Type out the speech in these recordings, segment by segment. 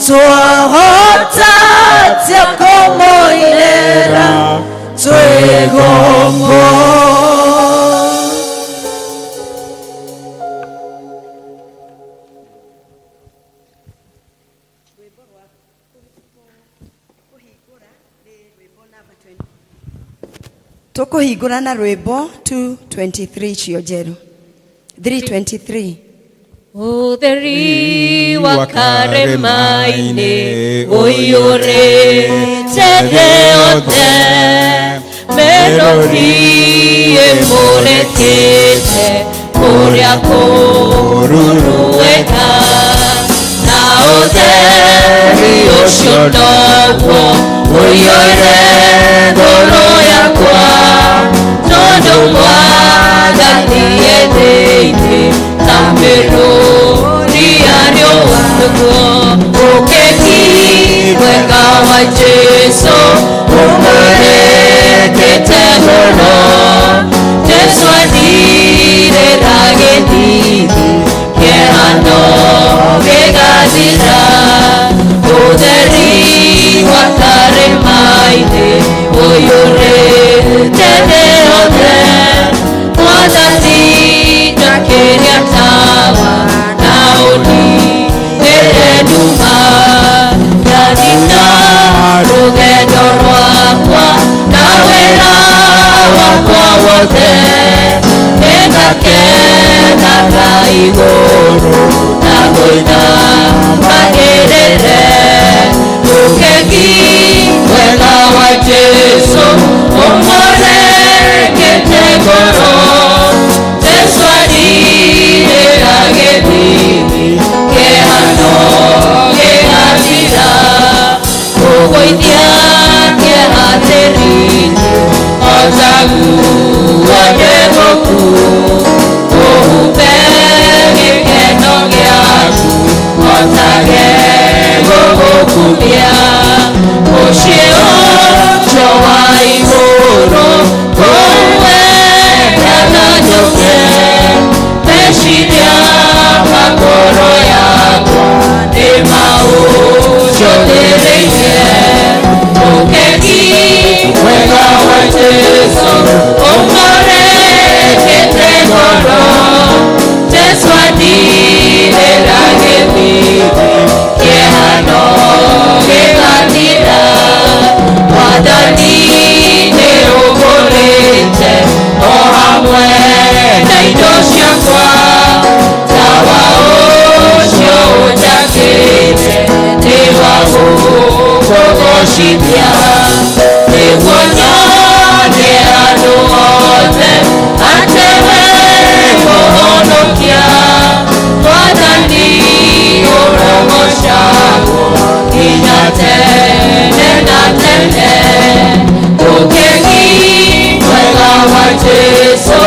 Twahota atĩa kũmũinĩra twĩ ngombo? Tũkũhingũra na rwĩmbo 223 icio njerũ 323. Ũtheri wa karĩma-inĩ ũiyũrĩte thĩ yothe, mĩrũri ĩmũrĩkĩte kũrĩa kũruru wega, na ũtheri ũcio noguo ũiyũire ngoro yakwa, tondũ Mwathani e thĩinĩ ta mĩrũri ya riũa. Nĩguo ũkegi wega wa Jesu ũmũrĩkĩte mũno, Jesu andirĩra gĩthithi kĩhano gĩgathira. Ũtheri wa karĩma-inĩ ũiyũrĩte thĩ yothe, Mwathani njakĩria tawa na ũndirĩre nduma, ndanina rũgendo rwakwa na wĩra wakwa wothe, nĩngakenaga igũrũ na kũina magĩrĩre. Ũkegi wega wa Jesu ũmũrĩkĩte ngoro, Jesu andirĩra gĩthithi kĩhano gĩgathira, kũgũithia kĩeha tĩri-inĩ o ta guo ndĩmũku, ũhumbe gĩkeno gĩaku o ta gũgũkumia, mũciĩ ũcio wa igũrũ kũwendaga njũke, meciria ma ngoro yakwa nĩ maũcũthĩrĩirie. Ũkegi wega wa Jesu ũmũrĩkĩte ngoro, Jesu andirĩra gĩthithi kĩhano gĩgathira, Mwathani nĩ ũgũrĩte o hamwe na indo ciakwa, tawa ũcio ũnjakĩte nĩ wa gũkũgocithia, nĩguo nyone andũ othe atĩ we mũhonokia. Mwathani ũrogocagwo nginya tene na tene. Ũkegi wega wa Jesu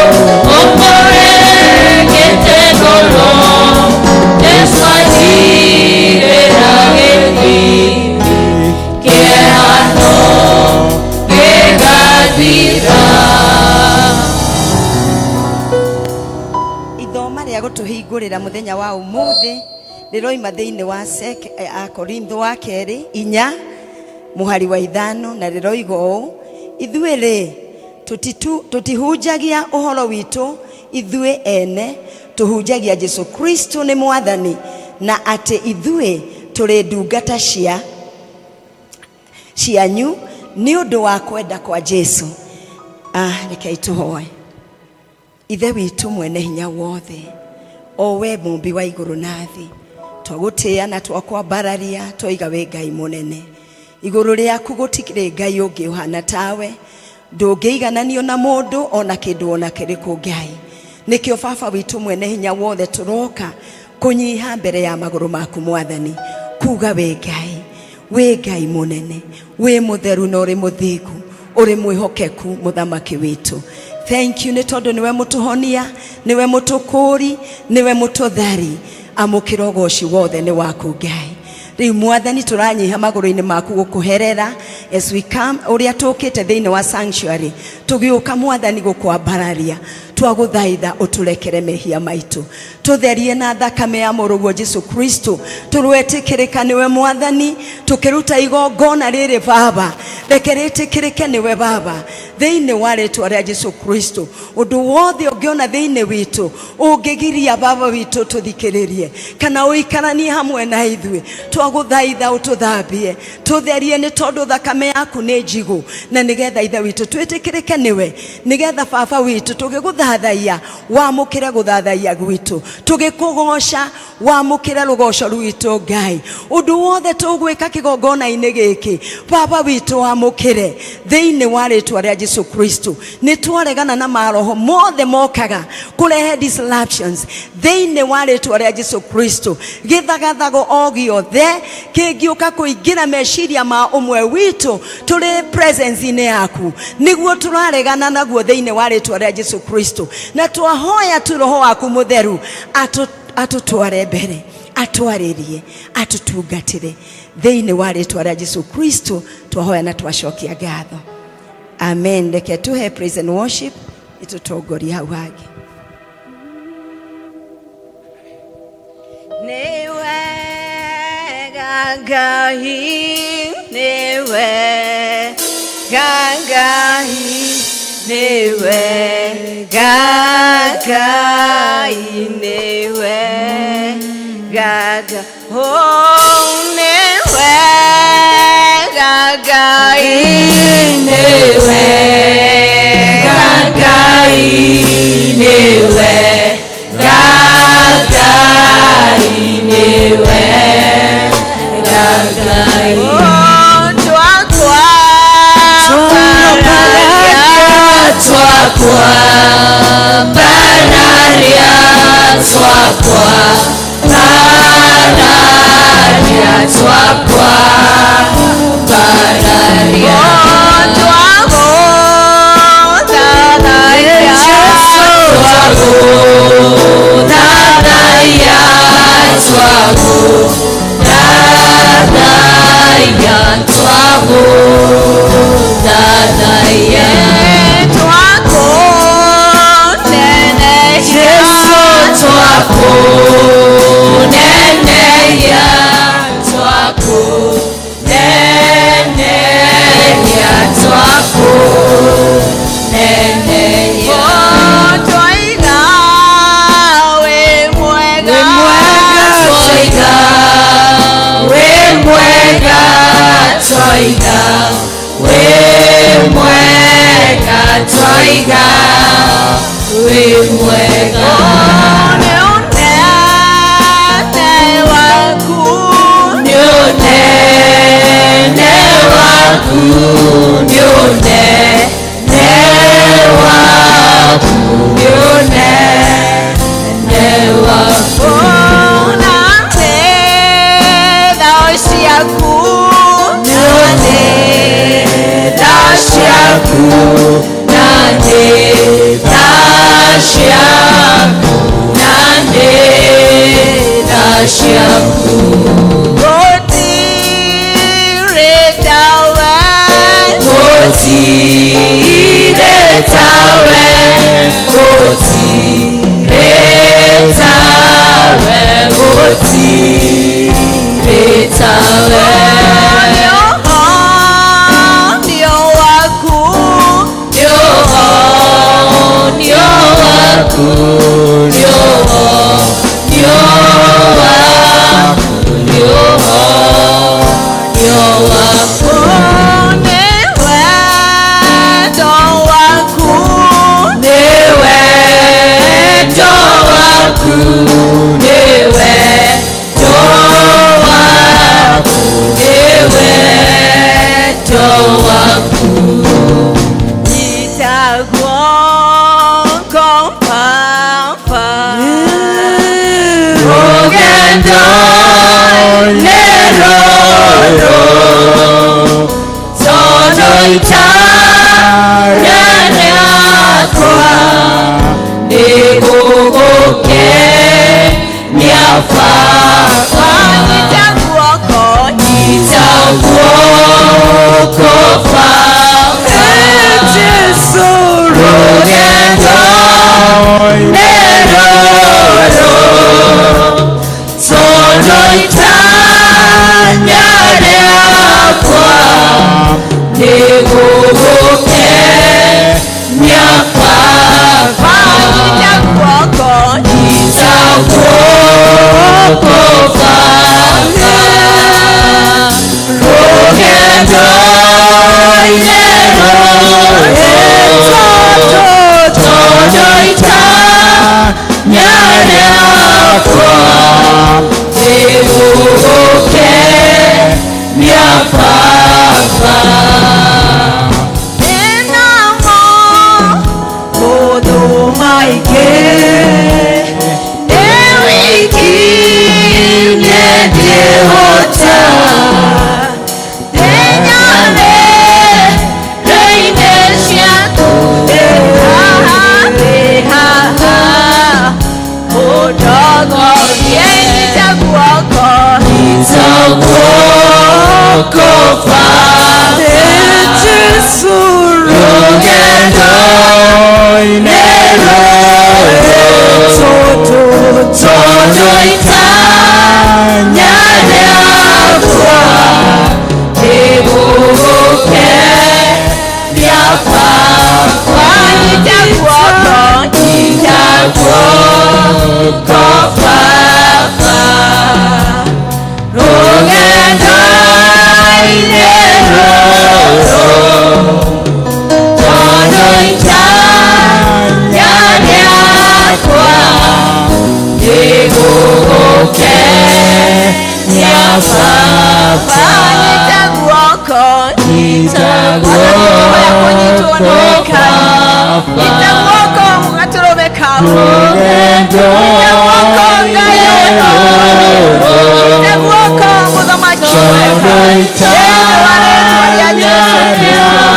ũmũrĩkĩte ngoro, Jesu andirĩra gĩthithi kĩhano gĩgathira. Ithoma rĩa gũtũhingũrĩra mũthenya wa ũmũthĩ rĩroima thĩinĩ wa Akorintho wa kerĩ 4 mũhari wa 5, na rĩroiga ũũ: ithuĩ rĩ, tũtihunjagia ũhoro witũ ithuĩ ene, tũhunjagia Jesu Kristo nĩ Mwathani, na atĩ ithuĩ tũrĩ ndungata cianyu nĩ ũndũ wa kwenda kwa Jesu. Rekei tũhoe. Ithe witũ mwene hinya wothe, o we mũmbi wa igũrũ na thĩ, twagũtĩĩa na twakwambararia, twaiga wĩ Ngai mũnene. Igũrũ rĩaku gũtirĩ Ngai ũngĩ ũhana tawe, ndũngĩigananio na mũndũ ona kĩndũ ona kĩrĩkũ Ngai. Nĩkĩo Baba witũ mwene hinya wothe tũroka kũnyiha mbere ya magũrũ maku Mwathani, kuga wĩ Ngai, wĩ Ngai mũnene, wĩ mũtheru na ũrĩ mũthingu, ũrĩ mwĩhokeku mũthamaki witũ. Thank you nĩ tondũ nĩwe mũtũhonia, nĩwe mũtũkũri, nĩwe mũtũthari. Amũkĩra ũgoci wothe nĩ waku Ngai. Rĩu Mwathani tũranyiha magũrũ-inĩ maku gũkũherera as we come, ũrĩa tũkĩte thĩinĩ wa sanctuary, tũgĩũka Mwathani gũkwambararia, Twagũthaitha ũtũrekere mehia maitũ, tũtherie na thakame ya mũrũguo Jesu Kristo, tũrwetĩkĩrĩka nĩwe Mwathani. Tũkĩruta igongona rĩrĩ Baba, reke rĩtĩkĩrĩke nĩwe Baba, thĩinĩ wa rĩtwa rĩa Jesu Kristo. Ũndũ wothe ũngĩona thĩinĩ witũ ũngĩgiria Baba witũ tũthikĩrĩrie kana ũikaranie hamwe na ithuĩ, twagũthaitha ũtũthambie, tũtherie, nĩ tondũ thakame yaku nĩ njigũ, na nĩgetha Ithe witũ twĩtĩkĩrĩke nĩwe, nĩgetha Baba witũ tũgĩgũthathaiya wamũkĩre gũthathaiya gwitũ, tũgĩkũgoca wamũkĩre rũgoco rwitũ. Ngai, ũndũ wothe tũgwĩka kĩgongona-inĩ gĩkĩ, Baba witũ, wamũkĩre thĩinĩ wa rĩtwa rĩa Jesu Kristo. Nĩ twaregana na maroho mothe mokaga kũrehe disruptions thĩinĩ wa rĩtwa rĩa Jesu Kristo. Gĩthagathago o gĩothe kĩngĩũka kũingĩra meciria ma ũmwe witũ tũrĩ presence-inĩ yaku, nĩguo tũraregana naguo thĩinĩ wa rĩtwa rĩa Jesu Kristo, na twahoya tu Roho waku Mũtheru atũtware mbere, atwarĩrie, atũtungatĩre thĩinĩ wa rĩtwa rĩa Jesu Kristo. Twahoya na twacokia ngatho, amen. Reke tuhe praise and worship ĩtũtongorie hau hangĩ. Nĩ wega Ngai, nĩ wega Ngai, nĩ wega Ngai, nĩ wega Ngai, oh, nĩ wega Ngai, nĩ wega Ngai, nĩ wega Ngai, nĩ wega Ngai. Oh, twakwa twakwa banaria, twakwa banaria, twakwa banaria. Oh, twago thanaya, twago thanaya, twago thanaya, twago thanaya, twako nene, Jesu, twako nene ya, twako nene ya, twako nene ya. Twoiga wĩ mwega, twoiga wĩ mwega, twoiga wĩ mwega, twoiga wĩ mwega. Nĩ ũnene waku, nĩ ũnene waku, nĩ ũnene waku, nĩ ũnene waku, na nĩ tha ciaku, na nĩ tha ciaku, na nĩ tha ciaku, na nĩ tha ciaku. Gũtirĩ tawe, gũtirĩ tawe, gũtirĩ tawe, gũtirĩ tawe. Nĩ waku, nĩ waku, nĩ waku, nĩ waku, nĩ wendo waku, nĩ wendo waku, nĩ wendo waku, nĩ wendo waku. Nyitagwo Baba, rũgendo nĩ rũrũ, tondũ itanya rĩakwa nĩ gũgũkenia Baba. Nyita guoko, nyita guoko Baba, Jesu, rũgendo Nĩgũgũkenia Baba. Nyita guoko, Nyita guoko Baba. Rũgendo-inĩ rũrũ, tondũ itanya rĩakwa nĩgũgũkenia Baba. Ndĩnamo maũndũ maingĩ, ndĩ wiki niĩ ndingĩhota, ndĩ nyarĩrĩ-inĩ ciaku, ndĩ haha, ndĩ haha, ũndongorie. Nyita guoko, Nyita guoko Baba. Jesu, Rũgendo-inĩ rũrũ, tondũ itanya rĩakwa nĩgũgũkenia Baba. Nyita guoko, Nyita guoko Baba. Rũgendo-inĩ rũrũ, tondũ itanya rĩakwa nĩgũgũkenia Baba. Nyita guoko, Nyita kũnyitwo guoko nĩ Ngai. Nyita Baba. guoko gatũrũme kau. Nyita guoko Ngai ũyũ. Nyita guoko mũthamaki mwega. Thĩinĩ wa rĩtwa rĩa Jesũ Kristo.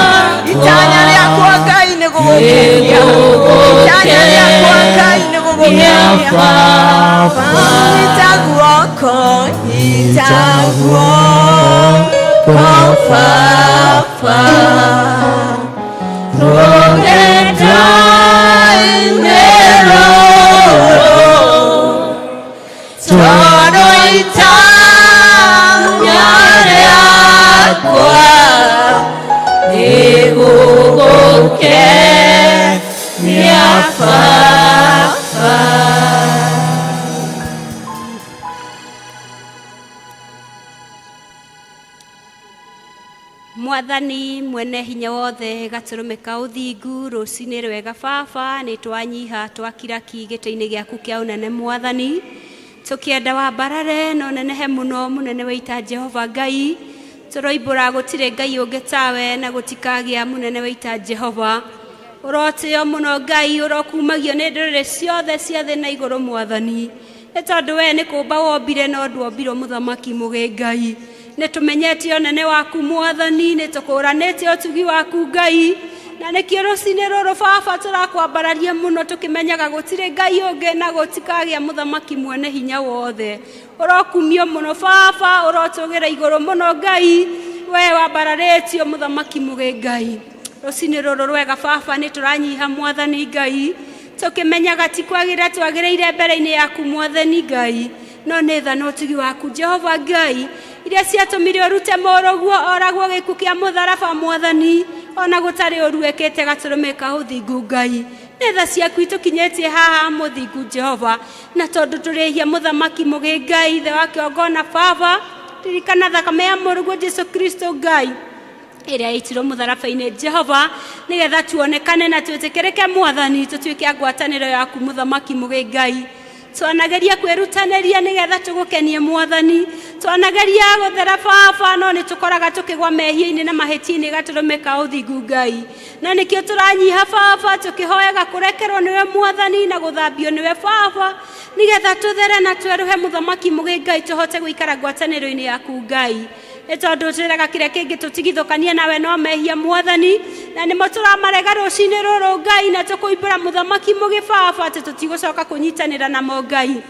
Itanya rĩakwa Ngai nĩ gũgũkenia. Itanya rĩakwa Ngai nĩ gũgũkenia. Nyita guoko, nyita guoko Baba. Rũgendo-inĩ rũrũ, tondũ itanya rĩakwa nĩgũgũkenia Baba. Mwathani mwene hinya wothe, gatũrũme ka ũthingu, rũcinĩ rwega Baba, nĩ twanyiha twakira ki gĩtĩ-inĩ gĩaku kĩa ũnene Mwathani, tũkĩenda wambarare na ũnenehe mũno, mũnene wa ita Jehova Ngai. Tũroimbũra gũtirĩ Ngai ũngĩ tawe na gũtikagĩa, mũnene wa ita Jehova. Ũrotĩo mũno Ngai, ũrokumagio nĩ ndũrĩrĩ ciothe cia thĩ na igũrũ Mwathani, nĩ tondũ we nĩ kũmba wombire no ndwombirwo, mũthamaki mũgĩ Ngai. Nĩ tũmenyete ũnene waku Mwathani, nĩ tũkũranĩte ũtugi waku Ngai, na nĩkĩo rũcinĩ rũrũ Baba tũrakwambararia mũno, tũkĩmenyaga gũtirĩ Ngai ũngĩ na gũtikagĩa, mũthamaki mwene hinya wothe. Ũrokumio mũno Baba, ũrotũgĩra igũrũ mũno Ngai, we wambararĩtio, mũthamaki mũgĩ Ngai. Rũcinĩ rũrũ rwega Baba, nĩ tũranyiha Mwathani Ngai, tũkĩmenyaga ti kwagĩrĩra twagĩrĩire mbere-inĩ yaku Mwathani Ngai, no nĩ tha na ũtugi waku Jehova Ngai iria ciatũmire ũrute mũrũguo oragwo gĩkuũ kĩa mũtharaba Mwathani, ona gũtarĩ ũru ekĩte, gatũrũme ka ũthingu Ngai. Nĩ tha ciaku itũkinyĩtie haha, mũthingu Jehova, na tondũ tũrĩhia, mũthamaki mũgĩ Ngai, ithe wa kĩongona Baba, ririkana thakame ya mũrũguo Jesu Kristo Ngai ĩrĩa ĩitirwo mũtharaba-inĩ Jehova, nĩgetha tuonekane na twĩtĩkĩrĩke Mwathani, tũtuĩke a ngwatanĩro yaku, mũthamaki mũgĩ Ngai. Twanageria kwĩrutanĩria nĩgetha tũgũkenie Mwathani, twanageria gũthera Baba, no nĩ tũkoraga tũkĩgwa mehia-inĩ na mahĩtia-inĩ, gatũrũme ka ũthingu Ngai. Na nĩkĩo tũranyiha Baba, tũkĩhoyaga kũrekerwo nĩwe Mwathani na gũthambio nĩwe Baba, nĩgetha tũthere na twerũhe, mũthamaki mũgĩ Ngai, tũhote gũikara ngwatanĩro-inĩ yaku Ngai, nĩ tondũ twĩraga kĩrĩa kĩngĩ tũtigithũkania nawe no mehia Mwathani, na nĩmo tũramarega rũcinĩ rũrũ Ngai, na tũkũimbũra, mũthamaki mũgĩ Baba, atĩ tũtigũcoka kũnyitanĩra namo Ngai.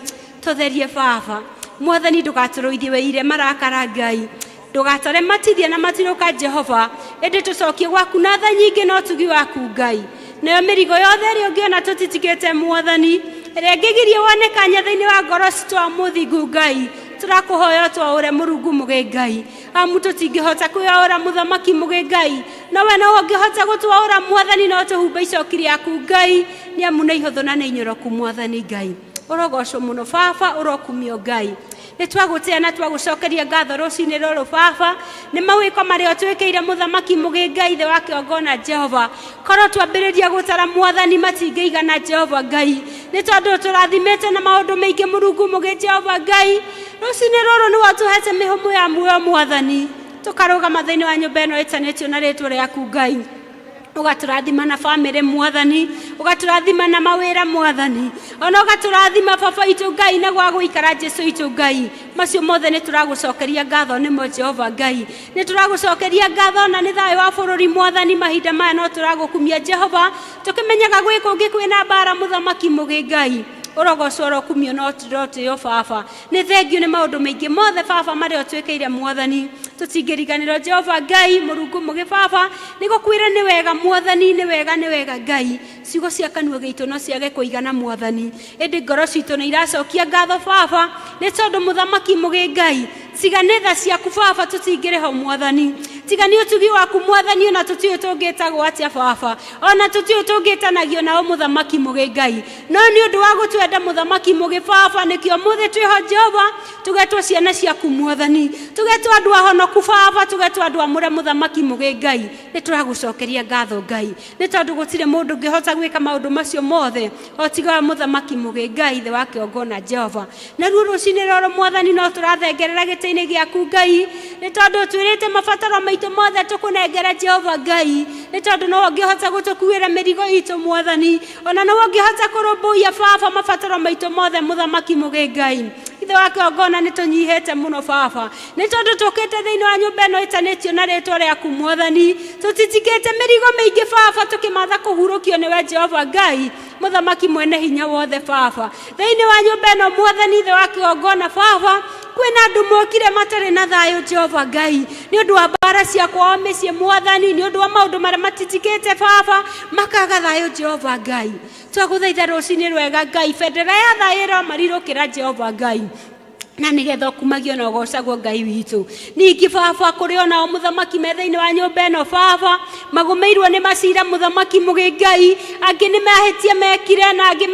Tũtherie Baba Mwathani, ndũgatũrũithie wĩire marakara Ngai, ndũgatare matithia na matirũka Jehova, ĩndĩ tũcokie gwaku na tha nyingĩ na ũtugi waku Ngai. Nayo mĩrigo yothe ĩrĩa ũngĩona tũtitikĩte Mwathani, ĩrĩa ĩngĩgiria wone kanya thĩinĩ wa ngoro citũ wa mũthingu Ngai, tũrakũhoya twaũre mũrungu mũgĩ Ngai, amu tũtingĩhota kwĩyaũra, mũthamaki mũgĩ Ngai. No we no ũngĩhota gũtwaũra Mwathani, no tũhumbe icoki rĩaku Ngai, nĩ amu nĩ ihũthũ na nĩ inyoroku Mwathani Ngai. Ũrogocwo mũno Baba, ũrokumio Ngai. Nĩ twagũtĩa na twagũcokeria ngatho rũcinĩ rũrũ Baba, nĩ mawĩko marĩa ũtwĩkĩire mũthamaki mũgĩ Ngai ithe wa kĩongona Jehova. Korwo twambĩrĩria gũtara Mwathani matingĩigana Jehova Ngai, nĩ tondũ tũrathimĩte na maũndũ maingĩ Mũrungu mũgĩ Jehova Ngai. Rũcinĩ rũrũ nĩ watũhete mĩhũmũ ya muoyo Mwathani, tũkarũgama thĩinĩ wa nyũmba ĩno ĩtanĩtio na rĩtwa rĩaku Ngai. Ũgatũrathima na bamĩrĩ Mwathani, ũgatũrathima na mawĩra Mwathani, ona ũgatũrathima Baba itũ Ngai na gwa gũikara Jesu itũ Ngai. Macio mothe nĩ tũragũcokeria ngatho nĩmo Jehova Ngai. Nĩ tũragũcokeria ngatho na nĩ thayũ wa bũrũri Mwathani. Mahinda maya no tũragũkumia Jehova, tũkĩmenyaga gwĩ kũngĩ kwĩna mbara mũthamaki mũgĩ Ngai. Ũrogocwo ũrokumio no tũrotĩo Baba. Nĩ thengio nĩ maũndũ maingĩ mothe Baba marĩa ũtwĩkĩire Mwathani. Tũtingĩriganĩrwo Jehova Ngai Mũrungu mũgĩ Baba, nĩ gũkwĩra nĩ wega Mwathani, nĩ wega, nĩ wega Ngai. Ciugo cia kanua gitũ no ciage kũigana Mwathani, ĩndĩ ngoro citũ nĩ iracokia ngatho Baba, nĩ tondũ mũthamaki mũgĩ Ngai, tiga nĩ tha ciaku Baba tũtingĩrĩ ho Mwathani, tiga nĩ ũtugi waku Mwathani, ona tũtiũĩ tũngĩtagwo atĩa Baba, ona tũtiũĩ tũngĩtanagio nao mũthamaki mũgĩ Ngai. No nĩ ũndũ wa gũtwenda mũthamaki mũgĩ Baba, nĩkĩo mũthĩ twĩho Jehova, tũgetwo ciana ciaku Mwathani, tũgetwo andũ ahonoku Baba, tũgetwo andũ amũre mũthamaki mũgĩ Ngai. Nĩ tũragũcokeria ngatho Ngai, nĩ tondũ gũtirĩ mũndũ ũngĩhota gwĩka maũndũ macio mothe o tiga we mũthamaki mũgĩ Ngai ithe wa kĩongona Jehova. Naruo rũcinĩ rũrũ Mwathani no tũrathengerera gĩtĩ-inĩ gĩaku Ngai, nĩ tondũ ũtwĩrĩte mabataro maitũ mothe tũkũnengere Jehova Ngai, nĩ tondũ no ũngĩhota gũtũkuĩra mĩrigo itũ Mwathani, ona no ũngĩhota kũrũmbũiya Baba mabataro maitũ mothe mũthamaki mũgĩ Ngai. Ithe wa kĩongona nĩ tũnyihĩte mũno Baba, nĩ tondũ tũkĩte thĩinĩ wa nyũmba ĩno ĩtanĩtio na rĩtwa rĩaku Mwathani, tũtitikĩte mĩrigo mĩingĩ Baba, tũkĩmatha kũhurũkio nĩwe Jehova Ngai mũthamaki mwene hinya wothe Baba. Thĩinĩ wa nyũmba ĩno Mwathani ithe wa kĩgongona Baba, kwĩna andũ mokire matarĩ na thayũ Jehova Ngai, nĩ ũndũ wa mbara cia kwao mĩciĩ Mwathani, nĩ ũndũ wa maũndũ marĩa matitikĩte Baba, makaga thayũ Jehova Ngai. Twagũthaitha rũcinĩ rwega Ngai, bendera ya thayũ ĩromarirũkĩra Jehova Ngai, na nĩgetha ũkumagio na ũgocagwo Ngai witũ. Ningĩ Baba, kũrĩ onao mũthamaki me thĩinĩ wa nyũmba ĩno Baba, magũmĩirwo nĩ macira mũthamaki mũgĩ Ngai, angĩ nĩ mahĩtia mekire na angĩ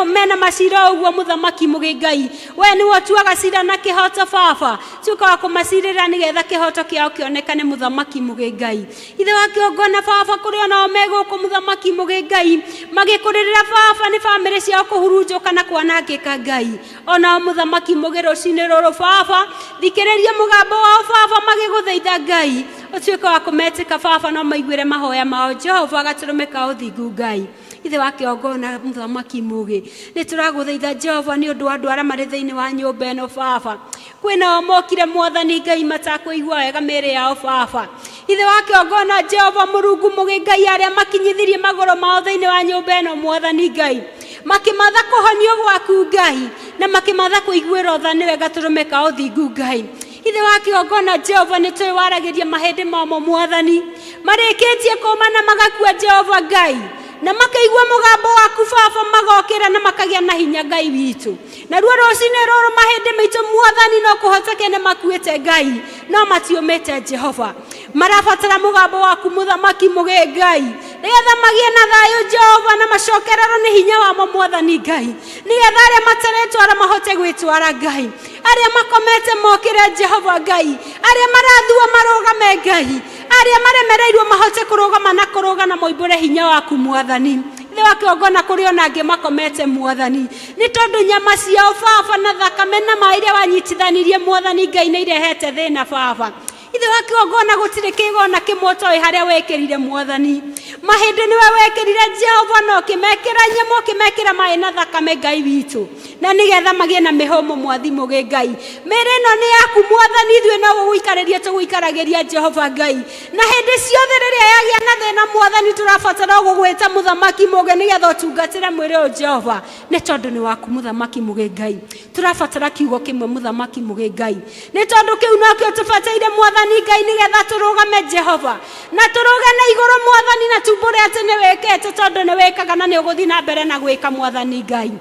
mena macira ũguo mũthamaki mũgĩ Ngai. We nĩwe ũtuaga cira na kĩhoto Baba, tuĩka wa kũmacirĩra nĩgetha kĩhoto kĩao kĩonekane mũthamaki mũgĩ Ngai. Ithe wa kĩongona Baba, kũrĩ onao me gũkũ mũthamaki mũgĩ Ngai, magĩkũrĩrĩra Baba nĩ bamĩrĩ ciao kũhurunjũka na kwanangĩka Ngai. Onao mũthamaki mũgĩ rũcinĩ rũrũ Baba, thikĩrĩria mũgambo wao Baba magĩgũthaitha Ngai, ũtuĩke wa kũmetĩka Baba no maiguĩre mahoya mao Jehova gatũrũme ka ũthingu Ngai. Ithe wa kĩongona mũthamaki mũgĩ, nĩ tũragũthaitha Jehova nĩ ũndũ wa andũ arĩa marĩ thĩinĩ wa nyũmba ĩno Baba. Kwĩna o mokire Mwathani Ngai matakũigua wega mĩĩrĩ yao Baba. Ithe wa kĩongona Jehova Mũrungu mũgĩ Ngai, arĩa makinyithirie magũrũ mao thĩinĩ wa nyũmba ĩno Mwathani Ngai, makĩmatha kũhonio gwaku Ngai, na makĩmatha kũiguĩrwo tha nĩwe gatũrũme ka ũthingu Ngai. Ithe wa kĩgongona Jehova, nĩ tũĩ waragĩria mahĩndĩ mamo Mwathani, marĩkĩtie kũma na magakua Jehova Ngai, na makaigua mũgambo waku Baba, magokĩra na makagĩa na hinya Ngai witũ. Naruo rũcinĩ rũrũ mahĩndĩ maitũ Mwathani no kũhoteke nĩ makuĩte Ngai, no matiũmĩte Jehova. Marabatara mũgambo waku mũthamaki mũgĩ Ngai, nĩgetha magĩe na thayũ Jehova, na macokererwo nĩ hinya wamo Mwathani Ngai, nĩgetha arĩa mataretwara mahote gwĩtwara Ngai, arĩa makomete mokĩre Jehova Ngai, arĩa marathua marũgame Ngai, arĩa maremereirwo mahote kũrũgama na kũrũga na moimbũre hinya waku Mwathani. Ithe wa kĩgongona, kũrĩ ona angĩ makomete Mwathani, nĩ tondũ nyama ciao Baba na thakame na maĩ iria wanyitithanirie Mwathani Ngai nĩ irehete thĩna Baba. Ithe wa kĩgongona, gũtirĩ kĩgona kĩmwe ũtoĩ harĩa wekĩrire Mwathani. Mahĩndĩ nĩwe wekĩrire Jehova, na ũkĩmekĩra nyama, ũkĩmekĩra maĩ na thakame Ngai witũ, na nĩgetha magĩe na mĩhũmũ Mwathi mũgĩ Ngai. Mĩĩrĩ ĩno nĩ yaku Mwathani, ithuĩ no gũgũikarĩria tũgũikaragĩria Jehova Ngai, na hĩndĩ ciothe rĩrĩa yagĩa na thĩna Mwathani, tũrabatara gũgwĩta mũthamaki mũgĩ nĩgetha ũtungatĩre mwĩrĩ ũyũ Jehova, nĩ tondũ nĩ waku mũthamaki mũgĩ Ngai. Tũrabatara kiugo kĩmwe mũthamaki mũgĩ Ngai, nĩ tondũ kĩu nokĩo tũbataire Mwathani Ngai, nĩgetha tũrũgame Jehova na tũrũge na igũrũ Mwathani, na tumbũre atĩ nĩ wĩkĩte, tondũ nĩ wĩkaga na nĩ ũgũthiĩ na mbere na gwĩka Mwathani Ngai.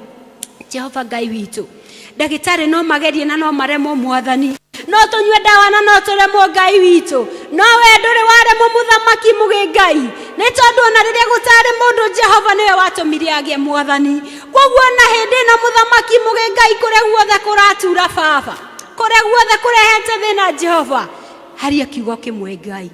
Jehova Ngai witũ, ndagĩtarĩ no magerie na no maremwo Mwathani, no tũnyue ndawa na no tũremwo Ngai witũ, No we ndũrĩ waremwo mũthamaki mũgĩ Ngai, nĩ tondũ ona rĩrĩa gũtarĩ mũndũ Jehova nĩwe watũmire agĩe mwathani. Koguo na hĩndĩ ĩno mũthamaki mũgĩ Ngai, kũrĩa guothe kũratura baba, kũrĩa guothe kũrehete thĩna Jehova, haria kiugo kĩmwe Ngai,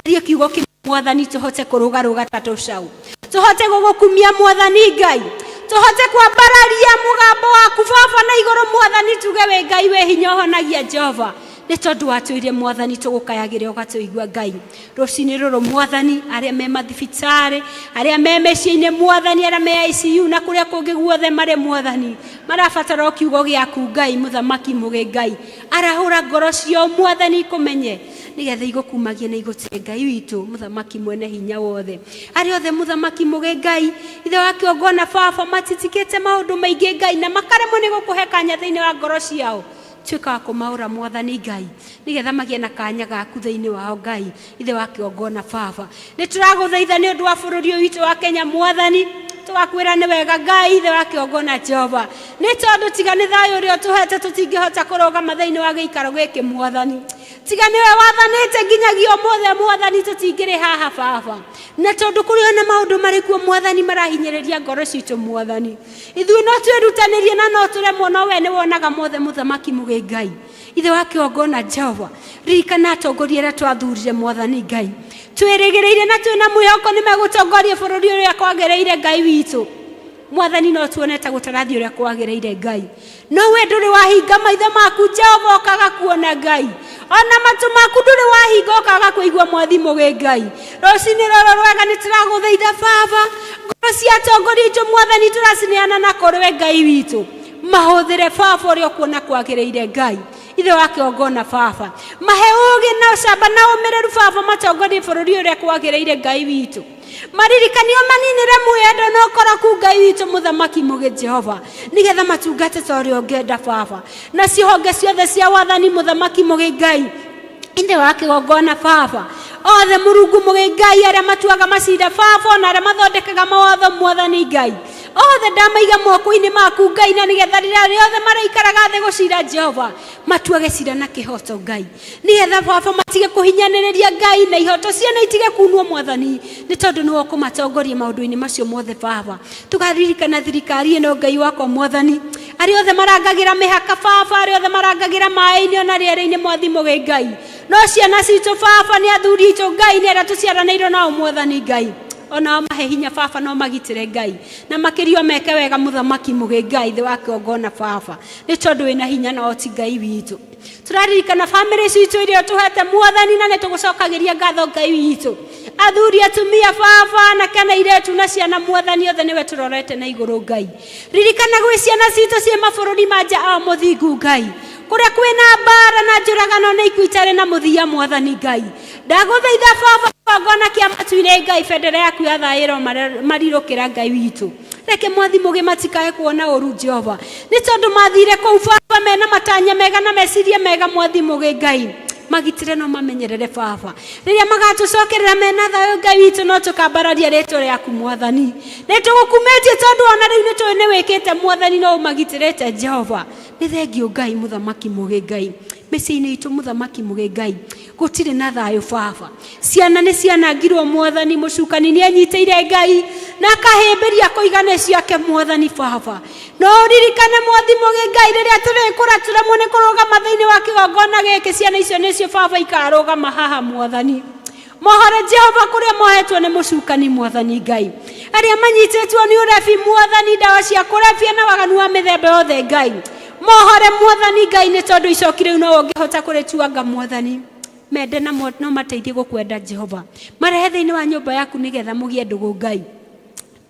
haria kiugo kĩmwe mwathani, tũhote kũrũgarũga ta tũcaũ, tũhote gũgũkumia mwathani Ngai, tũhote kwambararia mũgambo waku baba na igũrũ mwathani, tuge wĩ Ngai wĩ hinya ũhonagia Jehova, nĩ tondũ watwĩrire mwathani tũgũkayagĩre ũgatũigua Ngai. Rũcinĩ rũrũ mwathani, arĩa me mathibitarĩ, arĩa me mĩciĩ-inĩ mwathani, arĩa me ICU na kũrĩa kũngĩ guothe marĩ mwathani, marabatara o kiugo gĩaku Ngai mũthamaki mũgĩ Ngai, arahũra ngoro ciao mwathani kũmenye nĩgetha igũkumagie na igũtĩe Ngai witũ mũthamaki mwene hinya wothe. Arĩa othe mũthamaki mũgĩ Ngai, ithe wa kĩongona baba, matitikĩte maũndũ maingĩ Ngai na makaremwo nĩ gũkũhe kanya thĩinĩ wa ngoro ciao, tuĩka wa kũmaũra mwathani Ngai, nĩgetha magĩe na kanya gaku thĩinĩ wao Ngai ithe wa kĩongona baba. Nĩ tũragũthaitha nĩ ũndũ wa bũrũri ũyũ witũ wa Kenya mwathani, tũgakwĩra nĩ wega Ngai ithe wa kĩongona Jehova, nĩ tondũ tiga nĩ thayũ ũrĩa ũtũhete tũtingĩhota kũrũgama thĩinĩ wa gĩikaro gĩkĩ mwathani, tiga nĩwe wathanĩte nginyagia ũmũthĩ mwathani tũtingĩrĩ haha baba, na tondũ kũrĩ ona maũndũ marĩ kuo mwathani marahinyĩrĩria ngoro citũ mwathani, ithuĩ no twĩrutanĩrie na no tũremwo, no we nĩ wonaga mothe mũthamaki mũgĩ Ngai ithe wa kĩongona Jehova. Ririkana atongoria arĩa twathurire mwathani Ngai, twĩrĩgĩrĩire na twĩna mwĩhoko nĩ megũtongoria bũrũri ũrĩa kwagĩrĩire Ngai witũ mwathani, no tuone ta gũtarathiĩ ũrĩa kwagĩrĩire Ngai, no we ndũrĩ wahinga maitho maku Jehova ũkaga kuona Ngai, ona matũ maku ndũrĩ wahinga ũkaga kũigua mwathi mũgĩ Ngai. Rũcinĩ rũrũ rwega nĩ tũragũthaitha baba, ngoro cia atongoria aitũ mwathani tũracineana na kũrĩ we Ngai witũ, mahũthĩre baba ũrĩa ũkuona kwagĩrĩire Ngai ithe wa kĩongona baba, mahe ũũgĩ na ũcamba na ũmĩrĩru baba, matongorie bũrũri ũrĩa kwagĩrĩire Ngai witũ, maririkanio maninĩre mwĩendo na ũkoroku Ngai witũ mũthamaki mũgĩ Jehova, nĩgetha matungate ta ũrĩa ũngĩenda baba, na cihonge ciothe cia wathani mũthamaki mũgĩ Ngai ithe wa kĩgongona baba, othe mũrungu mũgĩ Ngai, arĩa matuaga macira baba, ona arĩa mathondekaga mawatho mwathani Ngai, othe ndamaiga moko-inĩ maku Ngai, na nĩgetha rĩrĩa rĩothe marĩikaraga thĩ gũcira Jehova, matuage cira na kĩhoto Ngai, nĩgetha baba matige kũhinyanĩrĩria Ngai, na ihoto ciana itige kunwo mwathani, nĩ tondũ nĩwe ũkũmatongoria maũndũ-inĩ macio mothe baba. Tũkaririkana thirikari ĩno Ngai wakwa mwathani, arĩa othe marangagĩra mĩhaka baba, arĩa othe marangagĩra maĩ-inĩ ona rĩera-inĩ mwathi mũgĩ Ngai, no ciana citũ baba, nĩ athuri aitũ Ngai, nĩ arĩa tũciaranĩirwo nao mwathani Ngai, onao mahe hinya baba, no magitĩre Ngai, na makĩria meke wega mũthamaki mũgĩ Ngai thĩ wa kĩongona baba, nĩ tondũ wĩna hinya na oti Ngai witũ. Tũraririkana bamĩrĩ citũ iria ũtũhete mwathani, na nĩ tũgũcokagĩria ngatho Ngai witũ, athuri atumia baba, anake na airĩtu na ciana mwathani, othe nĩwe tũrorete na igũrũ Ngai. Ririkana gwĩ ciana citũ ciĩ mabũrũri ma nja ao mũthingu Ngai, kũrĩa kwĩna mbara na njũragano na ikuũ itarĩ na mũthia mwathani Ngai, ndagũthaitha baba, kĩgongona kĩa matu-inĩ Ngai, bendera yaku ya thayũ ĩro marirũkĩra Ngai witũ, reke mwathi mũgĩ matikae kuona ũru Jehova, nĩ tondũ mathire kũu baba mena matanya mega na meciria mega mwathi mũgĩ Ngai, magitĩre no mamenyerere baba, rĩrĩa magatũcokerera mena thayũ Ngai witũ, no tũkambararia rĩtwa rĩaku mwathani, nĩ tũgũkumĩtie tondũ ona rĩu nĩ tũĩ nĩ wĩkĩte mwathani, no ũmagitĩrĩte Jehova. Nĩ thengio Ngai mũthamaki mũgĩ Ngai, mĩciĩ-inĩ itũ mũthamaki mũgĩ Ngai gũtirĩ na thayũ baba, ciana nĩ cianangirwo mwathani, mũcukani nĩ anyitĩire Ngai na akahĩmbĩria kũiga nĩ ciake mwathani baba, no ũririkane mwathi mũgĩ Ngai, rĩrĩa tũrĩkũra tũremwo nĩ kũrũgama thĩinĩ wa kĩgongona gĩkĩ, ciana icio nĩcio baba ikarũgama haha mwathani, mohore Jehova kũrĩa mohetwo nĩ mũcukani mwathani Ngai, arĩa manyitĩtwo nĩ ũrebi mwathani, ndawa cia kũrebia na waganu wa mĩthemba yothe Ngai, mohore mwathani Ngai, nĩ tondũ icoki rĩu no ũngĩhota kũrĩtuanga mwathani, mende na no mateithie gũkwenda Jehova, marehe thĩinĩ wa nyũmba yaku nĩgetha mũgĩe ndũgũ Ngai,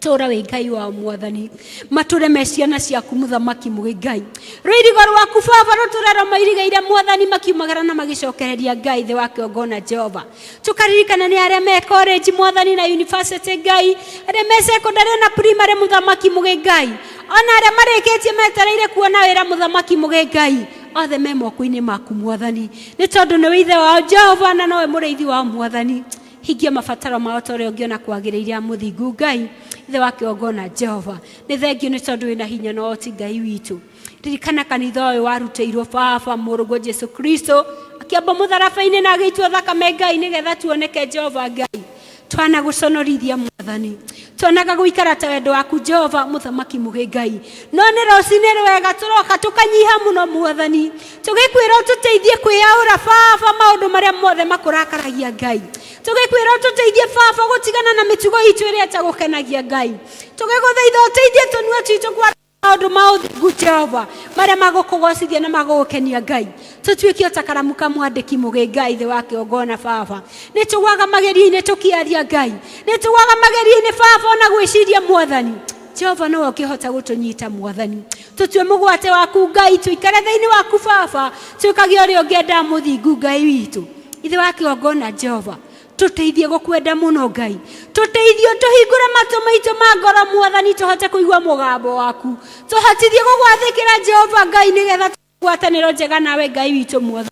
tũra wĩ Ngai wao mwathani, matũre me ciana ciaku mũthamaki mũgĩ Ngai, rũirigo rwaku baba rũtũre rũmairigĩire mwathani, makiumagara na magĩcokereria Ngai thĩ wa kĩongona Jehova. Tũkaririkana nĩ arĩa me college mwathani na university Ngai, arĩa me secondary na primary mũthamaki mũgĩ Ngai, ona arĩa marĩkĩtie metereire kuona wĩra mũthamaki mũgĩ Ngai, othe me moko-inĩ maku mwathani, nĩ tondũ nĩwe ithe wao Jehova na nowe mũrĩithi wao mwathani, hingia mabataro mao ta ũrĩa ũngĩona kwagĩrĩire mũthingu Ngai ithe wa kĩgongona Jehova. Nĩ thengio nĩ tondũ wĩna hinya na ũhoti Ngai witũ. Ririkana kanitha ũyũ warutĩirwo baba mũrũguo Jesu Kristo Akĩamba mũtharaba-inĩ na agĩitwo thakame Ngai nĩgetha tuoneke Jehova Ngai. Twana gũconorithia Mwathani, twonaga gũikara ta wendo waku Jehova mũthamaki mũgĩ Ngai. No nĩ rũcinĩ rwega tũroka tũkanyiha mũno Mwathani, tũgĩkwĩra ũtũteithie kwĩyaũra Baba maũndũ marĩa mothe makũrakaragia Ngai. Tũgĩkwĩra ũtũteithie Baba gũtigana na mĩtugo itũ ĩrĩa ĩtagũkenagia Ngai. Tũgĩgũthaitha ũteithie tũnua twitũ kwa maũndũ ma ũthingu Jehova marĩa magũkũgocithia na magũgũkenia Ngai. Tũtuĩke o ta karamu ka mwandĩki mũgĩ Ngai thĩ wa kĩgongona Baba. Nĩ tũgwaga magerio-inĩ tũkĩaria Ngai, nĩ tũgwaga magerio-inĩ Baba ona gwĩciria Mwathani. Jehova nowe ũkĩhota gũtũnyita Mwathani. Tũtue mũgwate waku Ngai, tũikare thĩinĩ waku Baba, twĩkage ũrĩa ũngĩenda mũthingu Ngai witũ. Ithe wa kĩgongona Jehova, tũteithie gũkwenda mũno Ngai, tũteithie tũhingũre matũ maitũ ma ngoro Mwathani, tũhote kũigua mũgambo waku, tũhotithie gũgwathĩkĩra Jehova Ngai, nĩgetha ngwatanĩro njega nawe Ngai witũ Mwathani.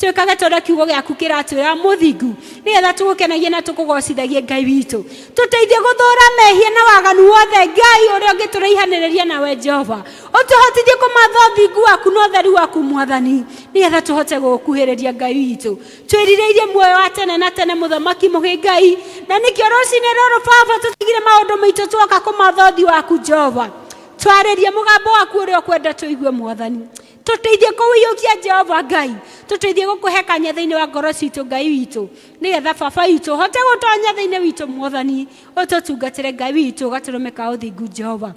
Twĩkage ta ũrĩa kiugo gĩaku kĩratwĩra mũthingu, nĩgetha tũgũkenagie na tũkũgocithagie Ngai witũ. Tũteithie gũthũra mehia na waganu wothe Ngai ũrĩa ũngĩtũraihanĩrĩria nawe Jehova. Ũtũhotithie kũmatha ũthingu waku na ũtheru waku Mwathani, nĩgetha tũhote gũgũkuhĩrĩria Ngai witũ. Twĩrirĩirie muoyo wa tene na tene mũthamaki mũgĩ Ngai, na nĩkĩo rũcinĩ rũrũ Baba tũtigire maũndũ maitũ tuoka kũmatha ũthiũ waku Jehova. Twarĩrie mũgambo waku ũrĩa ũkwenda tũigue Mwathani. Tũteithie kũũiyũkia Jehova Ngai, tũteithie gũkũhe kanya thĩinĩ wa ngoro citũ Ngai witũ, nĩgetha Baba witũ ũhote gũtonya thĩinĩ witũ Mwathani, ũtũtungatĩre Ngai witũ gatũrũme ka ũthingu Jehova.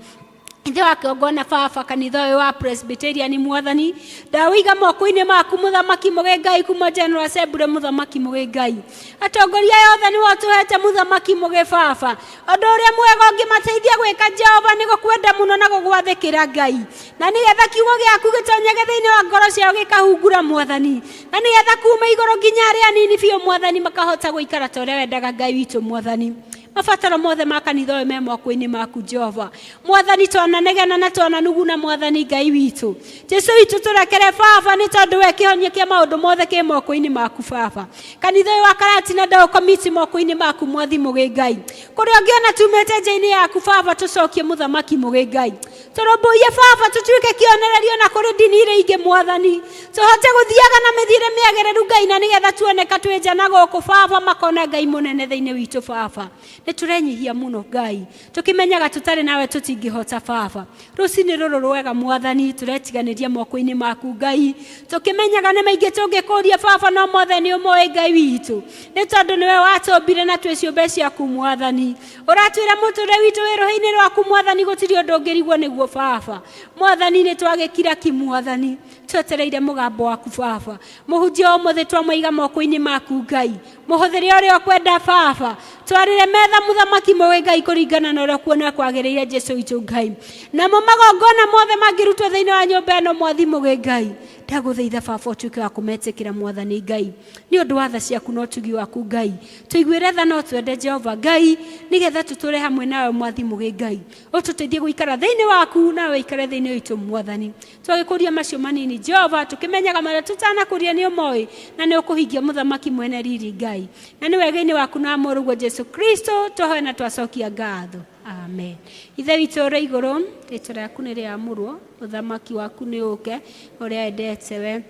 Ithe wa kĩgongona Baba, kanitha ũyũ wa Presbyterian Mwathani, ndawĩiga moko-inĩ maku mũthamaki mũgĩ Ngai, kuma General Assembly mũthamaki mũgĩ Ngai. Atongoria aya othe nĩwe ũtũhete mũthamaki mũgĩ Baba. Ũndũ ũrĩa mwega ũngĩmateithia gwĩka Jehova nĩ gũkwenda mũno na gũgwathĩkĩra Ngai, na nĩgetha kiugo gĩaku gĩtonyage thĩinĩ wa ngoro ciao gĩkahungura Mwathani, na nĩgetha kuma igũrũ nginya arĩa anini biũ Mwathani makahota gũikara ta ũrĩa wendaga Ngai witũ Mwathani. Mabataro mothe ma kanitha ũyũ me moko-inĩ maku Jehova Mwathani. Twananegena na twananuguna Mwathani Ngai witũ Jesu witũ, tũrekere Baba, nĩ tondũ we kĩhonia kĩa maũndũ mothe kĩ moko-inĩ maku Baba. Kanitha ũyũ wa Karatina ndaũkomiti moko-inĩ maku Mwathi mũgĩ Ngai. Kũrĩa ũngĩona tumĩte nja-inĩ yaku Baba, tũcokie mũthamaki mũgĩ Ngai. Tũrũmbũiye Baba, tũtuĩke kĩonererio na kũrĩ ndini iria ingĩ Mwathani, tũhote gũthiaga na mĩthiĩre mĩagĩrĩru Ngai, na nĩgetha tuoneka twĩ nja na gũkũ Baba makona Ngai mũnene thĩinĩ witũ Baba. Nĩ tũrenyihia mũno Ngai, tũkĩmenyaga tũtarĩ nawe tũtingĩhota Baba. Rũcinĩ rũrũ rwega Mwathani, tũretiganĩria moko-inĩ maku Ngai, tũkĩmenyaga nĩ maingĩ tũngĩkũria Baba, no mothe nĩ ũmoĩ Ngai witũ, nĩ tondũ nĩwe watũmbire na twĩ ciũmbe ciaku Mwathani. Ũratwĩra mũtũrĩre witũ wĩ rũhĩ-inĩ rwaku Mwathani, gũtirĩ ũndũ ũngĩrigwo nĩguo Baba. Mwathani nĩ twagĩkira ki Mwathani, twetereire mũgambo waku Baba. Mũhunjia ũmũthĩ twamũiga moko-inĩ maku Ngai, mũhũthĩre ũrĩa ũkwenda Baba. Twarĩre metha mũthamaki mũgĩ Ngai kũringana na ũrĩa ũkuona kwagĩrĩire Jesu witũ Ngai. Namo magongona mothe mangĩrutwo thĩinĩ wa nyũmba ĩno Mwathi mũgĩ Ngai, ndagũthaitha Baba ũtuĩke wa kũmetĩkĩra Mwathani Ngai, nĩ ũndũ wa tha ciaku na ũtugi waku Ngai. Tũiguĩre tha no twende Jehova Ngai, nĩgetha tũtũre hamwe nawe Mwathi mũgĩ Ngai. Ũtũteithie gũikara thĩinĩ waku nawe ũikare thĩinĩ witũ Mwathani. Twagĩkũria macio manini Jehova, tũkĩmenyaga marĩa tũtanakũria nĩ ũmoĩ na nĩ ũkũhingia mũthamaki mwene riri Ngai. Na nĩ wega-inĩ waku na mũrũguo Jesu Kristo twahoya na twacokia ngatho. Amen. Ithe witũ ũrĩ igũrũ, rĩtwa rĩaku nĩ rĩamũrwo, ũthamaki waku nĩ ũke, ũrĩa wendete we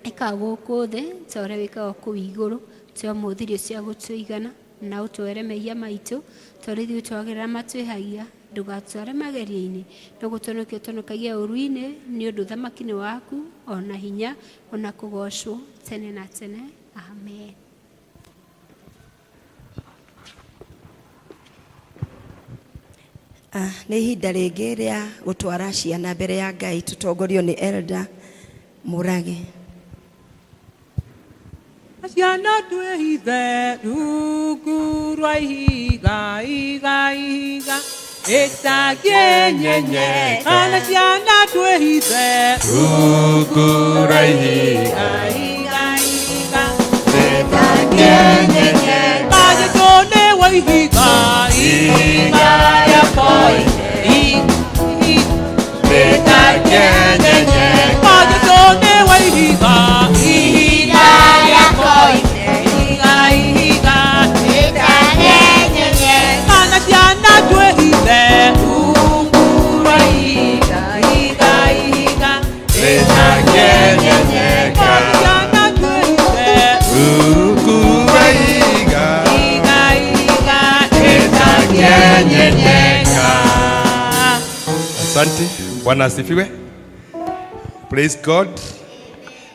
ĩka gũkũ thĩ ta ũrĩa wĩkaga kũu igũrũ. Tũhe ũmũthĩ irio cia gũtũigana, na ũtwere mehia maitũ ta ũrĩa ithuĩ twagĩrĩra matwĩhagia, ndũgatware magerio-inĩ, no gũtũhonokia ũtũhonokagie ũũru-inĩ, nĩ ũndũ ũthamaki nĩ waku, ona hinya, ona kũgoocwo tene na tene. Amen. Nĩ ihinda rĩngĩ rĩa gũtwara ciana mbere ya Ngai tũtongorio nĩ Elder Mũrage. Ciana twĩhithe rungu rwa ihiga iga ihiga ĩtangĩnyenyeka. Na ciana twĩhithe rungu rwa ihiga iga ihiga ĩtangĩnyenyeka. Jesu nĩwe ihiga ihiga rĩa koine ĩtangĩnyenyeka. Jesu nĩwe ihiga ihiga rĩa koine ihiga ihiga na ciana twĩhithe rungu rwa ihiga ihiga ihiga ĩtangĩnyenyeka. Ciana Bwana asifiwe. Praise God.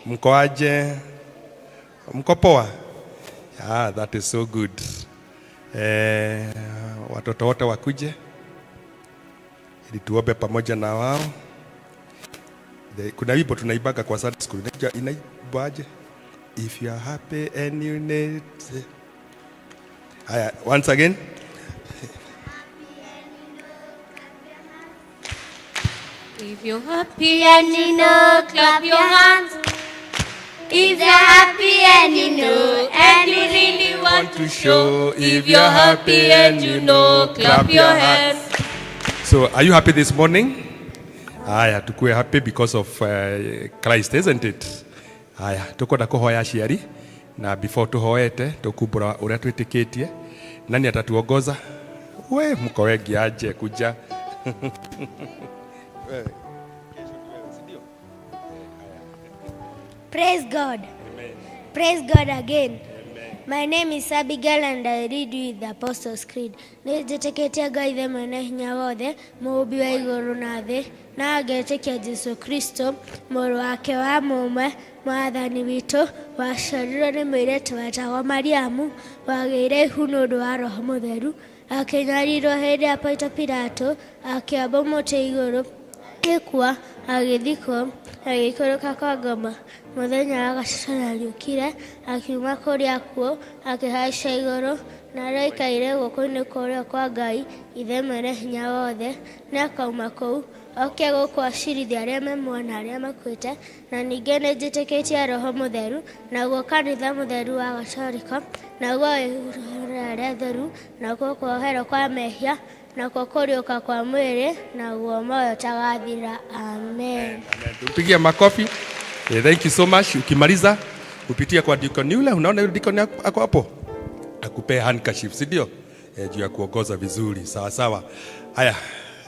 Mko aje? Mko poa? Ah, that is so good. Watoto wote wakuje ili tuombe pamoja na wao. Kuna wimbo tunaibaga kwa Sunday school. Inaibwaje? If you are happy and you need. Haya, once again. If you're happy and you know, clap your hands. If you're happy and you know, and you really want to show. If you're happy and you know, clap your hands. So, are you happy this morning? Haya, tukue happy because of Christ, isn't it? Haya, tukwenda kuhoya aciari na before tuhoete tukumbura uria twitikitie. Nani atatuongoza? We mko wengi aje kuja. Wewe, kesho tu wewe, si ndio? Praise God. Praise God again. My name is Abigail and I read with the Apostles' Creed. Nĩnjĩtĩkĩtie Ngai Ithe mwene hinya wothe, mũũmbi wa igũrũ na thĩ, na ngetĩkia Jesũ Kristo, mũrũ wake wa mũmwe, mwathani witũ, waciarirwo nĩ mũirĩtu wetagwo Mariamu, wagĩire ihu nĩ ũndũ wa Roho Mũtheru, akĩnyarirwo hĩndĩ ya Ponto Pilato, akĩambwo mũtĩ igũrũ, agĩkua, agĩthikwo, agĩikũrũka kwa ngoma. Mũthenya wa gatatũ nĩariũkire, akiuma kũrĩa akuũ, akĩhaica igũrũ, na araikaire guoko-inĩ kwa ũrĩo kwa Ngai, Ithe mwene hinya wothe. Nĩakauma kũu, oke gũkũ acirithie arĩa me muoyo na arĩa makuĩte. Na ningĩ nĩnjĩtĩkĩtie Roho Mũtheru, naguo kanitha mũtheru wa Gatorika, naguo wĩhurũrĩra arĩa atheru, nakuo kuoherwo kwa mehia, nakuo kũriũka kwa mwĩrĩ, naguo muoyo ũtagathira. Amen. Tumpigie makofi. Thank you so much. Ukimaliza upitie kwa deacon yule, unaona yule deacon ako hapo, akupee handkerchief, si ndio? Juu ya kuongoza vizuri. Sawa sawa. Haya,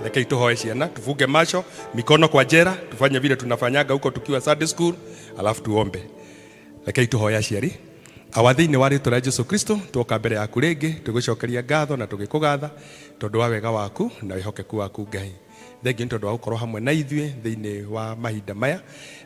rekei tuhoe ciana, tufunge macho, mikono kwa jera, tufanye vile tunafanyaga huko tukiwa Sunday school, alafu tuombe. Rekei tuhoe aciari. Awa thĩinĩ wa rĩtwa rĩa Jesu Kristo twoka mbere yaku rĩngĩ tũgĩcokeria ngatho na tũgĩkũgatha tondũ wa wega waku na wĩhokeku waku Ngai. Thengiũ nĩ tondũ wa gũkorwo hamwe na ithuĩ thĩinĩ wa mahinda maya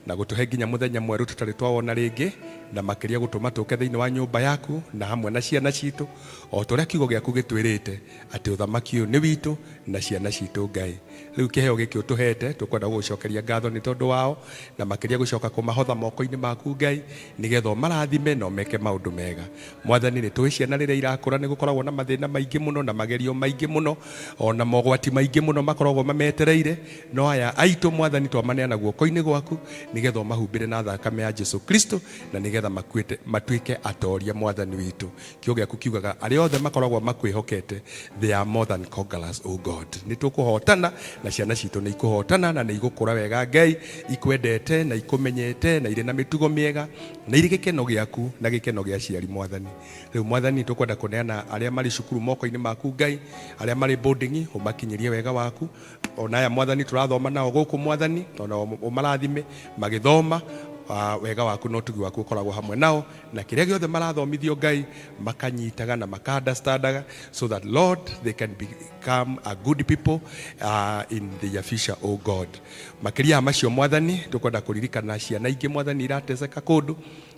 na gũtũhe nginya mũthenya mwerũ tũtarĩ twawona rĩngĩ, na makĩria gũtũma tũke thĩinĩ wa nyũmba yaku na hamwe na ciana citũ o ta ũrĩa kiugo gĩaku gĩtwĩrĩte atĩ ũthamaki ũyũ nĩ witũ na ciana citũ Ngai. Rĩu kĩheo gĩkĩ ũtũhete tũkwenda gũgũcokeria ngatho nĩ tondũ wao, na makĩria gũcoka kũmahotha moko-inĩ maku Ngai, nĩgetha ũmarathime na ũmeke maũndũ mega. Mwathani, nĩ tũĩ ciana rĩrĩa irakũra nĩ gũkoragwo na mathĩna maingĩ mũno na magerio maingĩ mũno ona mogwati maingĩ mũno makoragwo mametereire, no aya aitũ Mwathani twamaneana guoko-inĩ gwaku nĩgetha ũmahumbĩre na thakame ya Jesu Kristo na nĩgetha matuĩke atoria Mwathani witũ. Kiugo gĩaku kiugaga arĩa othe makoragwo makwĩhokete, they are more than conquerors, O God. Nĩ tũkũhotana na ciana citũ nĩ ikũhotana na nĩ igũkũra wega Ngai, ikwendete na ikũmenyete na irĩ na mĩtugo mĩega na irĩ gĩkeno gĩaku na gĩkeno gĩa aciari Mwathani. Rĩu Mwathani tũkwenda kũneana arĩa marĩ cukuru moko-inĩ maku Ngai, arĩa marĩ boarding ũmakinyĩrie wega waku, ona aya Mwathani tũrathoma nao gũkũ Mwathani, ona ũmarathime magĩthoma, wega waku na ũtugi waku ũkoragwo hamwe nao, na kĩrĩa gĩothe marathomithio Ngai makanyitaga na maka understandaga, so that Lord they can become a good people in their future, O God. Makĩria ya macio Mwathani tũkwenda kũririkana ciana ingĩ Mwathani irateseka kũndũ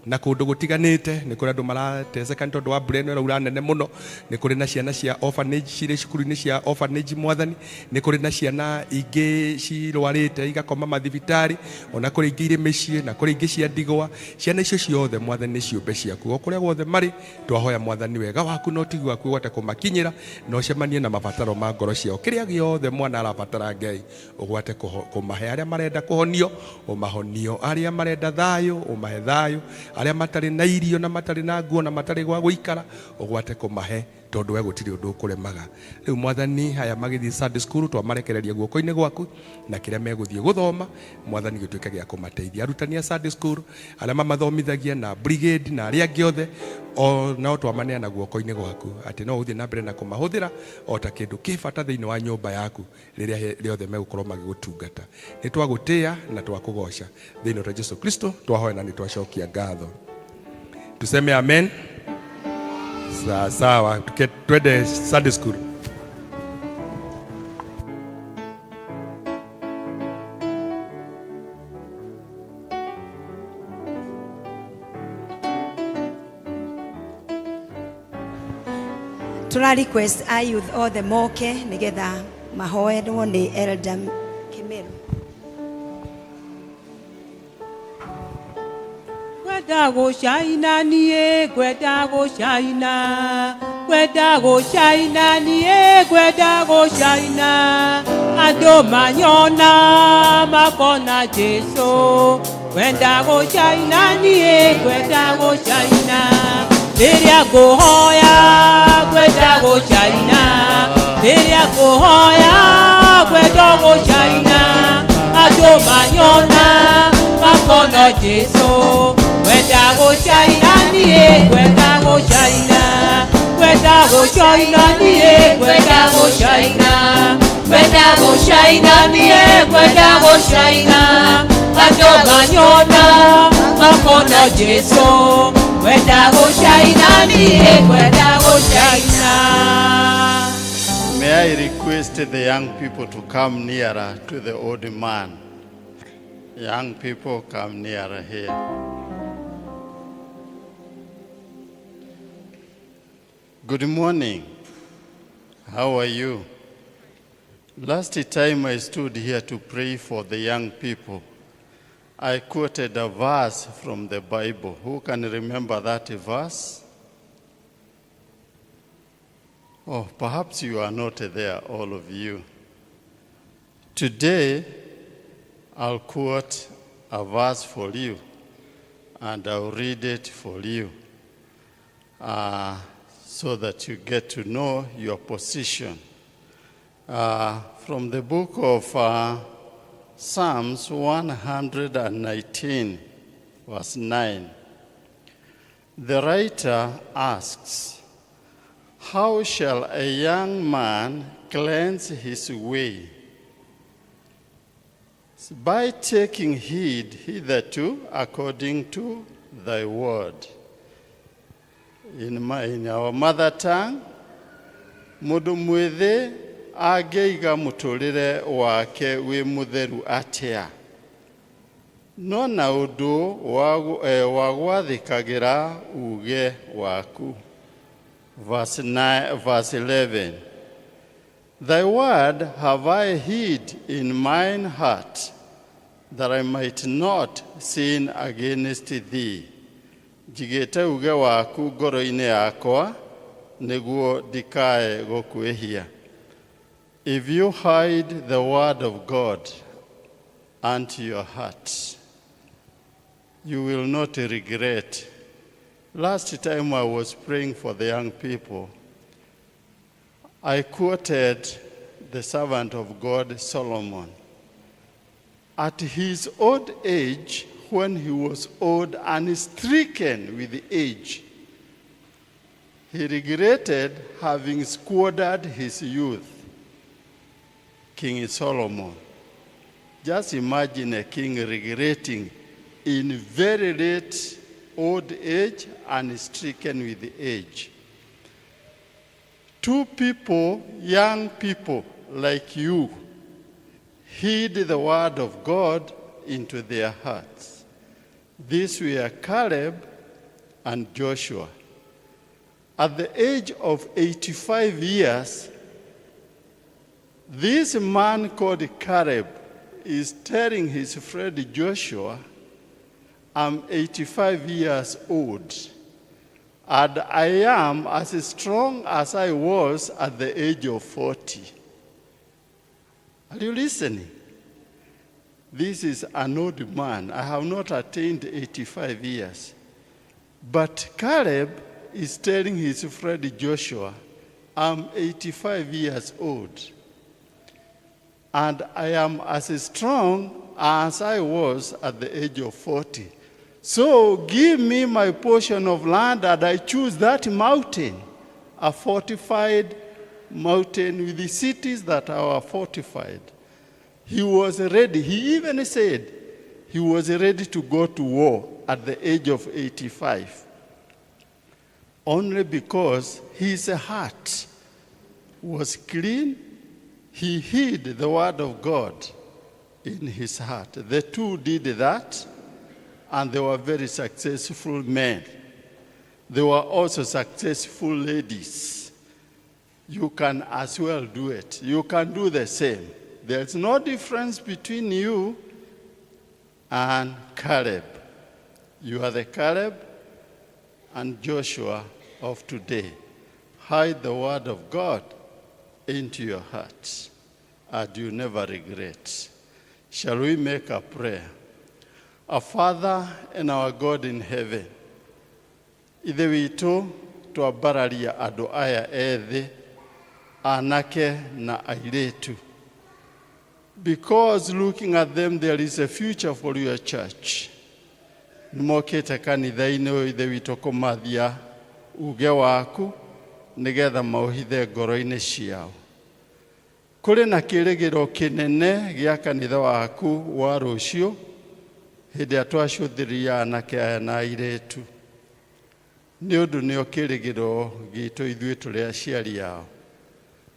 na kũndũ gũtiganĩte. Nĩ kũrĩ andũ marateseka nĩ tondũ wa mbura ĩno ĩraura nene mũno, nĩ kũrĩ na ciana cia orphanage cirĩ cukuru-inĩ cia orphanage Mwathani, nĩ kũrĩ na ciana ingĩ cirwarĩte igakoma mathibitarĩ, ona kũrĩ ingĩ irĩ mĩciĩ na kũrĩ ingĩ cia ndigwa. Ciana icio ciothe Mwathani nĩ ciũmbe ciaku, o kũrĩa guothe marĩ twahoya Mwathani wega waku na ũtigi waku ũhote kũmakinyĩra na ũcemanie na mabataro ma ngoro ciao. Kĩrĩa gĩothe mwana arabatara Ngai ũgwate kũmahe, arĩa marenda kũhonio ũmahonio, arĩa marenda thayũ ũmahe thayũ, arĩa matarĩ na irio na matarĩ na nguo na matarĩ gwa gũikara ũgwate kũmahe, tondũ we gũtirĩ ũndũ ũkũremaga. Rĩu Mwathani aya magĩthiĩ Sunday school twamarekereria guoko-inĩ gwaku, na kĩrĩa megũthiĩ gũthoma Mwathani gĩtuĩke gĩa kũmateithia. Arutani a Sunday school arĩa mamathomithagia na brigade na arĩa angĩ othe o nao twamaneana guoko-inĩ gwaku, atĩ no ũthiĩ na mbere na kũmahũthĩra o ta kĩndũ kĩ bata thĩinĩ wa nyũmba yaku rĩrĩa rĩothe megũkorwo magĩgũtungata. Nĩ twagũtĩĩa na twakũgoca thĩinĩ wa Jesu Kristo twahoya na nĩ twacokia ngatho. Tuseme amen. Sawa sawa, twende Sunday school. Tũra request a youth othe moke nĩgetha mahoerwo nĩ Elder Kĩmĩru. Ngwenda gũcaina niĩ, ngwenda gũcaina, ngwenda gũcaina niĩ, ngwenda gũcaina, andũ manyona makona Jesũ. Ngwenda gũcaina niĩ, ngwenda gũcaina, rĩrĩa ngũhoya, ngwenda gũcaina, rĩrĩa ngũhoya, ngwenda gũcaina, andũ manyona makona Jesũ. Ngwenda gũcaina niĩ, ngwenda gũcaina, ngwenda gũcaina niĩ, ngwenda gũcaina, ngwenda gũcaina niĩ, ngwenda gũcaina, andũ manyona makona Jesũ. Ngwenda gũcaina niĩ, ngwenda gũcaina. May I request the young people to come nearer to the old man? Young people, come nearer here. Good morning. How are you? Last time I stood here to pray for the young people, I quoted a verse from the Bible. Who can remember that verse? Oh, perhaps you are not there, all of you. Today, I'll quote a verse for you, and I'll read it for you, so that you get to know your position. From the book of Psalms 119, verse 9, the writer asks, "How shall a young man cleanse his way? By taking heed hitherto according to thy word." In our mother tongue, mũndũ mwĩthĩ angĩiga mũtũrĩre wake wĩ mũtheru atĩa? No na ũndũ wa gwathĩkagĩra uge waku. Verse 9, verse 11. Thy word have I hid in mine heart, that I might not sin against thee. Njigĩte uge waku ngoro-inĩ yakwa, nĩguo ndikae gũkwĩhia. If you hide the word of God unto your heart, you will not regret. Last time I was praying for the young people, I quoted the servant of God, Solomon. At his old age, when he was old and stricken with age, he regretted having squandered his youth. King Solomon. Just imagine a king regretting in very late old age and stricken with age. Two people, young people like you, hid the word of God into their hearts. These were Caleb and Joshua. At the age of 85 years, this man called Caleb is telling his friend Joshua, I'm 85 years old, and I am as strong as I was at the age of 40. Are you listening? This is an old man. I have not attained 85 years. But Caleb is telling his friend Joshua, I'm 85 years old, and I am as strong as I was at the age of 40. So give me my portion of land, and I choose that mountain, a fortified mountain with the cities that are fortified. He was ready. He even said he was ready to go to war at the age of 85, only because his heart was clean. He hid the word of God in his heart. The two did that, and they were very successful men. They were also successful ladies. You can as well do it. You can do the same. There's no difference between you and Caleb. You are the Caleb and Joshua of today. Hide the word of God into your hearts, and you never regret. Shall we make a prayer? Our Father and our God in heaven, Ithe witũ twambararia andũ aya ethĩ, anake na airĩtu. Because looking at them there is a future for your church. Nĩmokĩte kanitha-inĩ ũyũ Ithe witũ kũmathia uge waku nĩgetha maũhithe ngoro-inĩ ciao. Kũrĩ na kĩrĩgĩro kĩnene gĩa kanitha waku wa rũciũ hĩndĩ ĩrĩa twacũthĩrĩria anake aya na airĩtu, nĩ ũndũ nĩo kĩrĩgĩro gitũ ithuĩ tũrĩ aciari ao,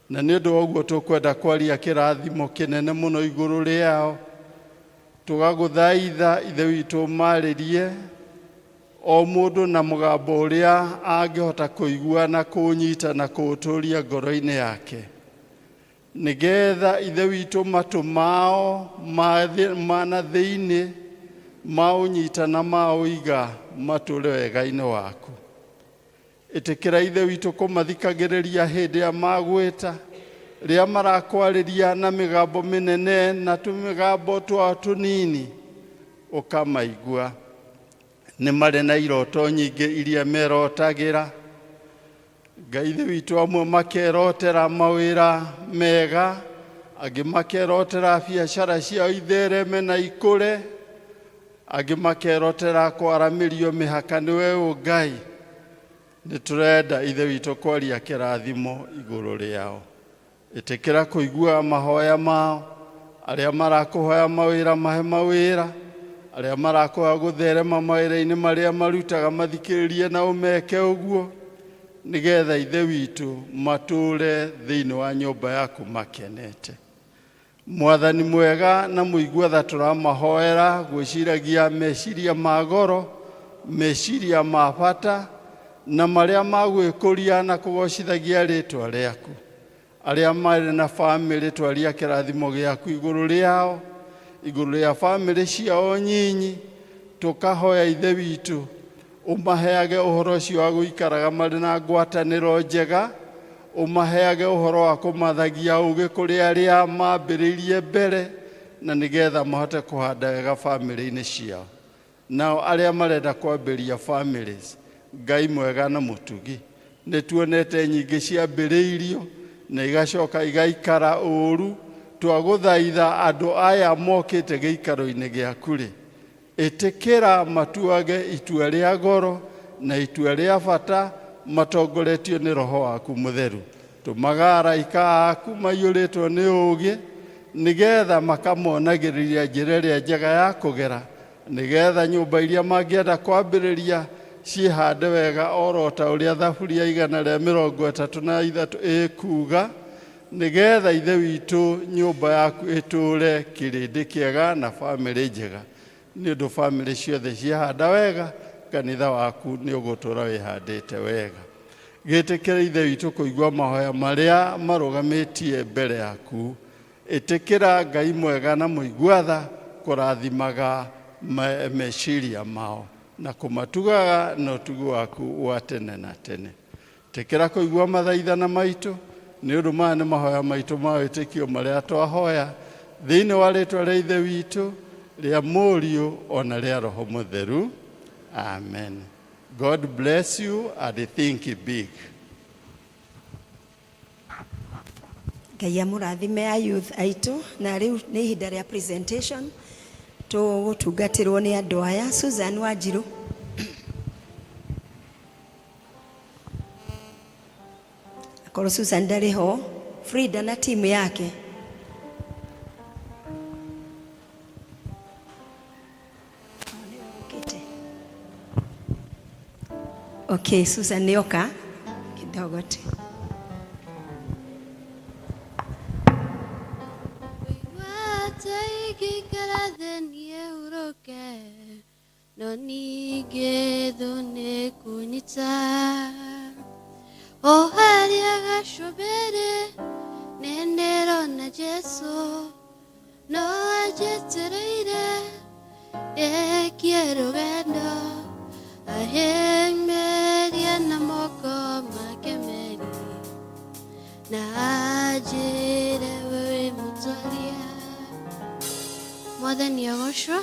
na nĩ ũndũ wa ũguo tũkwenda kwaria kĩrathimo kĩnene mũno igũrũ rĩao. Tũgagũthaitha Ithe witũ marĩrie o mũndũ na mũgambo ũrĩa angĩhota kũigua na kũũnyita na kũũtũria ngoro-inĩ yake, nĩgetha Ithe witũ matũ mao ma na thĩinĩ maũnyita na maũiga matũre wega-inĩ waku. Ĩtĩkĩra Ithe witũ kũmathikagĩrĩria hĩndĩ ya magwĩta, rĩrĩa marakwarĩria na mĩgambo mĩnene na tũmĩgambo twao tũnini, ũkamaigua. Nĩ marĩ na iroto nyingĩ iria merotagĩra. Ngai Ithe witũ, amwe makerotera mawĩra mega, angĩ makerotera biacara ciao ithereme na ikũre, angĩ makerotera kwaramĩrio mĩhaka nĩwe ũ Ngai. Nĩ tũrenda Ithe witũ kwaria kĩrathimo igũrũ rĩao. Ĩtĩkĩra kũigua mahoya mao, arĩa marakũhoya mawĩra mahe mawĩra, arĩa marakũhoya gũtherema mawĩra-inĩ marĩa marutaga mathikĩrĩrie na ũmeke ũguo, nĩgetha Ithe witũ matũre thĩinĩ wa nyũmba yaku makenete. Mwathani mwega na mũigua tha, tũramahoera gwĩciragia meciria ma goro, meciria ma bata na marĩa ma gwĩkũria na kũgocithagia rĩtwa rĩaku. Arĩa marĩ na bamĩrĩ, twaria kĩrathimo gĩaku igũrũ rĩao, igũrũ rĩa bamĩrĩ ciao nyinyi. Tũkahoya Ithe witũ ũmaheage ũhoro ũcio wa gũikaraga marĩ na ngwatanĩro njega, ũmaheage ũhoro wa kũmathagia ũgĩ kũrĩ arĩa mambĩrĩirie mbere, na nĩgetha mahote kũhanda wega bamĩrĩ-inĩ ciao. Nao arĩa marenda kwambĩrĩria families, Ngai mwega na mũtugi, nĩ tuonete nyingĩ ciambĩrĩirio na igacoka igaikara ũru. Twagũthaitha andũ aya mokĩte gĩikaro-inĩ gĩaku rĩ, ĩtĩkĩra matuage itua rĩa goro na itua rĩa bata matongoretio nĩ Roho waku Mũtheru. Tũmaga araika aku maiyũrĩtwo nĩ ũũgĩ, nĩgetha makamonagĩrĩria njĩra ĩrĩa njega ya kũgera, nĩgetha nyũmba iria mangĩenda kwambĩrĩria ciĩhande wega oro ta ũrĩa Thaburia 133 ĩkuga, nĩgetha Ithe witũ nyũmba yaku ĩtũre kĩrĩndĩ kĩega na bamĩrĩ njega. Nĩ ũndũ bamĩrĩ ciothe ciahanda wega, kanitha waku nĩ ũgũtũra wĩhandĩte wega. Gĩtĩkĩra Ithe witũ kũigua mahoya marĩa marũgamĩtie mbere yaku. Ĩtĩkĩra Ngai mwega na mũigua tha kũrathimaga meciria mao na kũmatugaga na ũtugi waku wa tene na tene. Ĩtĩkĩra kũigua mathaithana maitũ, nĩ ũndũ maya nĩ mahoya maitũ ma wĩtĩkio marĩa twahoya thĩinĩ wa rĩtwa rĩa Ithe witũ, rĩa Mũriũ ona rĩa Roho Mũtheru. Amen. God bless you and think big. Ngai amũrathime a youth aitũ. Na rĩu nĩ ihinda rĩa presentation, tũgũtungatĩrwo nĩ andũ aya. Susan Wanjiru. Akorwo Susan ndarĩ ho, Frida na timu yake. Oh, nĩwe ũkĩte. Okay, Susan nĩoka kidogo tu. Wĩigua ingĩikara thĩ niĩ hurũke, no ningĩ thũ nĩ kũnyita. O harĩa gacũmbĩrĩ nĩndĩrona Jesũ no anjĩtĩrĩire ndĩkie rũgendo ahĩmbĩrie na moko make merĩ na anjĩre we wĩ mũtwaria. Mwathani agocwo,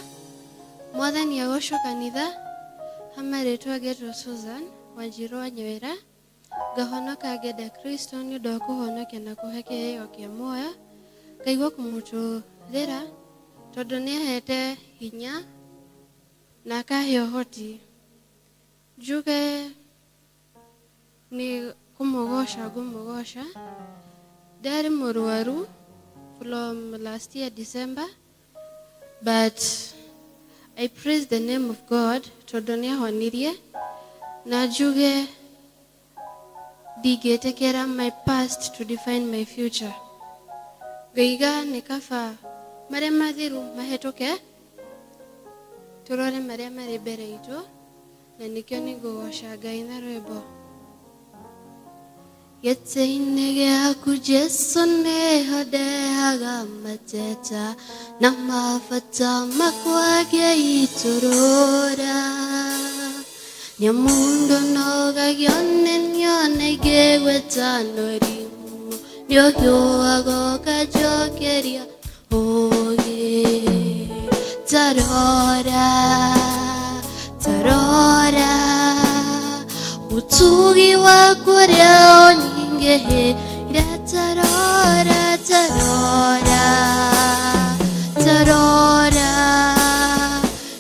Mwathani agocwo kanitha. Hama rĩtwa ngetwo Susan Wanjiru wa Nyawĩra, ngahonoka ngenda Kristo nĩ ũndũ wa kũhonokia na kũhe kĩheo kĩa muoyo, ngaigua kũmũtũrĩra tondũ nĩ ahete hinya na akahe ũhoti. Njuge nĩ kũmũgoca ngũmũgoca. Ndarĩ mũrwaru from last year December, but I praise the name of God tondũ nĩ ahonirie, na njuge ndingĩtĩkĩra my past to define my future. Ngaiga nĩ kaba marĩa mathiru mahĩtũke, tũrore marĩa marĩ mbere itũ, na nĩkĩo nĩ ngũgoca Ngai na rwĩmbo. Gĩtĩ-inĩ gĩaku Jesũ nĩho ndehaga mateta na mabata makwa ngĩitũrũra. Nĩ mũndũ nogagio nĩ niona ingĩgwĩta nũrimũ, nĩũhiũhaga ũkanjokeria ũũgĩ. Tarora, tarora, ũtugi waku ũrĩa ũnyingĩhĩire. Tarora, tarora, tarora,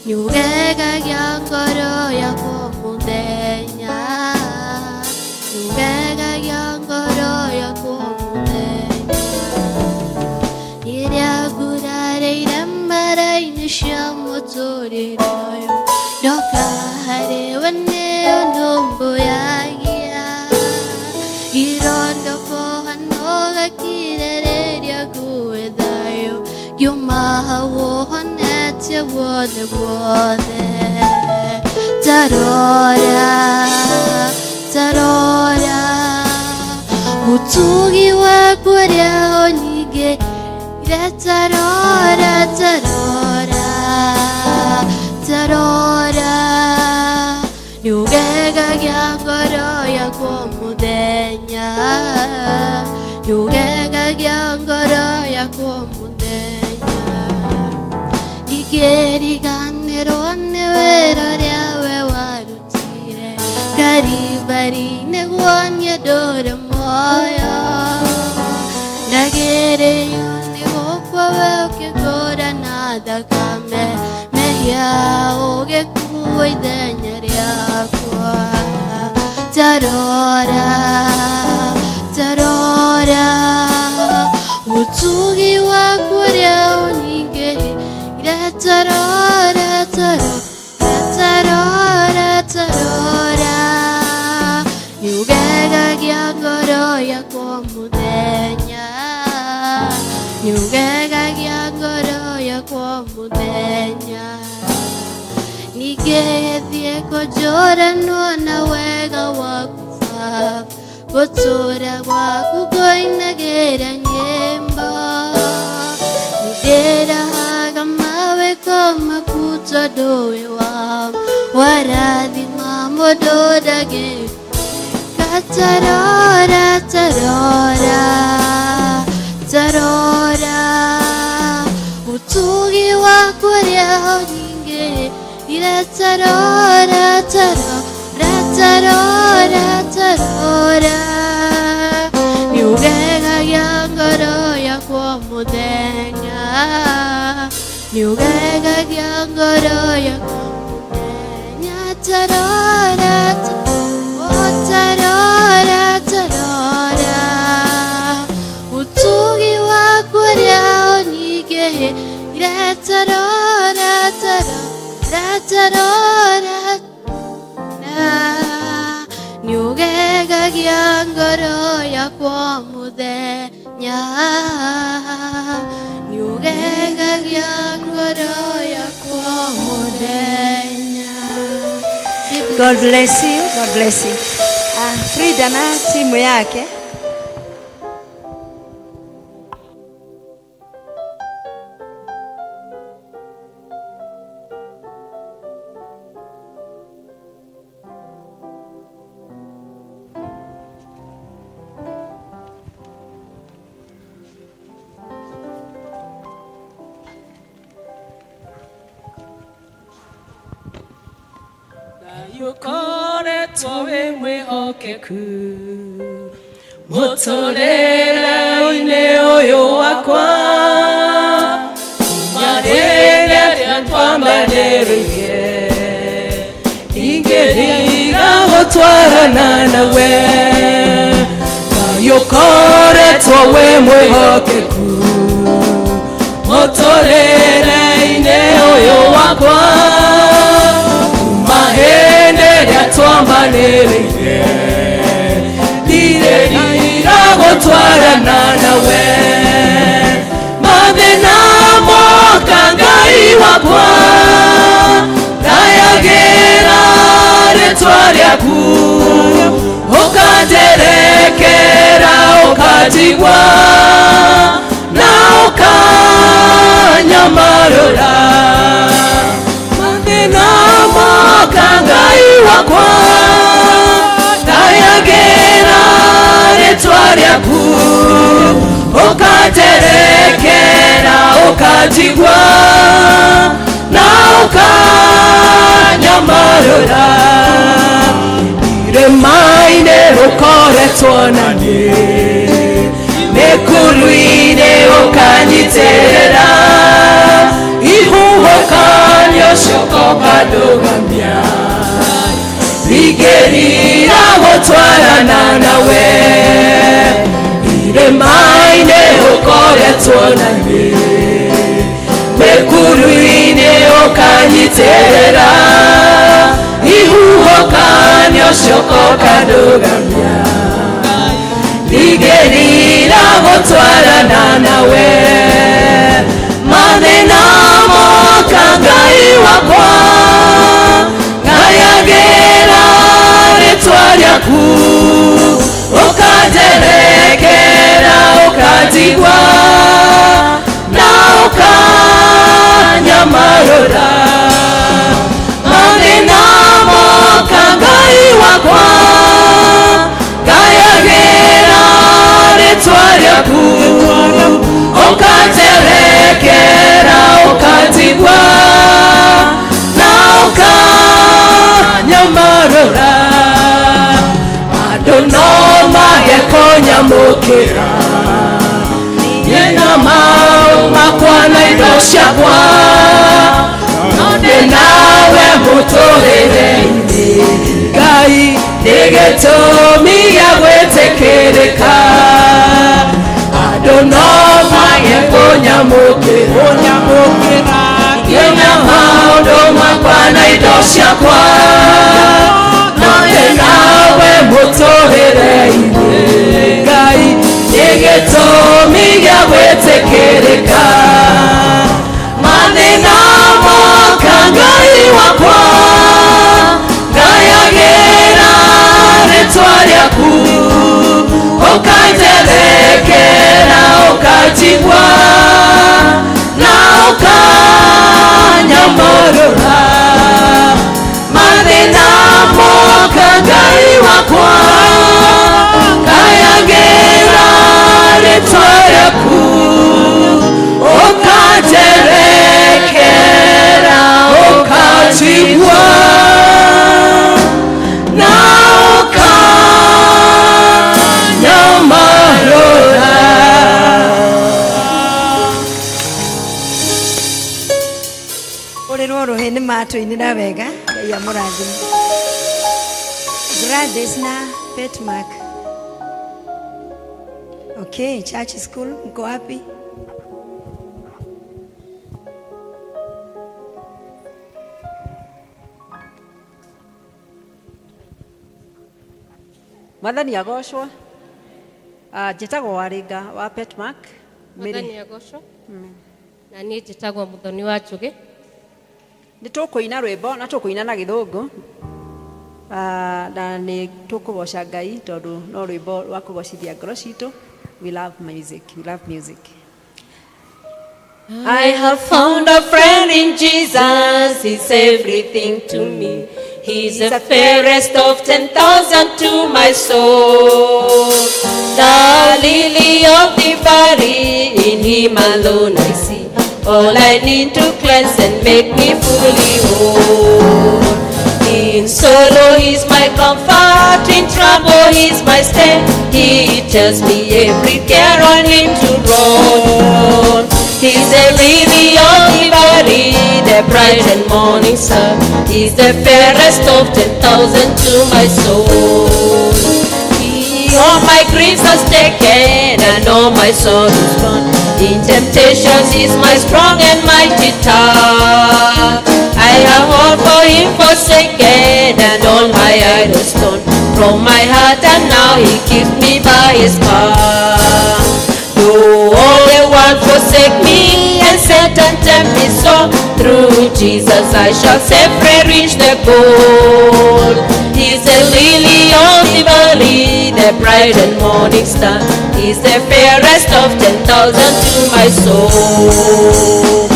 nĩũgegagia ngoro yakwa mũthenya, nĩũgegagia ngoro yakwa mũthenya. Rĩrĩa ngurarĩire mbara-inĩ cia mũtũrĩre ũyũ, ndoka harĩ we nĩũnũmbũyagia. Irondo pohano gakirĩrĩria ngue thayũ, ngiuma hau ũhonetie guothe guothe. Tarora, tarora, ũtugi waku ũrĩa ũnyingĩire. Tarora, tarora, tarora, nĩũgegagia ngoro yakwa mũthenya, nĩũgegagia ngoro yakwa mũthenya. Ndingĩriganĩrwo nĩ wĩra ũrĩa we warutire Karibari nĩguo niĩ ndũre muoyo. Ndagĩrĩirwo nĩ gũkua we ũkĩngũra na thakame, mehia ũgĩkua ithenya rĩakwa. Tarora, tarora, ũtugi waku ũrĩa ũnyingĩhĩire. Tarora, tarora, tarora, tarora, nĩũgegagia ngoro yakwa mũthenya, nĩũgegagia ngoro yakwa mũthenya. Ningĩ gĩthiĩ kũnjũranwo na wega waku Baba, gũtũũra gwaku ngũinagĩra nyĩmbo. Nĩndĩrahaga mawĩko maku tondũ wĩ wa warathima mũndũ ndangĩka. Tarora, tarora, tarora, ũtugi waku ũrĩa ũnyingĩhĩire. Tarora, tarora, tarora, tarora, nĩũgegagia ngoro yakwa mũthenya, nĩũgegagia ngoro yakwa mũthenya. Tarora, oh, tarora, tarora, ũtugi waku ũrĩa ũnyingĩhĩire. Tarora, tarora, tarora, nĩũgegagia ngoro yakwa mũthenya, nĩũgegagia ngoro yakwa mũthenya. God bless you. God bless you. Frida na timu yake. Ũkoretwo wĩ mwĩhokeku mũtũrĩre-inĩ ũyũ wakwa, kuma rĩrĩa twambanĩrĩire ingĩriga gũtwarana nawe. Ngai ũkoretwo wĩ mwĩhokeku mũtũrĩre-inĩ ũyũ wakwa, kuma hĩndĩ ĩrĩa twambanĩrĩire ndirĩrira gũtwarana nawe. Mathĩna moka Ngai wakwa, ngayagĩra rĩtwa rĩaku, ũkanjerekera ũkanjigua na ũkanyamarũra. Mathĩna moka Ngai wakwa, ngayagĩra rĩtwa rĩaku, ũkanjerekera ũkanjigua na ũkanyamarũra. Irĩma-inĩ ũkoretwo na niĩ, mĩkuru-inĩ ũkanyitĩrĩra, ihuhũkanio ciũka ũkandũgamia, ingĩrira gũtwarana nawe. Irĩma-inĩ ũkoretwo na niĩ, mĩkuru-inĩ ũkanyitĩrĩra, ihuhũkanio ciũka ũkandũgamia, ingĩrira gũtwarana nawe. Mathĩna moka Ngai wakwa, ngayagĩra rĩtwa rĩaku, ũkanjerekera ũkanjigua na ũkanyamarũra. Mathĩna moka Ngai wakwa, ngayagĩra rĩtwa rĩaku, ũkanjerekera ũkanjigua na ũkanyamarũra. Andũ no mage kũnyamũkĩra, niĩ na maũ makwa na indo ciakwa, no ndĩ nawe mũtũrĩre-inĩ. Ngai nĩ gĩtũmi gĩa gwĩtĩkĩrĩka, andũ no mage kũnyamũkĩra, niĩ na maũndũ makwa na indo ciakwa, no ndĩ nawe mũtũrĩre-inĩ. Ngai nĩ gĩtũmi gĩa gwĩtĩkĩrĩka. Mathĩna moka Ngai wakwa, ngayagĩra rĩtwa rĩaku, ũkanjerekera ũkanjigua na ũkanyamarũra. Mathĩna moka Ngai wakwa, ngayagĩra rĩtwa rĩaku, ũkanjerekera ũkanjigua na ũkanyamarũra. Ũrĩrwo rũhĩ nĩ matũinĩra wega, Ngai amũrathime. Gladys na Petmark. Okay, church school mko wapi? Mwathani agocwo. Njĩtagwo Warĩnga wa Petmark. Mwathani agocwo. Na niĩ njĩtagwo Mũthoni wa Njũgĩ. Nĩ tũkũina rwĩmbo na tũkũina na gĩthũngũ. Na nĩ tũkũgoca Ngai tondũ no rwĩmbo rwa kũgocithia ngoro citũ. We love music, we love music. I have found a friend in Jesus, he's everything to me. He's the fairest of 10,000 to my soul. The lily of the valley, in him alone I see all I need to cleanse and make me fully whole. In sorrow he's my comfort, in trouble he's my stay. He tells me every care on him to roll. He's the lily of the valley, the bright and morning star. He's the fairest of 10,000 to my soul. He all my griefs has taken and all my sorrows gone. In temptations he's my strong and mighty tower. I have all for him forsaken and all my idols torn from my heart, and now he keeps me by his power. Though all the world forsake me and Satan tempt me so, through Jesus I shall safely reach the goal. He's the lily of the valley, the bright and morning star. He's the fairest of 10,000 to my soul.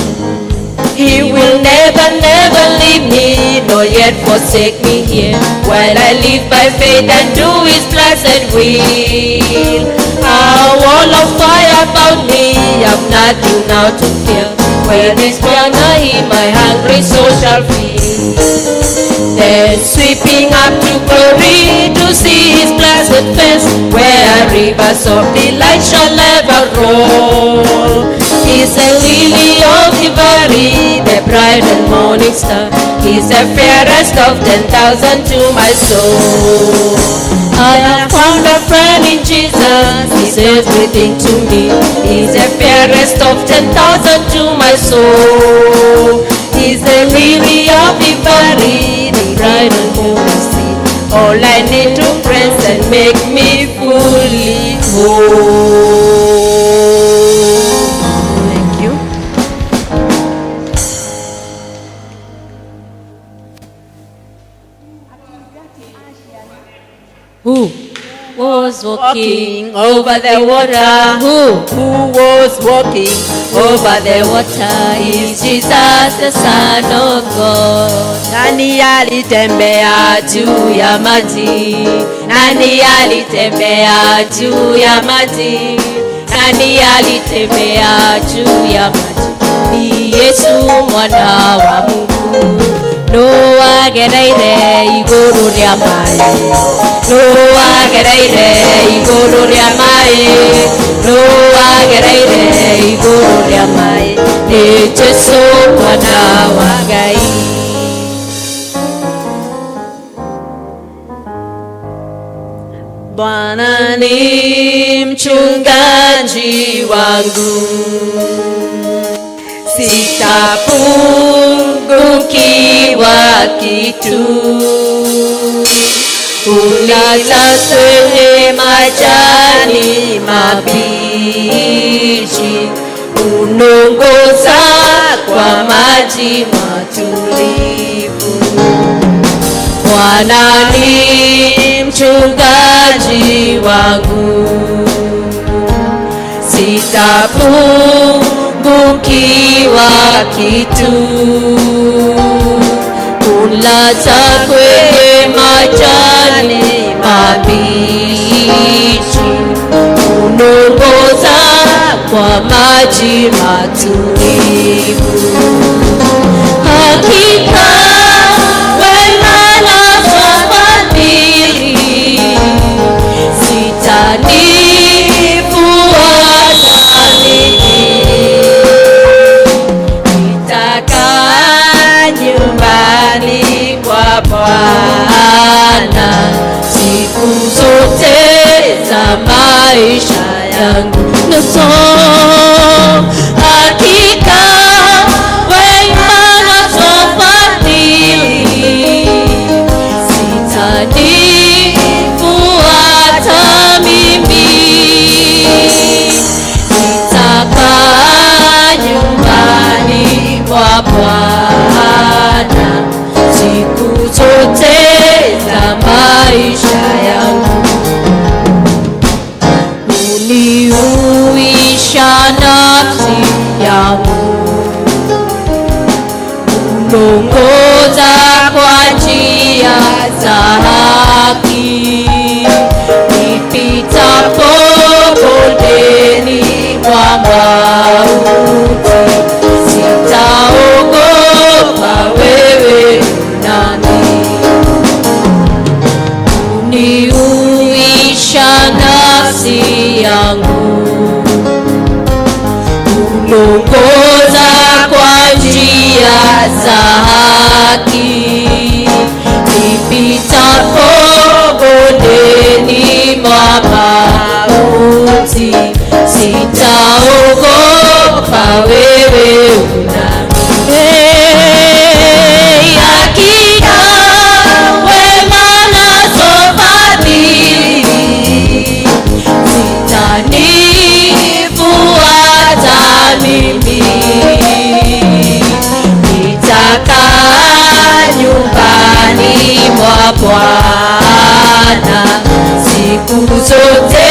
He will never, never leave me, nor yet forsake me here, while I live by faith and do his blessed will. A wall of fire about me, I've nothing now to fear. When his banner in my hungry soul shall feed. Then sweeping up to glory to see his blessed face, where rivers of delight shall ever roll. He's the lily of the valley, the bright and morning star. He's the fairest of 10,000 to my soul. I have found a friend in Jesus, he's everything to me. He's the fairest of 10,000 to my soul. He's the lily of the valley, the bright and morning star. All I need to press and make me fully whole. Thank you. Who was walking Walking over the water? Who was walking over the water? Is Jesus the Son of God? Nani alitembea juu ya maji? Nani alitembea juu ya maji? Nani alitembea juu ya maji? Ni Yesu mwana wa Mungu. Nũ wagereire igũrũ rĩa maĩ? Nũ wagereire igũrũ rĩa maĩ? Nũ wagereire igũrũ rĩa maĩ? Nĩ Jesu mwana wa Ngai. Bwana ni mchungaji wangu, sitapungukiwa kitu. Hunilaza kwenye majani mabichi, huniongoza kwa maji matulivu. Bwana ni mchungaji wangu, sitapungukiwa kitu. Hunilaza kwenye majani mabichi, huniongoza kwa maji matulivu. Hakika wema na fadhili zitanifuata mimi, nitakaa nyumbani kwa Bwana siku zote za maisha yangu. Nusu hakika wema na fadhili zitanifuata mimi, nitakaa nyumbani kwa Bwana siku zote za njia za haki. Nipitapo bondeni mwa mauti, sitaogopa, wewe nami. Uniuisha nafsi yangu, uniongoza kwa njia za haki. Nipitapo bondeni mwa mauti, sitaogopa, wewe unami. Hey, hakika wema nazo fadhili zitanifuata mimi, nitakaa nyumbani mwa Bwana siku zote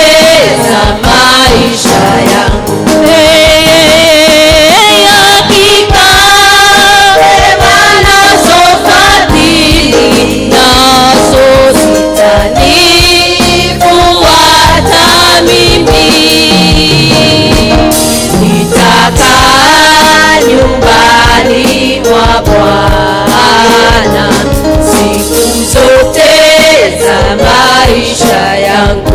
za maisha yangu. Hey, hakika wema nazo fadhili nazo zitanifuata mimi, nitakaa nyumbani mwa Bwana siku zote za maisha yangu.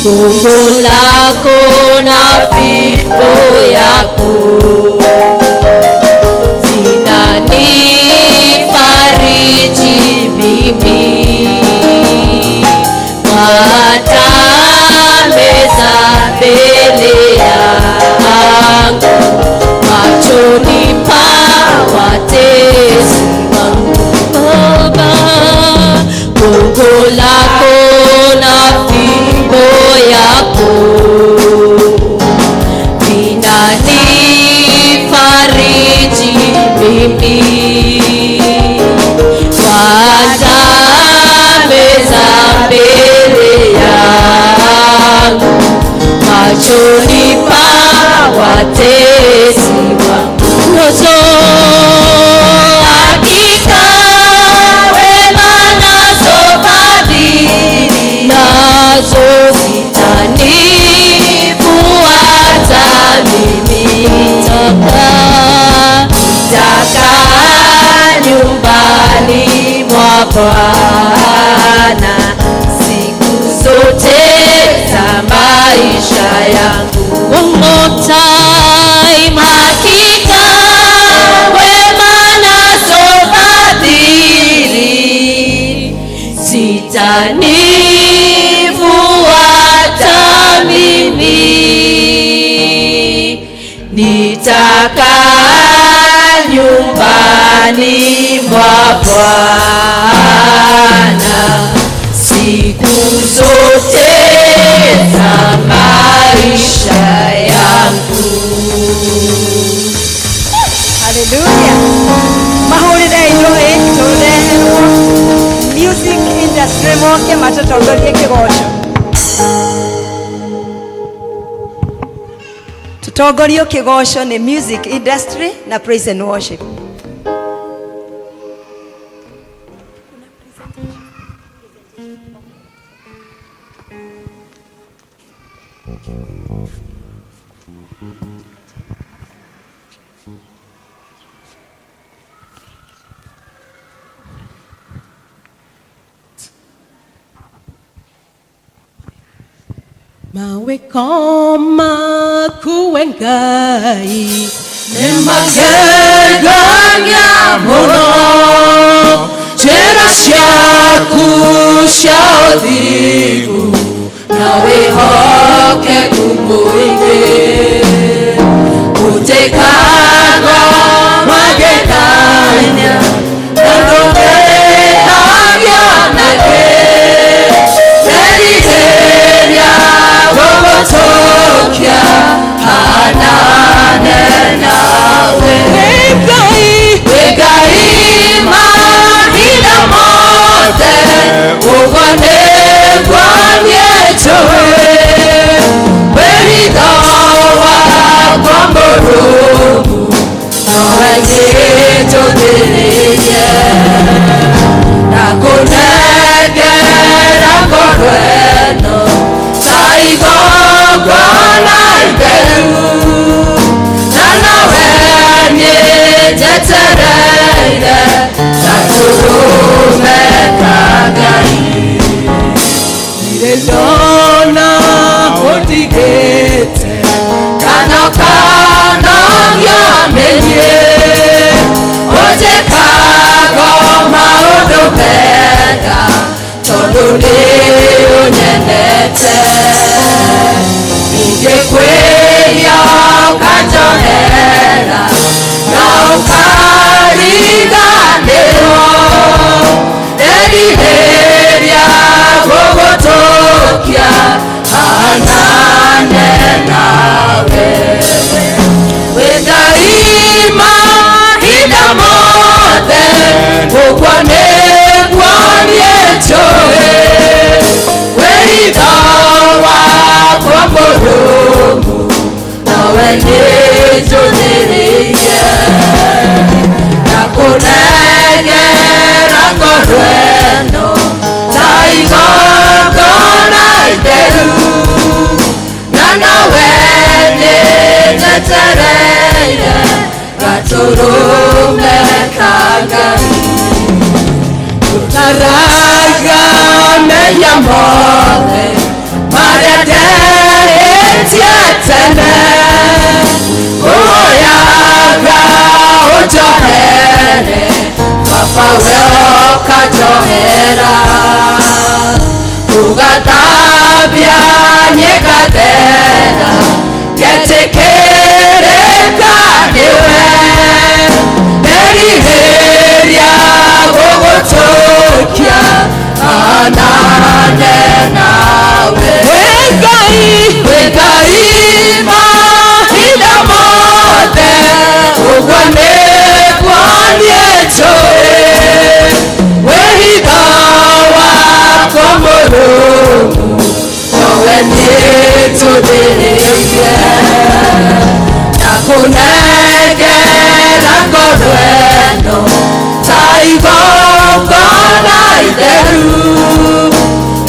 Gongo lako na fimbo yako zinanifariji mimi, waandaa meza mbele yangu machoni pa watesi wangu. Baba, gongo lako na fimbo yako vinanifariji mimi, waandaa meza mbele yangu machoni pa watesi wangu. Nazo hakika wema nazo fadhili nazo zitanifuata mimi, nitakaa nyumbani mwa Bwana siku zote za maisha yangu. One more time, hakika wema nazo fadhili zitanifuata mimi, nitakaa nyumbani mwa Bwana siku zote za maisha yangu. Haleluya. Mahũrĩre iroĩ tũreherwo music industry moke matũtongorie kĩgoco, tũtongorio kĩgoco nĩ music industry na praise and worship. Mawĩko maku we Ngai nĩ magegania mũno, njĩra ciaku cia ũthingu na wĩhokeku mũingĩ, gũtĩkaga magegania na ndũngĩhagio nakĩ, merirĩria gũgũtũkia hanane nawe. Wĩ Ngai mahinda mothe, ũguo nĩguo. ngoro ĩno ta igongona itheru na nowe niĩ njetereire gatũrũme ka Ngai. Ndirĩ ndona ũndigĩte kana ũkanogia nĩniĩ ũnjĩkaga maũndũ mega tondũ nĩ ũnyendete. Ingĩkwĩria ũkanjohera na ũkariganĩrwo nderirĩria gũgũtũkia hanane nawe. Wĩ Ngai mahinda mothe ũguo nĩguo niĩ njũĩ wĩitho wakwa mũrũmu nowe niĩ njũthĩrĩirie ndakũnengera ngoro ĩno ta igongona itheru na nowe niĩ njetereire gatũrũme ka Ngai. Ndaraga mehia mothe marĩa ndehĩtie tene ngũhoyaga ũnjohere Baba we ũkanjohera ũgathambia niĩ ngathera ngetĩkĩrĩka nĩwe nderirĩria gũgũtũkia hanane nawe. Wĩ Ngai mahinda mothe ũguo nĩguo niĩ njũĩ wĩhitho wakwa mũrũmu nowe niĩ njũthĩrĩirie ndakũnengera ngoro ĩno ta igongona itheru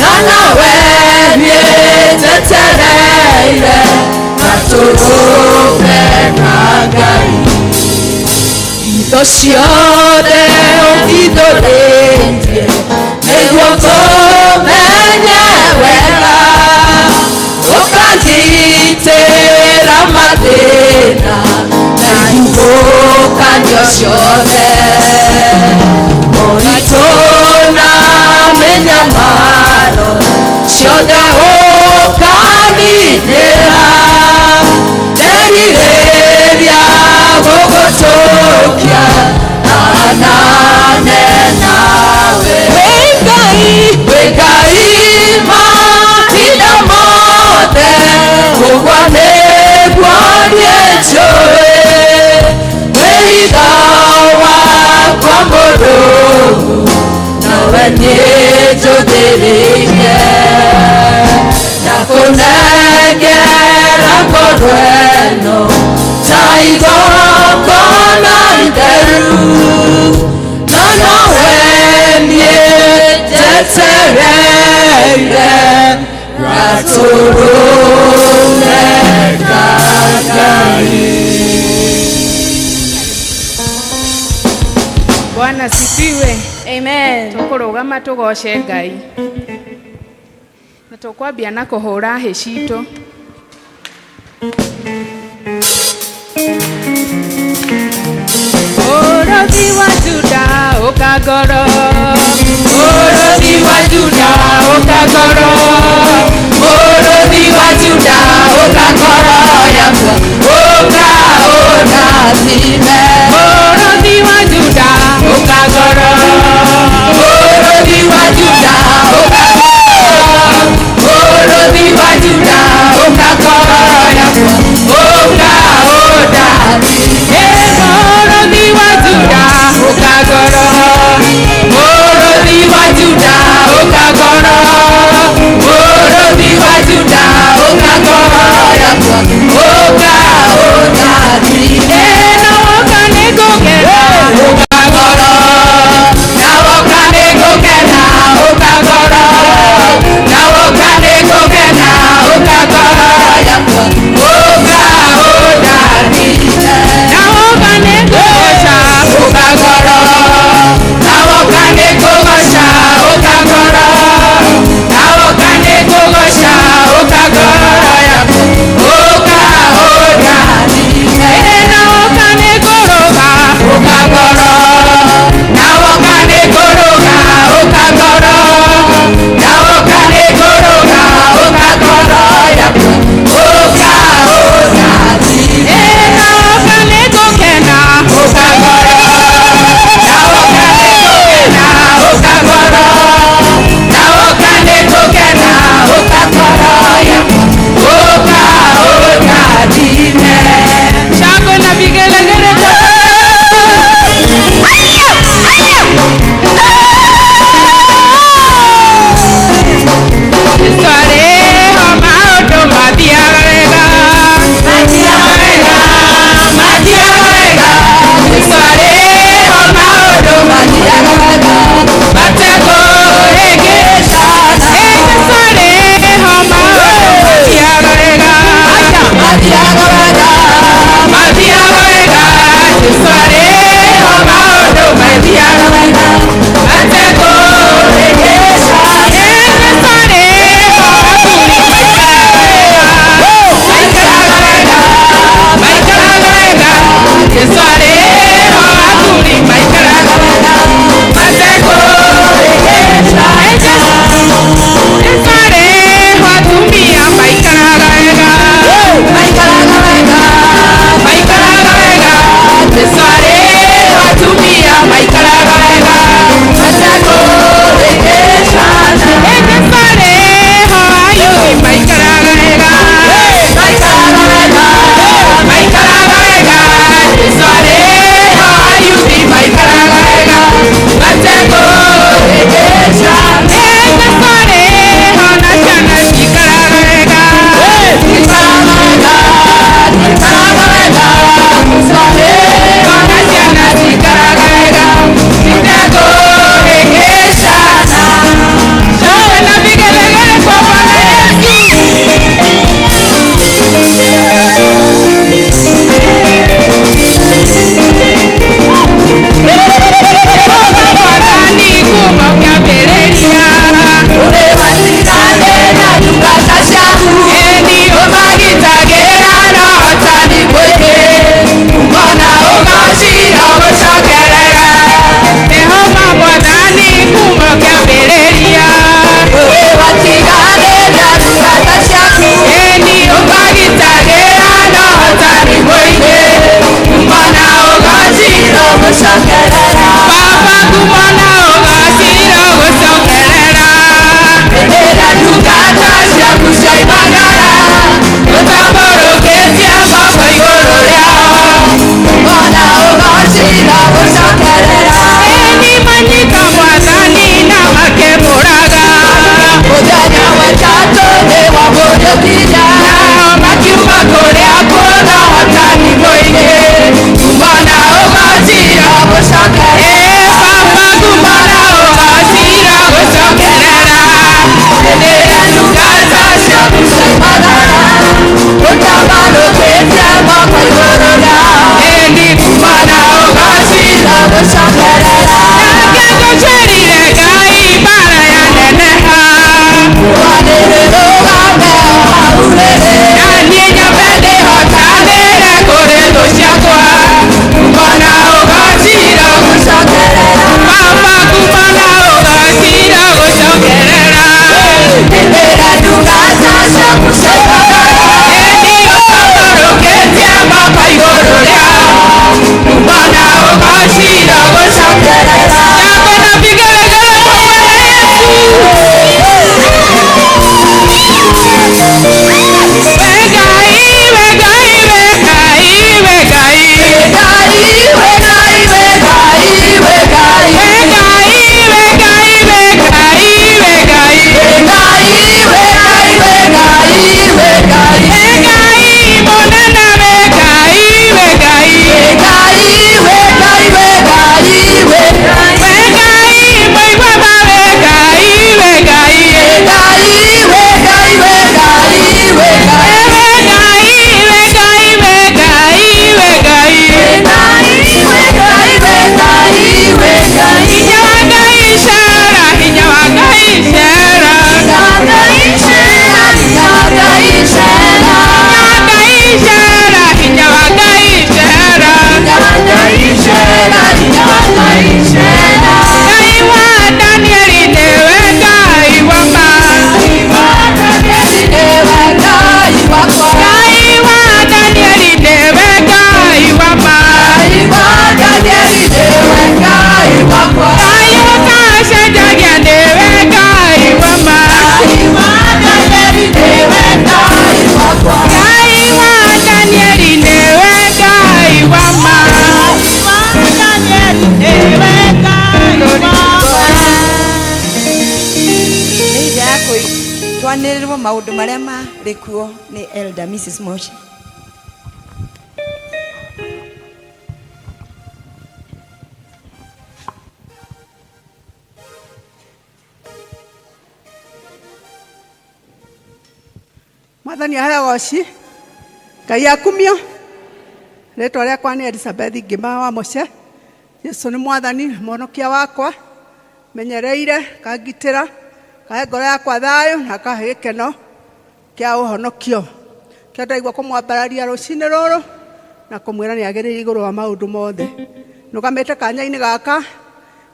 na nowe niĩ njetereire gatũrũme ka Ngai. Itho ciothe ũhithũrĩtie nĩguo ngũmenye wega ũkangitĩra mathĩna na ihuhũkanio ciothe moritũ na mĩnyamaro ciothe ũkangitĩra nderirĩria gũgũtũkia hanane nawe. Wĩ Ngai mahinda mothe ũguo nĩguo niĩ njũĩ wĩhitho wakwa mũrũmu nowe niĩ njũthĩrĩirie ndakũnengera ngoro ĩno ta igongona itheru na nowe niĩ njetereire gatũrũme ka Ngai. Bwana sifiwe. Amen. Tũkũrũgama tũgoce Ngai na tũkwambia na kũhũra hĩ citũ. Mũrũthi wa Juda ũka ngoro, mũrũthi wa Juda ũka ngoro, mũrũthi wa Juda ũka ngoro yakwa ũka ũndathime. Mũrũthi wa Juda ũka ngoro, mũrũthi wa Juda ũka ngoro, mũrũthi wa Juda ũka ngoro yakwa ũka ũndathime. Mũrũthi wa Juda ũka ngoro, mũrũthi wa Juda ũka Twanĩrĩrwo maũndũ marĩa marĩ kuo nĩ Elder Mrs. Moshi. Mwathani aheo goci, Ngai akumio. Rĩtwa rĩakwa nĩ Elizabeth Ngĩma wa Mũce. Jesu nĩ mwathani mũhonokia wakwa, menyereire kangitĩra, kahe ngoro yakwa thayũ na kahe gĩkeno kĩa ũhonokio. Kĩo ndaigua kũmwambararia rũcinĩ rũrũ na kũmwĩra nĩ agĩrĩire igũrũ wa maũndũ mothe. Nũgamĩte kanya-inĩ gaka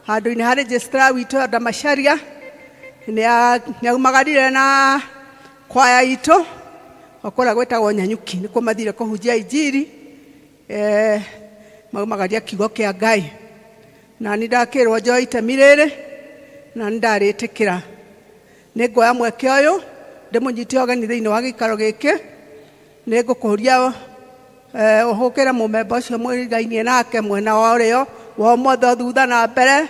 handũ-inĩ harĩ registrar witũ Elder Macharia, nĩ aumagarire na kwaya itũ o kũrĩa gwĩtagwo Nyanyuki, nĩkuo mathire kũhunjia injiri, maumagaria kiugo kĩa Ngai. Na nĩ ndakĩrwo njoe itemi rĩrĩ na nĩ ndarĩtĩkĩra. Nĩ nguoya mweke ũyũ ndĩmũnyite ũgeni thĩinĩ wa gĩikaro gĩkĩ, nĩ ngũkũria ũhũkĩre mũmemba ũcio mwĩrigainie nake mwena wa ũrĩo wa ũmotho, thutha na mbere,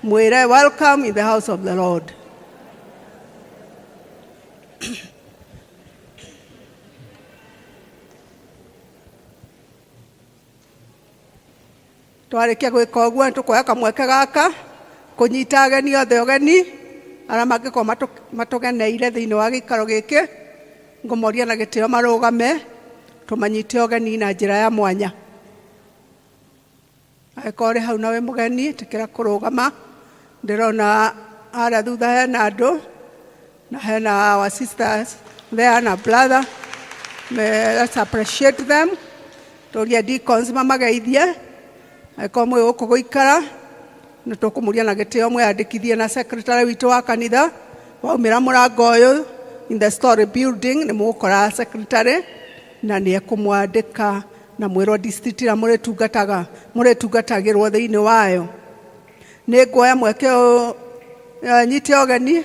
mwĩre welcome in the house of the Lord. Twarĩkia gwĩka ũguo nĩ tũkuoya kamweke gaka kũnyita ageni othe ũgeni arĩa mangĩkorwo matũgeneire thĩinĩ wa gĩikaro gĩkĩ, ngũmoria na gĩtĩo marũgame tũmanyite ũgeni na njĩra ya mwanya. Angĩkorwo ũrĩ hau na wĩ mũgeni, ĩtĩkĩra kũrũgama. Ndĩrona harĩa thutha hena andũ na hena our sisters there na brother. Let's appreciate them. Tũrie deacons mamageithie. Angĩkorwo mwĩ gũkũ gũikara, nĩ tũkũmũria na gĩtĩo mwĩyandĩkithie na secretary witũ wa kanitha. Waumĩra mũrango ũyũ in the story building nĩ mũgũkora secretary na nĩ ekũmwandĩka na mwĩrwo district ĩrĩa mũrĩtungatagĩrwo thĩinĩ wayo. Nĩ nguoya mweke ũyũ nyite ũgeni.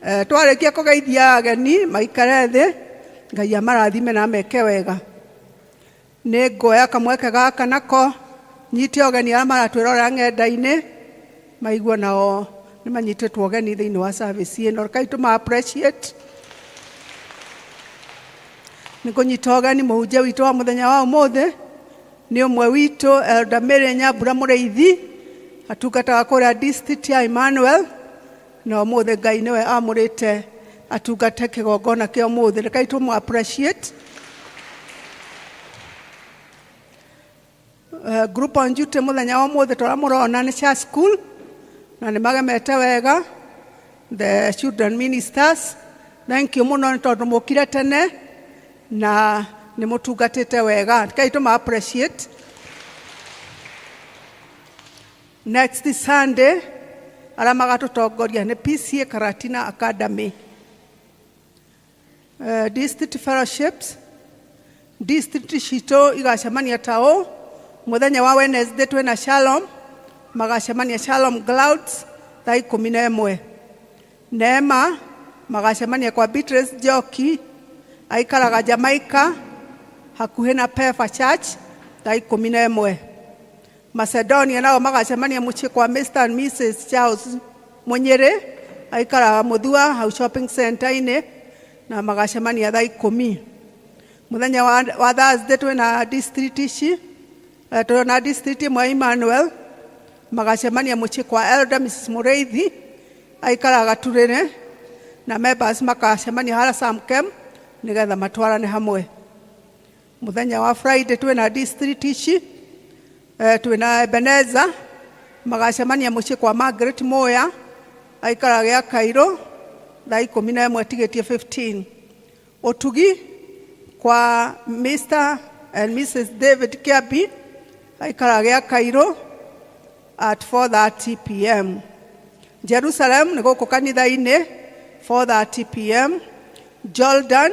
Twarĩkia kũgeithia ageni maikare thĩ, Ngai amarathime na ameke wega. Nĩ nguoya kamweke gaka nako nyite ũgeni arĩa maratwĩrorera ng'enda-inĩ, maigue nao nĩ manyitĩtwo ũgeni thĩinĩ wa service ĩno. Rekei tũma appreciate. Nĩ ngũnyita ũgeni mũhunjia witũ wa mũthenya wa ũmũthĩ, nĩ ũmwe witũ Elder Mary Nyambura Mũrĩithi, atungataga kũrĩa district ya Emmanuel, na ũmũthĩ Ngai nĩwe amũrĩte atungate kĩgongona kĩa ũmũthĩ. Rekei tũmũ appreciate. Group on duty mũthenya wa ũmũthĩ tũrĩa mũrona nĩ cha school na nĩ magemete wega, the children ministers, thank you mũno nĩ tondũ mũkire tene na nĩ mũtungatĩte wega. Rekei tũma appreciate. Next Sunday arĩa magatũtongoria nĩ PCA Karatina Academy. District fellowships, district citũ igacemania ta ũũ. Mũthenya wa Wednesday twĩna Shalom, magacemania Shalom Clouds thaa 11. Neema magacemania kwa Beatrice Njoki, aikaraga Jamaica hakuhĩ na Pefa Church thaa 11. Macedonia nao magacemania mũciĩ kwa Mr and Mrs Charles Mũnyĩrĩ, aikaraga Mũthua hau shopping center-inĩ, na magacemania thaa 10. Mũthenya wa Thursday twĩna district ici, twĩna district ĩmwe ya Emmanuel, magacemania mũciĩ kwa Elder Mrs Mũrĩithi, aikaraga Gaturĩrĩ, na members makacemania harĩa Samkem nĩgetha matwarane hamwe. Mũthenya wa Friday twĩna district ici, twĩna Ebenezer, magacemania mũciĩ kwa Margaret Moya, aikaraga gĩa Cairo thaa 11 tigĩtie 15. Ũtugi kwa Mr and Mrs David Kiambi, aikaraga gĩa Cairo at 4:30 p.m. Jerusalem nĩ gũkũ kanitha-inĩ 4:30 p.m. Jordan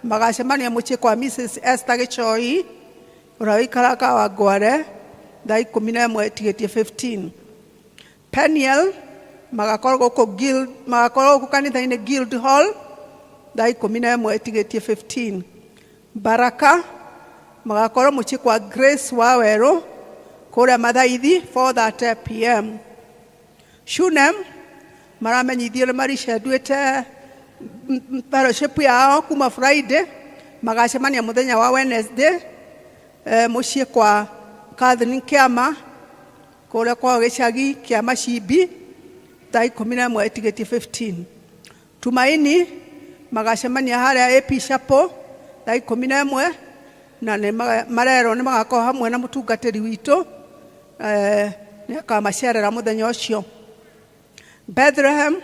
magacemania mũciĩ kwa Mrs Esther Gĩchoi, ũrĩa ũikaraga Kawangware thaa 11 tigĩtie 15. Peniel magakorwo gũkũ Guild, magakorwo gũkũ kanitha-inĩ Guild Hall thaa 11 tigĩtie 15. Baraka magakorwo mũciĩ kwa Grace Wawerũ kũrĩa Mathaithi 4:30 p.m. Shunem maramenyithio nĩ maricenduĩte Fellowship yao kuma Friday magacemania muthenya wa Wednesday muciĩ kwa Catherine Kĩama kũrĩa kwao gĩcagi kĩa Macimbi thaa 11 ĩtigĩtie 15. Tumaini magacemania harĩa AP Chapel thaa 11 na nĩ marerwo nĩ magakorwo hamwe na mũtungatĩri witũ, nĩ akamacerera mũthenya ũcio. Bethlehem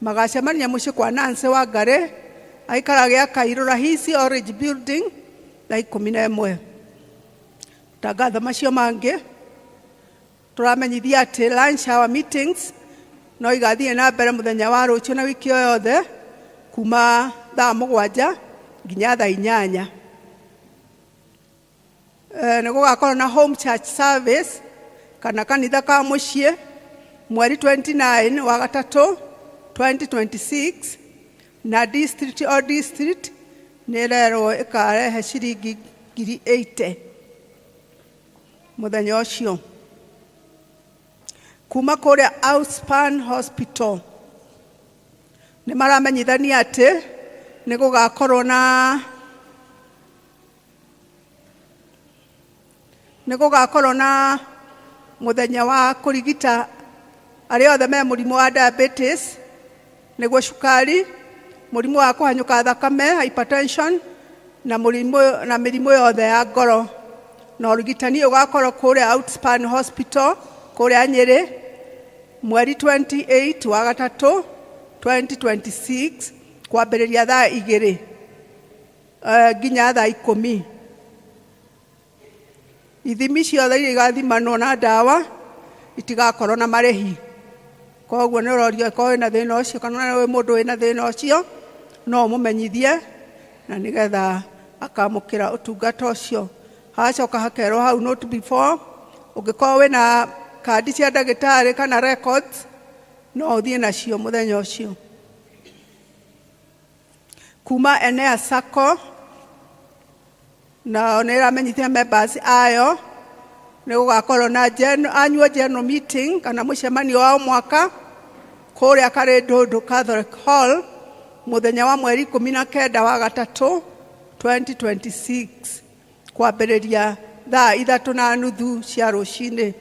magacemania mũciĩ kwa Nancy Wangari aikara gĩa Kairũ Rahisi Orange Building thaa 11. Tangatho macio mangĩ tũramenyithia atĩ lunch hour meetings no igathiĩ na mbere mũthenya wa rũciũ na wiki o yothe kuma thaa 7 nginya thaa 8. Nĩ gũgakorwo na home church service kana kanitha ka mũciĩ mweri 29 wa gatatũ 2026 na district o district nĩ ĩrerwo ĩkarehe ciringi 80,000 mũthenya ũcio. Kuma kũrĩa Outspan Hospital nĩ maramenyithania atĩ nĩ gũgakorwo na mũthenya wa kũrigita arĩa othe me mũrimũ wa diabetes nĩguo cukari, mũrimũ wa kũhanyũka thakame hypertension na mũrimũ na mĩrimũ yothe ya ngoro. Na ũrigitani ũgakorwo kũrĩa Outspan Hospital kũrĩa Nyĩrĩ mweri 28 wa gatatũ 2026 kwambĩrĩria thaa 2 nginya thaa 10. Ithimi ciothe iria igathimanwo na ndawa itigakorwo na marĩhi. Koguo nĩ ũrorio korwo wĩna thĩna ũcio kana wĩ mũndũ wĩna thĩna ũcio no ũmũmenyithie na nĩgetha akamũkĩra ũtungata ũcio. Hagacoka hakerwo hau note before ũngĩkorwo wĩna kandi cia ndagĩtarĩ kana records no ũthiĩ nacio mũthenya ũcio. Kuma Enea Sacco nao nĩ ĩramenyithia members ayo nĩ gũgakorwo na annual general meeting kana mũcemanio wa mwaka kũrĩa Karĩndũndũ Catholic Hall mũthenya wa mweri 19 wa gatatũ 2026 kwambĩrĩria thaa 3:30 cia rũcinĩ.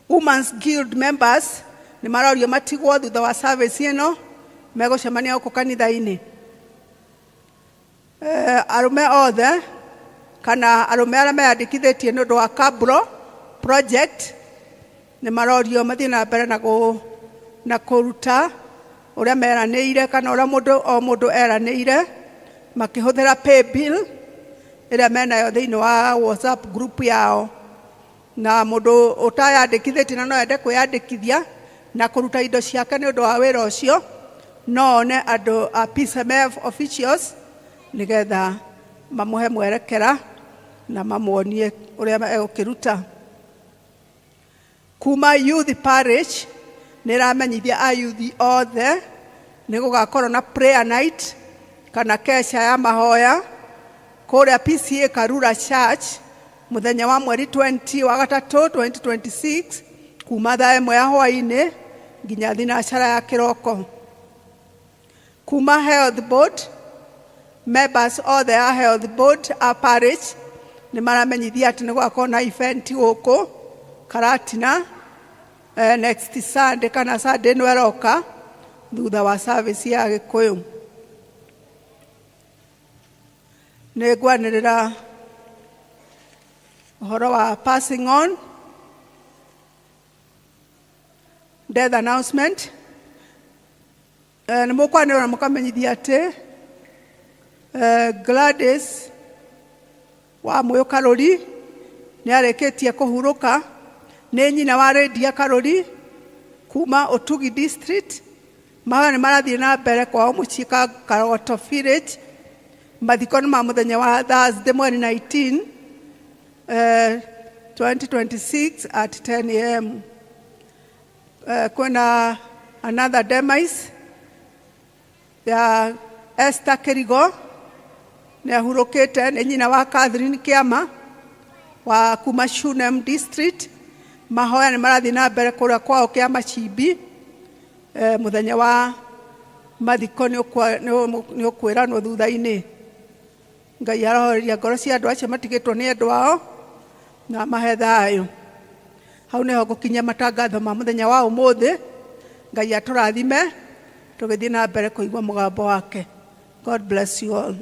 Women's Guild members nĩ marorio matigwo thutha wa service ĩno megũcemania gũkũ kanitha-inĩ. Arũme othe kana arũme arĩa meyandĩkithĩtie nĩ ũndũ wa Cabro project nĩ marorio mathiĩ na mbere na kũruta ũrĩa meranĩire kana ũrĩa mũndũ o mũndũ eranĩire makĩhũthĩra pay bill ĩrĩa menayo thĩinĩ wa WhatsApp group yao. Na mũndũ ũtayandĩkithĩtie na no ende kwĩyandĩkithia na kũruta indo ciake nĩ ũndũ wa wĩra ũcio no one andũ a PCMF officials nĩgetha mamũhe mwerekera na mamuonie ũrĩa egũkĩruta. Kuma Youth Parish nĩ ĩramenyithia ayuthi othe nĩ gũgakorwo na prayer night kana kesha ya mahoya kũrĩa PCA Karura Church mũthenya wa mweri 20 wa gatatũ 2026 kuma thaa 1 ya hwaĩ-inĩ nginya thinacara ya kĩroko. Kuma Health Board members othe a Health Board a parish nĩ maramenyithia atĩ nĩ gũgakorwo na event gũkũ Karatina next Sunday kana Sunday ĩno ĩroka thutha wa service ya Gĩkũyũ. Nĩ ngwanĩrĩra ũhoro wa passing on death announcement. Nĩ mũkwanĩrĩra na mũkamenyithia atĩ Gladys wa Mũyũ Karũri nĩ arĩkĩtie kũhurũka. Nĩ nyina wa Lydia Karũri kuma Ũtugi district. Mahoya nĩ marathiĩ na mbere kwao mũciĩ Karogoto village. Mathiko nĩ ma mũthenya wa Thursday mweri 19 2026 at 10 a.m. Kwĩna another demise ya Esther Kĩrigo nĩ ahurũkĩte, nĩ nyina wa Catherine Kĩama wa kuma Shunem district. Mahoya nĩ marathiĩ na mbere kũrĩa kwao kĩa Macimbi. Mũthenya wa mathiko nĩ ũkwĩranwo thutha-inĩ. Ngai arohoreria ngoro cia andũ acio matigĩtwo nĩ endwa ao na mahe thayũ. Hau nĩho ngũkinyia matangatho ma mũthenya wa ũmũthĩ. Ngai atũrathime tũgĩthiĩ na mbere kũigua mũgambo wake. God bless you all.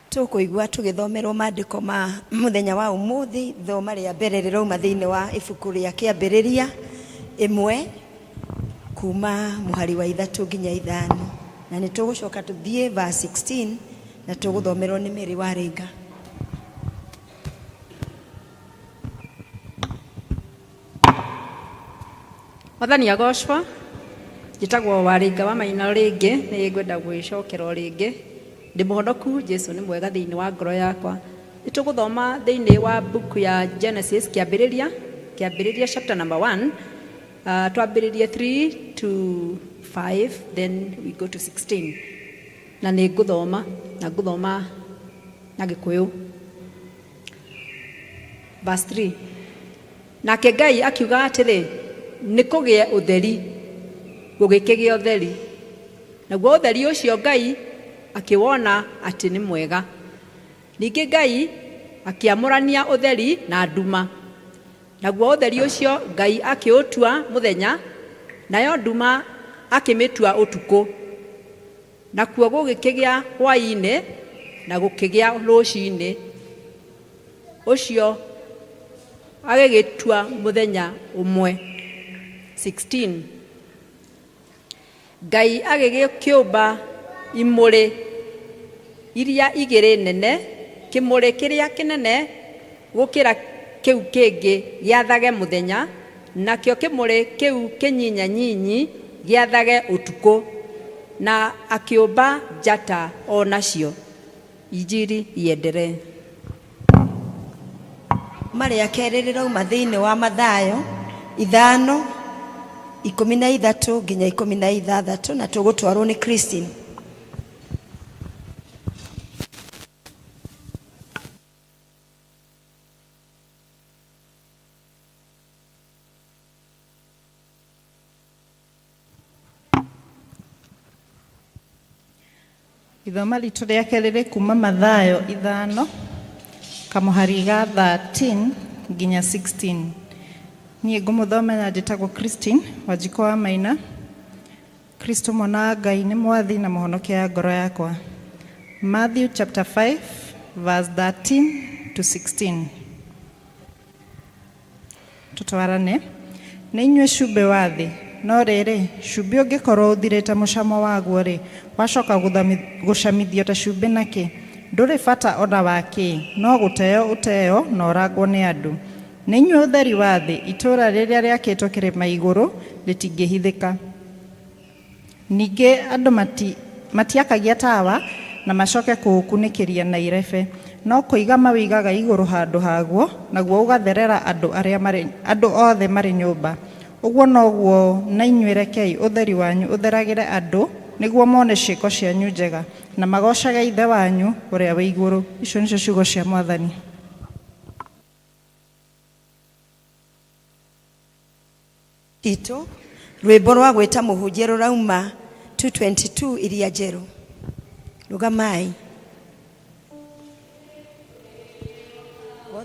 Tũkũigua tũgĩthomerwo maandĩko ma mũthenya wa ũmũthĩ. Thoma rĩa mbere rĩrauma thĩinĩ wa ibuku rĩa Kĩambĩrĩria 1 kuma mũhari wa 3 nginya 5, na nĩ tũgũcoka tũthiĩ verse 16 na tũgũthomerwo nĩ Mary Waringa. Mwathani agocwo. Njĩtagwo Waringa wa Maina rĩngĩ, nĩ ngwenda gwĩcokera o rĩngĩ. Ndĩ mũhonoku, Jesu nĩ mwega thĩinĩ wa ngoro yakwa. Nĩ tũgũthoma thĩinĩ wa book ya Genesis, Kĩambĩrĩria, Kĩambĩrĩria chapter number 1. Twambĩrĩrie 3 to 5, then we go to 16. Na nĩ ngũthoma, na ngũthoma na Gĩkũyũ. Verse 3. Nake Ngai akiuga atĩrĩ, nĩ kũgĩe ũtheri, gũgĩkĩgĩa ũtheri. Naguo ũtheri ũcio Ngai akĩwona atĩ nĩ mwega. Ningĩ Ngai akĩamũrania ũtheri na nduma. Naguo ũtheri ũcio Ngai akĩũtua mũthenya, nayo nduma akĩmĩtua ũtukũ. Nakuo gũgĩkĩgĩa hwaĩ-inĩ na gũkĩgĩa rũcinĩ. Ũcio agĩgĩtua mũthenya ũmwe. 16. Ngai agĩgĩkĩũmba imũrĩ iria igĩrĩ nene, kĩmũrĩ kĩrĩa kĩnene gũkĩra kĩu kĩngĩ gĩathage mũthenya, nakĩo kĩmũrĩ kĩu kĩnyinyanyinyi gĩathage ũtukũ, na akĩũmba njata o nacio. Injiri iendelee. Marĩa kerĩ rĩrauma thĩinĩ wa Mathayo 5:13 nginya 16, na tũgũtwarwo nĩ Christine. Ithoma ritũ rĩa kerĩ rĩ kuma Mathayo 5 kamũhari ga 13 nginya 16. Niĩ ngũmũthomera njĩtagwo Christine Wanjikũ wa Maina. Kristo mwana wa Ngai nĩ mwathi na mũhonokia wa ngoro yakwa. Matthew chapter 5 verse 13 to 16. Tũtwarane. Nĩ inyuĩ cumbĩ wa thĩ, no rĩrĩ, cumbĩ ũngĩkorwo ũthirĩte mũcamo waguo rĩ, wacoka gũcamithio ta cumbĩ nakĩ? Ndũrĩ bata ona wa kĩ, no gũteo ũteo na ũrangwo nĩ andũ. Nĩ inyuĩ ũtheri wa thĩ, itũũra rĩrĩa rĩakĩtwo kĩrĩma igũrũ rĩtingĩhithĩka. Ningĩ andũ matiakagia tawa na macoke kũũkunĩkĩria na irebe, no kũiga mawĩigaga igũrũ handũ haguo, naguo ũgatherera andũ arĩa marĩ andũ othe marĩ nyũmba. Ũguo noguo na inyuĩ rekei ũtheri wanyu ũtheragĩre andũ, nĩguo mone ciĩko cianyu njega na magocage Ithe wanyu ũrĩa wĩ igũrũ. Icio nĩcio ciugo cia Mwathani. Tito rwĩmbo rwa gwĩta mũhunjia rũrauma 222 iria njerũ. Rũgamai.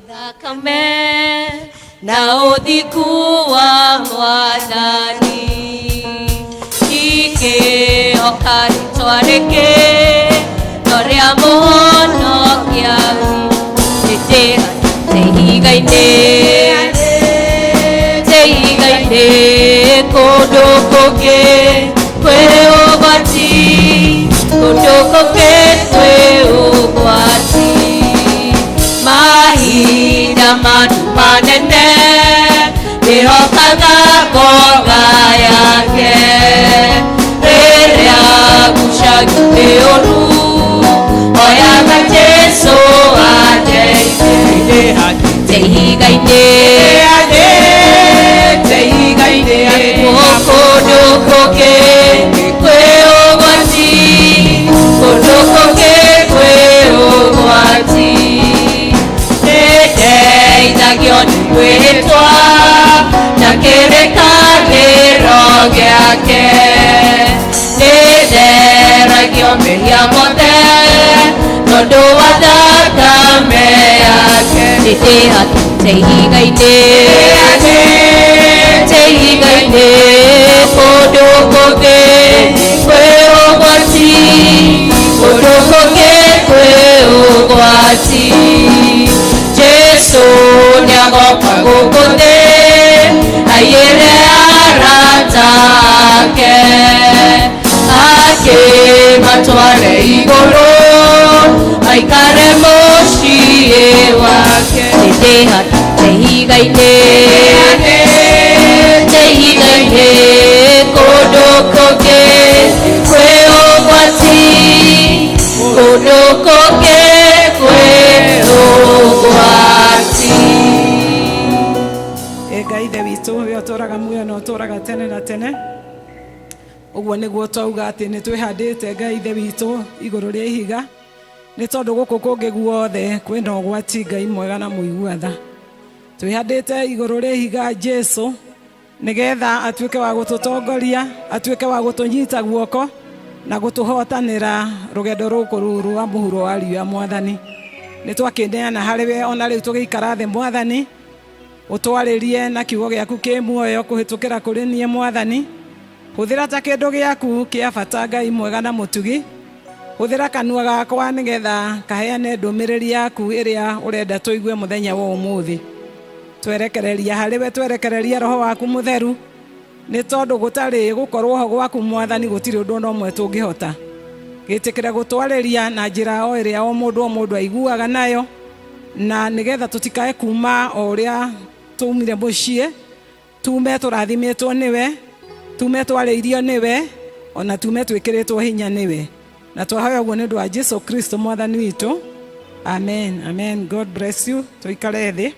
Thakame na ũthingu wa Mwathani ikĩhoka rĩtwa rĩngĩ no rĩa Mũhonokia witũ. Ihiga-inĩ, ihiga-inĩ, kũndũ kũngĩ kwĩ ũgwati, kũndũ kũngĩ kwĩ ũgwati. Mahinda manduma nene ndĩhokaga ngoga yake, rĩrĩa ngucagio nĩ ũru oyaga Jesu andeithie. Ihiga-inĩ, kũndũ kũngĩ kwĩ ũgwati, kũndũ kũngĩ kwĩ ũgwati. Tondũ wa thakame yake. Nĩndĩhandĩte ihiga-inĩ, te ihiga-inĩ, kũndũ kũngĩ kwĩ ũgwati, kũndũ kũngĩ kwĩ ũgwati. Jesu nĩagoka gũkũ thĩ aiyĩre arata ake, akĩmatware igũrũ aikare mũciĩ wake. Nĩndĩhandĩte ihiga-inĩ, te ihiga-inĩ, kũndũ kũngĩ kwĩ ũgwati, kũndũ kũngĩ kwĩ ũgwati. Ĩ Ngai ithe witũ, we ũtũraga muoyo na ũtũraga tene na tene. Ũguo nĩguo twauga atĩ nĩ twĩhandĩte Ngai ithe witũ igũrũ rĩa ihiga, nĩ tondũ gũkũ kũngĩ guothe kwĩna ũgwati. Ngai mwega na mũigua tha, twĩhandĩte igũrũ rĩa ihiga Jesu, nĩgetha atuĩke wa gũtũtongoria, atuĩke wa gũtũnyita guoko na gũtũhotanĩra rũgendo rũkũ rũrũ rwa mũhuro wa riũa. Mwathani, nĩ twakĩneana harĩ we ona rĩu tũgĩikara thĩ. Mwathani, ũtwarĩrie na kiugo gĩaku kĩ muoyo kũhĩtũkĩra kũrĩ niĩ. Mwathani, hũthĩra ta kĩndũ gĩaku kĩa bata. Ngai mwega na mũtugi, hũthĩra kanua gakwa nĩgetha kaheane ndũmĩrĩri yaku ĩrĩa ũrenda tũigue mũthenya wa ũmũthĩ. Twerekereria harĩ we, twerekereria roho waku mũtheru, nĩ tondũ gũtarĩ gũkorwo ho gwaku, Mwathani, gũtirĩ ũndũ ona ũmwe tũngĩhota. Gĩtĩkĩre gũtwarĩria na njĩra o ĩrĩa o mũndũ o mũndũ aiguaga nayo, na nĩgetha tũtikae kuma o ũrĩa tumire mũciĩ, tume tũrathimĩtwo nĩwe, tume twarĩirio nĩwe, ona tume twĩkĩrĩtwo hinya nĩwe. Na twahoya ũguo nĩ ũndũ wa Jesu Kristo Mwathani witũ. Amen, amen. God bless you. Tũikare thĩ.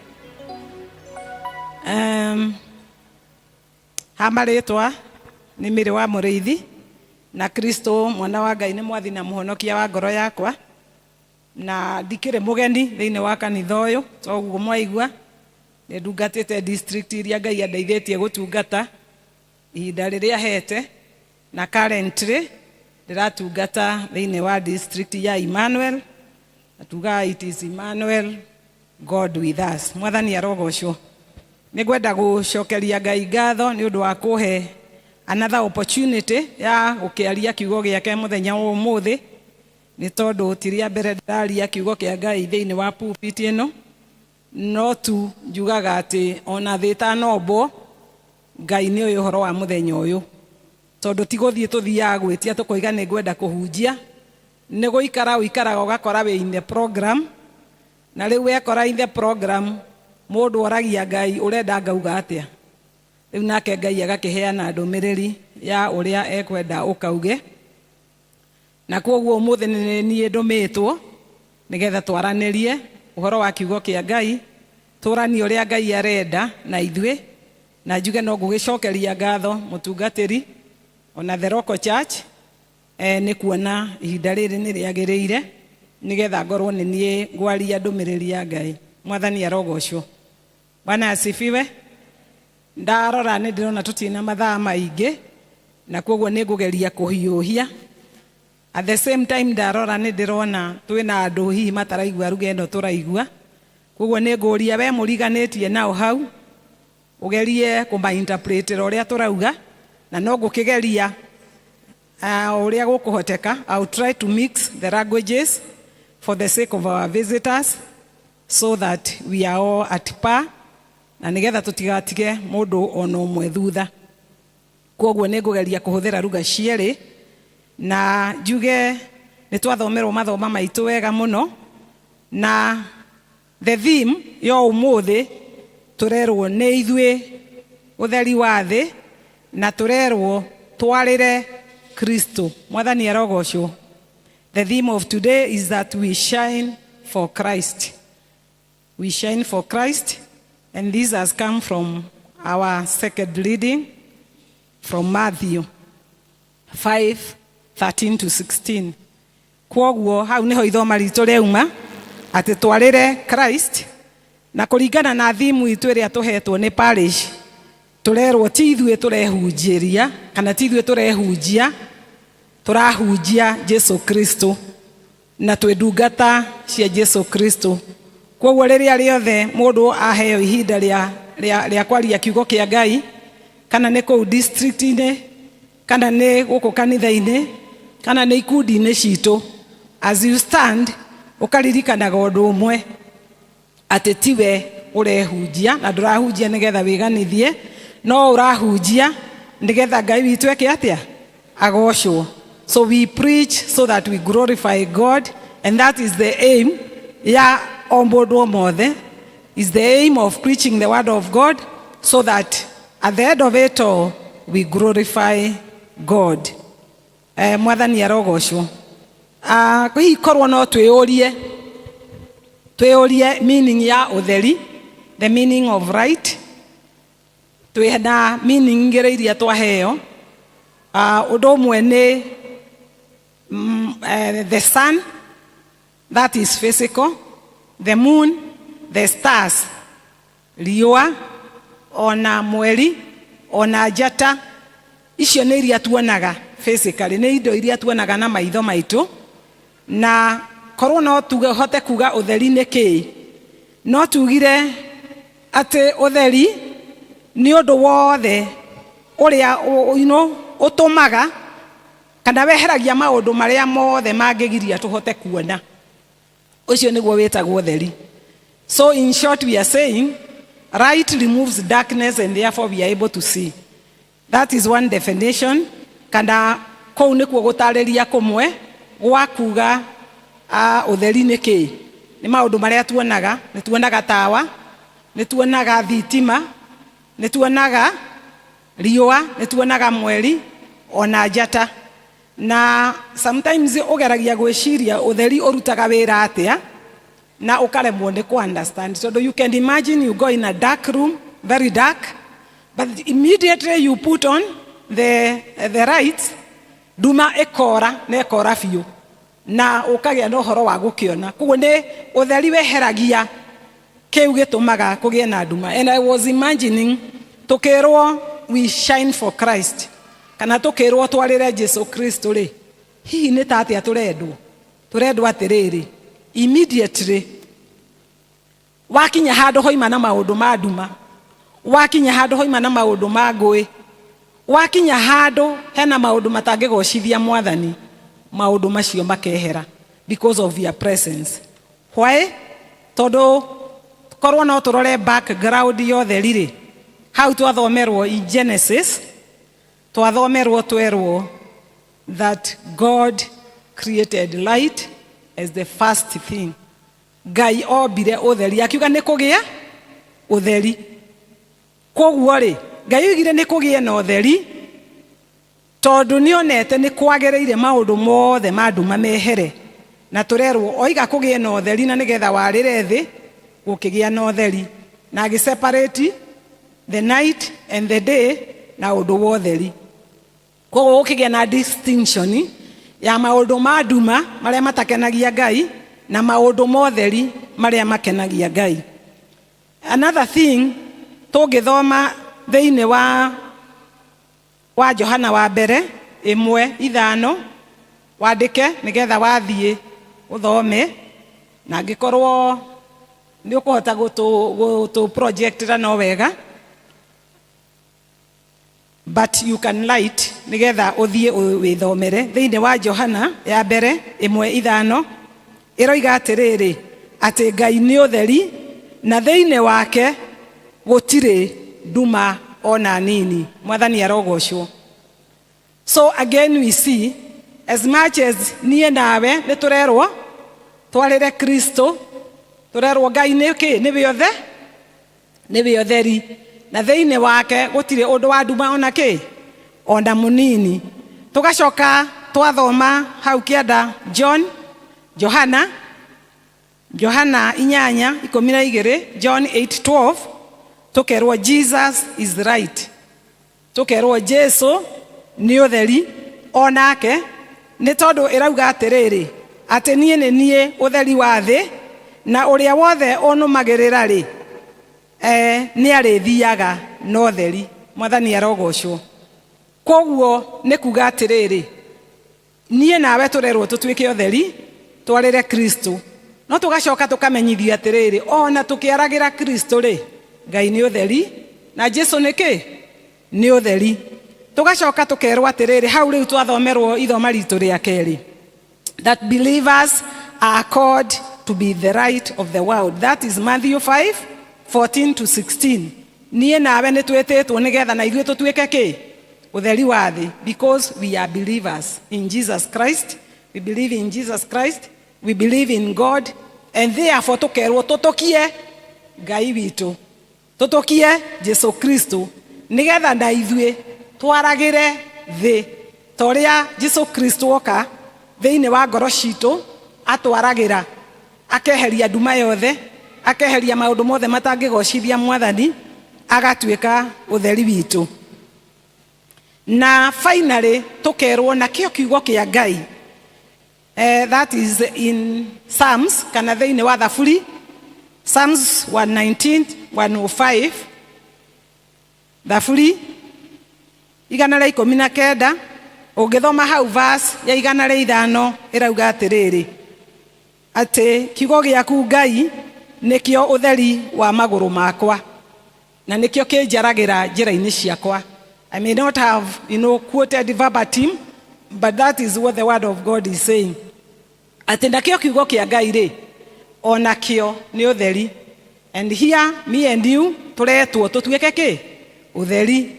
Ha marĩtwa nĩ Mĩrĩ wa Mũrĩithi, na Kristo mwana wa Ngai nĩ mwathi na mũhonokia wa ngoro yakwa, na ndikĩrĩ mũgeni thĩinĩ wa kanitha ũyũ. Toguo mwaigua, nĩ ndungatĩte district iria Ngai andeithĩtie gũtungata ihinda rĩrĩa hete, na currently ndĩratungata thĩinĩ wa district ya Emmanuel, na tugaga it is Emmanuel, God with us. Mwathani arogocwo. Nĩ ngwenda gũcokeria Ngai ngatho nĩ ũndũ wa kũhe another opportunity ya gũkĩaria kiugo gĩake mũthenya wa ũmũthĩ, nĩ tondũ ti rĩa mbere ndĩraria kiugo kĩa Ngai thĩinĩ wa pulpit ĩno. No tu njugaga atĩ ona thĩ ĩtanombwo, Ngai nĩ ũĩ ũhoro wa mũthenya ũyũ, tondũ ti gũthiĩ tũthiaga gwĩtia tũkoiga nĩ ngwenda kũhunjia. Nĩ gũikara ũikaraga ũgakora wĩ in the program, na rĩu wekora in the program, mũndũ oragia Ngai, ũrenda ngauga atĩa rĩu? Nake Ngai agakĩheana ndũmĩrĩri ya ũrĩa ekwenda ũkauge. Na kwoguo ũmũthĩ nĩ niĩ ndũmĩtwo nĩgetha twaranĩrie ũhoro wa kiugo kĩa Ngai, tũranie ũrĩa Ngai arenda na ithuĩ. Na njuge no ngũgĩcokeria ngatho mũtungatĩri ona the local church, nĩ kuona ihinda rĩrĩ nĩ rĩagĩrĩire nĩgetha ngorwo nĩ niĩ ngwaria ndũmĩrĩri ya Ngai. Mwathani arogocwo. Bwana asifiwe. Ndarora nĩ ndĩrona tũtirĩ mathaa maingĩ, na koguo nĩ ngũgeria kũhiũhia. At the same time, ndarora nĩ ndĩrona twĩna andũ hihi mataraigua ruga ĩno tũraigua, koguo nĩ ngũria we mũriganĩtie nao hau ũgerie kũmainterpretĩra ũrĩa tũrauga, na no ngũkĩgeria ũrĩa gũkũhoteka. I will try to mix the languages for the sake of our visitors so that we are all at par, na nĩgetha tũtigatige mũndũ ona ũmwe thutha. Koguo nĩ ngũgeria kũhũthĩra ruga cierĩ. Na njuge nĩ twathomerwo mathoma maitũ wega mũno, na the theme ya ũmũthĩ tũrerwo nĩ ithuĩ ũtheri wa thĩ, na tũrerwo twarĩre Kristo. Mwathani arogocwo. The theme of today is that we shine for Christ. We shine for Christ, and this has come from our second reading from Matthew 5:13 to 16. Kwoguo hau niho ithoma ritũ rĩauma, atĩ twarĩre Christ. Na kũringana na thimu itũ ĩrĩa tũhetwo nĩ parish, tũrerwo ti ithuĩ tũrehunjĩria kana ti ithuĩ tũrehunjia, tũrahunjia Jesu Kristo. Na twĩ ndungata cia Jesu Kristo. Koguo rĩrĩa rĩothe mũndũ aheo ihinda rĩa kwaria kiugo kĩa Ngai, kana nĩ kũu district-inĩ, kana nĩ gũkũ kanitha-inĩ, kana nĩ ikundi-inĩ citũ, as you stand ũkaririkanaga ũndũ ũmwe, atĩ tiwe ũrehunjia na ndũrahunjia nĩgetha wĩganithie, no ũrahunjia nĩgetha Ngai witũ eke atĩa? Agocwo. So we preach so that we glorify God, and that is the aim ya o mũndũ o mothe, is the aim of preaching the word of God, so that at the end of it all we glorify God. Mwathani arogocwo. Hihi korwo no twĩyũrie meaning ya ũtheri, the meaning of light, twĩ na meaning igĩrĩ iria twaheo. Ũndũ ũmwe nĩ the sun, that is physical, the moon, the stars, riũa, ona mweri, ona njata, icio nĩ iria tuonaga physically, nĩ indo iria tuonaga na maitho maitũ. Na korwo no tuge hote kuga ũtheri nĩ kĩĩ, no tugire atĩ ũtheri nĩ ũndũ wothe ũrĩa ũtũmaga kana weheragia maũndũ marĩa mothe mangĩgiria tũhote kuona. Ũcio nĩguo wĩtagwo ũtheri. So in short, we are saying light removes darkness and therefore we are able to see. That is one definition. Kana kũu nĩkuo gũtarĩria kũmwe gwa kuga ũtheri nĩ kĩĩ. Nĩ maũndũ marĩa tuonaga, nĩ tuonaga tawa, nĩ tuonaga thitima, nĩ tuonaga riũa, nĩ tuonaga mweri, ona njata. Na sometimes ũgeragia gwĩciria ũtheri ũrutaga wĩra atĩa, na ũkaremwo nĩ ku understand. Tondũ you can imagine you go in a dark room, very dark, but immediately you put on the lights, nduma ĩkora na ĩkora biũ, na ũkagĩa na ũhoro wa gũkĩona. Koguo nĩ ũtheri weheragia kĩu gĩtũmaga kũgĩe na nduma. And I was imagining tũkĩrwo we shine for Christ, kana tũkĩrwo twarĩre Jesu Kristo rĩ, hihi nĩ ta atĩa tũrendwo? Tũrendwo atĩrĩrĩ, immediately wakinya handũ hoima na maũndũ ma nduma, wakinya handũ hoima na maũndũ ma ngũĩ, wakinya handũ hena maũndũ matangĩgocithia Mwathani, maũndũ macio makehera because of your presence. Why? Tondũ korwo no tũrore background yothe rĩ, hau twathomerwo in Genesis, twathomerwo twerwo that God created light as the first thing. Ngai ombire ũtheri, akiuga nĩ kũgĩa ũtheri. Koguo rĩ, Ngai oigire nĩ kũgĩe na ũtheri tondũ nĩonete nĩ kwagĩrĩire maũndũ mothe ma nduma mehere. Na tũrerwo oiga kũgĩe na ũtheri na nĩgetha warĩre thĩ gũkĩgĩa na ũtheri, na agĩ separate the night and the day na ũndũ wa ũtheri. Koguo gũkĩgĩa na distinction ya maũndũ ma nduma marĩa matakenagia Ngai na maũndũ ma ũtheri marĩa makenagia Ngai. Another thing tũngĩthoma thĩinĩ wa Johana wa mbere 1:5, wandĩke nĩgetha wathiĩ ũthome, na angĩkorwo nĩ ũkũhota gũtũ projectĩra no wega, but you can light nĩgetha ũthiĩ wĩthomere. Thĩinĩ wa Johana ya mbere 1:5 ĩroiga atĩrĩrĩ, atĩ Ngai nĩ ũtheri na thĩinĩ wake gũtirĩ nduma ona nini. Mwathani arogocwo. So again we see, as much as niĩ nawe nĩ tũrerwo twarĩre Kristo, tũrerwo Ngai nĩ kĩ? Nĩwe ũthe, nĩwe ũtheri, na thĩinĩ wake gũtirĩ ũndũ wa nduma ona kĩ, ona mũnini. Tũgacoka twathoma hau kĩanda John, Johana, Johana 8:12, John 8:12, tũkerwo Jesus is right. Tũkerwo Jesu nĩ ũtheri onake, nĩ tondũ ĩrauga atĩrĩrĩ, atĩ niĩ nĩ niĩ ũtheri wa thĩ, na ũrĩa wothe ũnũmagĩrĩra rĩ, nĩ arĩthiaga na ũtheri. Mwathani arogocwo. Koguo nĩ kuga atĩrĩrĩ, niĩ nawe tũrerwo tũtuĩke ũtheri, Twarĩre Kristo. No tũgacoka tũkamenyithio atĩrĩrĩ, ona tũkĩaragĩra Kristo rĩ, Ngai nĩ ũtheri na Jesu nĩ kĩ? Nĩ ũtheri. Tũgacoka tũkerwo atĩrĩrĩ, hau rĩu twathomerwo ithoma ritũ rĩa kerĩ, that believers are called to be the light of the world. That is Matthew 5 14 to 16. Niĩ nawe nĩ twĩtĩtwo nĩgetha na ithuĩ tũtuĩke kĩ? Ũtheri wa thĩ, because we are believers in Jesus Christ. We believe in Jesus Christ, we believe in God, and therefore tũkerwo tũtũkie Ngai witũ, tũtũkie Jesu Kristo, nĩgetha na ithuĩ twaragĩre thĩ ta ũrĩa Jesu Kristo oka thĩinĩ wa ngoro citũ, atwaragĩra, akeheria nduma yothe, akeheria maũndũ mothe matangĩgocithia Mwathani, agatuĩka ũtheri witũ. Na finally tũkerwo nakĩo kiugo kĩa Ngai, that is in Psalms, kana thĩinĩ wa Thaburi, Psalms 119 105, Thaburi 119, ũngĩthoma hau verse ya 105, ĩrauga atĩrĩrĩ, atĩ kiugo gĩaku Ngai nĩkĩo ũtheri wa magũrũ makwa na nĩkĩo kĩnjaragĩra njĩra-inĩ ciakwa. I may not have quoted verbatim, but that is what the word of God is saying, atĩ nakĩo kiugo kĩa Ngai rĩ, onakĩo nĩ ũtheri. And here me and you tũretwo tũtuĩke kĩ? Ũtheri,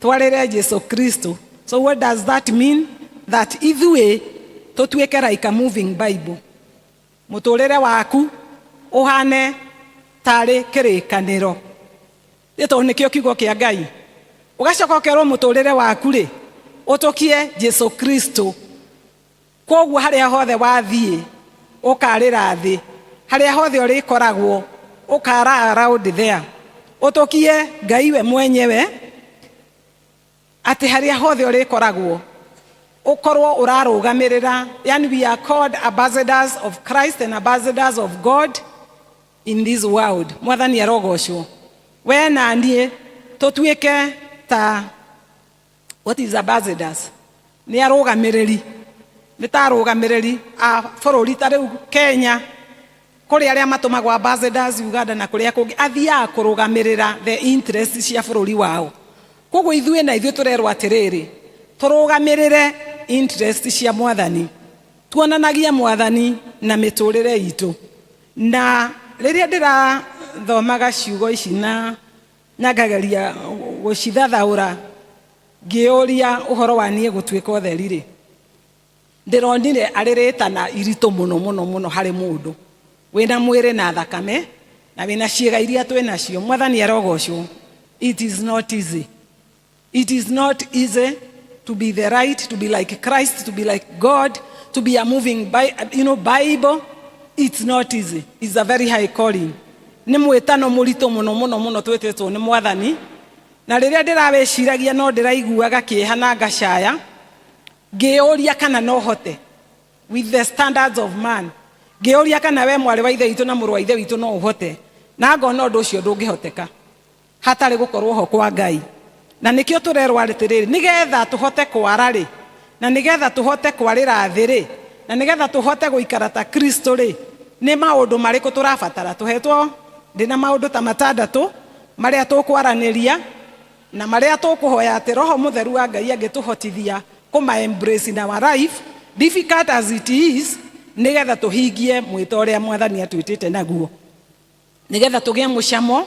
twarĩre Jesu Kristo. So what does that mean? That ithuĩ tũtuĩke like a moving Bible. Mũtũrĩre waku ũhane tarĩ kĩrĩkanĩro, nĩ tondũ nĩkĩo kiugo kĩa Ngai. Ũgacoka ũkerwo mũtũrĩre waku rĩ, ũtũkie Jesu Kristo. Koguo harĩa hothe wathiĩ ũkarĩra thĩ, harĩa hothe ũrĩkoragwo ũkara around there, ũtũkie Ngai we mwenyewe, atĩ harĩa hothe ũrĩkoragwo ũkorwo ũrarũgamĩrĩra. Yani we are called ambassadors of Christ and ambassadors of God in this world. Mwathani arogocwo. We na niĩ tũtuĩke ta, what is ambassadors? Nĩ arũgamĩrĩri, nĩ ta arũgamĩrĩri a bũrũri. Ta rĩu Kenya kũrĩ arĩa matũmagwo ambassadors Uganda na kũrĩa kũngĩ, athiaga kũrũgamĩrĩra the interest cia bũrũri wao. Koguo ithuĩ na ithuĩ tũrerwo atĩrĩrĩ, tũrũgamĩrĩre interest cia Mwathani, tuonanagie Mwathani na mĩtũrĩre itũ. Na rĩrĩa ndĩrathomaga ciugo ici na ngageria gũcithathaũra, ngĩũria ũhoro wa niĩ gũtuĩka ũtheri rĩ, ndĩronire arĩ rĩtana iritũ mũno mũno mũno harĩ mũndũ wĩna mwĩrĩ na thakame na wĩna ciĩga iria twĩ nacio. Mwathani arogocwo. It is not easy. It is not easy to be the right, to be like Christ, to be like God, to be a moving Bible. It's not easy. It's a very high calling. Nĩ mwĩtano mũritũ mũno mũno mũno twĩtĩtwo nĩ Mwathani. Na rĩrĩa ndĩrawĩciragia, no ndĩraiguaga kĩeha na ngacaya, ngĩũria kana no hote with the standards of man, ngĩũria kana we mwarĩ wa ithe witũ na mũrũ wa ithe witũ no ũhote, na ngona ũndũ ũcio ndũngĩhoteka hatarĩ gũkorwo ho kwa Ngai. Na nĩkĩo tũrerwo atĩrĩrĩ, nĩgetha tũhote kwara rĩ, na nĩgetha tũhote kwarĩra thĩ rĩ, na nĩgetha tũhote gũikara ta Kristo rĩ, nĩ maũndũ marĩkũ tũrabatara? Tũhetwo, ndĩna maũndũ ta matandatũ marĩa tũkwaranĩria na marĩa tũkũhoya atĩ Roho Mũtheru wa Ngai angĩtũhotithia kũma embrace in our life, difficult as it is, nĩgetha tũhingie mwĩto ũrĩa Mwathani atwĩtĩte naguo, nĩgetha tũgĩe mũcamo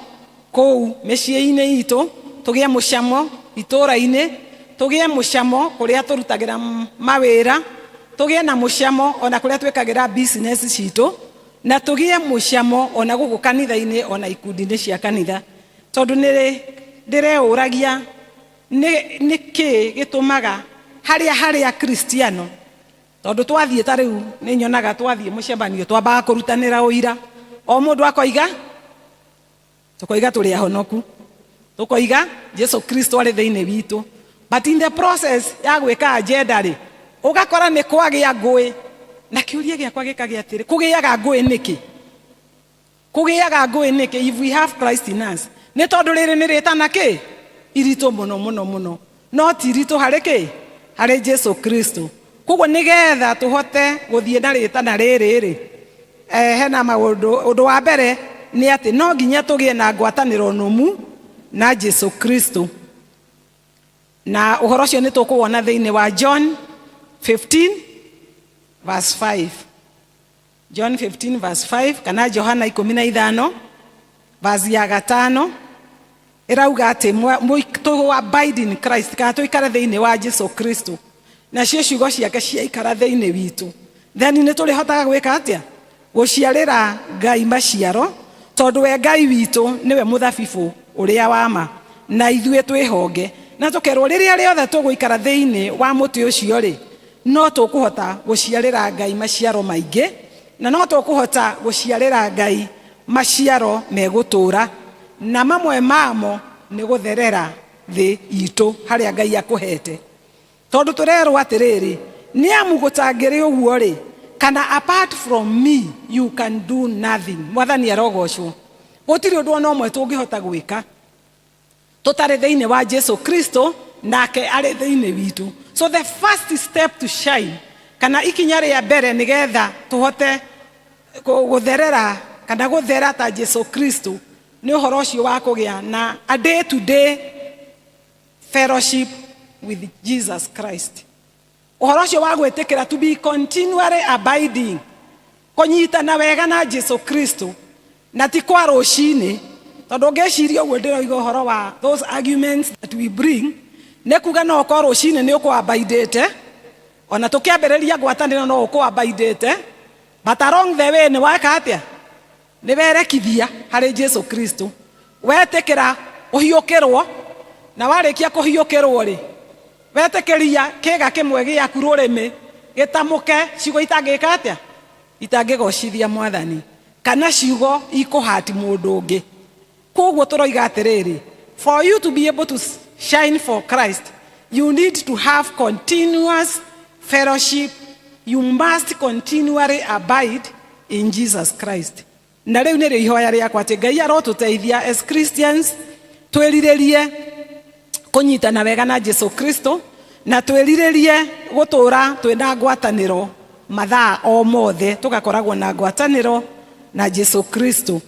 kũu mĩciĩ-inĩ itũ, tũgĩe mũcamo itũũra-inĩ, tũgĩe mũcamo kũrĩa tũrutagĩra mawĩra, tũgĩe na mũcamo ona kũrĩa twĩkagĩra business citũ, na tũgĩe mũcamo ona gũkũ kanitha-inĩ, ona ikundi-inĩ cia kanitha. Tondũ nĩ ndĩreũragia nĩ kĩ gĩtũmaga harĩa Kristiano, tondũ twathiĩ ta rĩu nĩ nyonaga twathiĩ mũcemanio twambaga kũrutanĩra ũira, o mũndũ akoiga, tũkoiga tũrĩ ahonoku, tũkoiga Jesu Kristo arĩ thĩinĩ witũ, but in the process ya gwĩka agenda rĩ, ũgakora nĩ kwagĩa ngũĩ. Na kĩũria gĩakwa gĩkagĩa atĩrĩ, kũgĩaga ngũĩ nĩkĩ? Kũgĩaga ngũĩ nĩkĩ if we have Christ in us? Nĩ tondũ rĩrĩ nĩ rĩtana kĩ iritũ mũno mũno mũno, no ti iritũ harĩ kĩ? Harĩ Jesu Kristo. Koguo nĩgetha tũhote gũthiĩ na rĩtana rĩrĩ rĩ, hena maũndũ. Ũndũ wa mbere nĩ atĩ no nginya tũgĩe na ngwatanĩro nũmu na Jesu Kristo, na ũhoro ũcio nĩ tũkũwona thĩinĩ wa John 15 verse 5. John 15 verse 5, kana Johana 15 verse ya 5, ĩrauga atĩ tũ abide in Christ, kana tũikare thĩinĩ wa Jesu Kristo, nacio ciugo ciake ciaikara thĩinĩ witũ, then nĩ tũrĩhotaga gwĩka atĩa? Gũciarĩra Ngai maciaro, tondũ we Ngai witũ nĩwe mũthabibũ ũrĩa wa ma, na ithuĩ twĩ honge. Na tũkerwo rĩrĩa rĩothe tũgũikara thĩinĩ wa mũtĩ ũcio rĩ, no tũkũhota gũciarĩra Ngai maciaro maingĩ, na no tũkũhota gũciarĩra Ngai maciaro megũtũũra, na mamwe mamo nĩ gũtherera thĩ itũ harĩa Ngai akũhete. Tondũ tũrerwo atĩrĩrĩ, nĩ amu gũtangĩrĩ ũguo rĩ, kana apart from me you can do nothing. Mwathani arogocwo. Gũtirĩ ũndũ ona ũmwe tũngĩhota gwĩka tũtarĩ thĩinĩ wa Jesu Kristo, nake arĩ thĩinĩ witũ. So the first step to shine, kana ikinya rĩa mbere nĩgetha tũhote gũtherera kana gũthera ta Jesu Kristo, nĩ ũhoro ũcio wa kũgĩa na a day to day fellowship with Jesus Christ. Ũhoro ũcio wa gwĩtĩkĩra to be continually abiding, kũnyitana wega na Jesu Kristo, na ti kwa rũcinĩ. Tondũ ũngĩciria ũguo ndĩroiga ũhoro wa those arguments that we bring, nĩ kuga no ũkorwo rũcinĩ nĩ ũkũabaidĩte, ona tũkĩambĩrĩria ngwatanĩro no ũkũabaidĩte, but along the way nĩ weka atĩa? Nĩ werekithia harĩ Jesu Kristo, wetĩkĩra ũhiũkĩrwo, na warĩkia kũhiũkĩrwo rĩ, wetĩkĩria kĩga kĩmwe gĩaku rũrĩmĩ gĩtamũke ciugo itangĩka atĩa? Itangĩgocithia Mwathani, kana ciugo ikũhati mũndũ ũngĩ. Koguo tũroiga atĩrĩrĩ, for you to be able to shine for Christ, you need to have continuous fellowship. You must continually abide in Jesus Christ. Na rĩu nĩrĩo ihoya rĩakwa atĩ Ngai arotũteithia as Christians twĩrirĩrie kũnyitana wega na Jesu Kristo, na twĩrirĩrie gũtũũra twĩna ngwatanĩro mathaa o mothe, tũgakoragwo na ngwatanĩro na Jesu Kristo.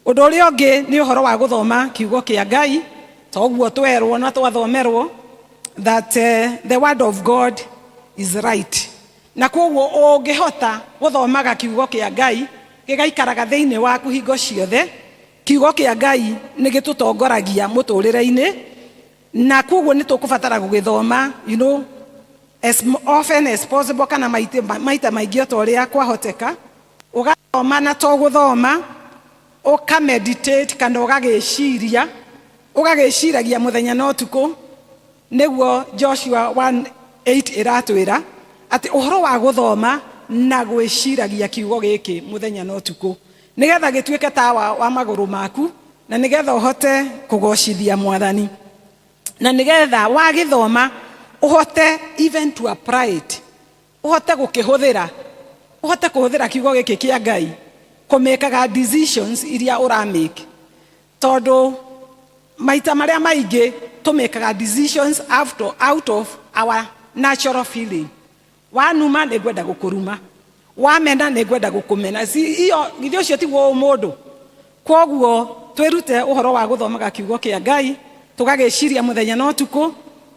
Ũndũ ũrĩa ũngĩ nĩ ũhoro wa gũthoma kiugo kĩa Ngai, toguo twerwo na twathomerwo that the word of God is right. Na koguo ũngĩhota gũthomaga kiugo kĩa Ngai gĩgaikaraga thĩinĩ waku hingo ciothe, kiugo kĩa Ngai nĩ gĩtũtongoragia mũtũrĩre-inĩ, na koguo nĩ tũkũbatara gũgĩthoma, as often as possible, kana maita maingĩ o ta ũrĩa kwahoteka. Ũgathoma na to gũthoma, ũkameditate kana ũgagĩciria, ũgagĩciragia mũthenya na ũtukũ. Nĩguo Joshua 1:8 ĩratwĩra atĩ ũhoro wa gũthoma na gwĩciragia kiugo gĩkĩ mũthenya na ũtukũ, nĩgetha gĩtuĩke tawa wa magũrũ maku, na nĩgetha ũhote kũgocithia Mwathani, na nĩgetha wagĩthoma ũhote even to apply it, ũhote gũkĩhũthĩra, ũhote kũhũthĩra kiugo gĩkĩ kĩa Ngai kũmĩkaga decisions iria ũramake. Tondũ maita marĩa maingĩ tũmĩkaga decisions out of our natural feeling. Wanuma nĩ ngwenda gũkũruma, wamena nĩ ngwenda gũkũmena. Iyo githĩ ũcio tiguo ũmũndũ? Koguo twĩrute ũhoro wa gũthomaga kiugo kĩa Ngai, tũgagĩciria mũthenya na ũtukũ,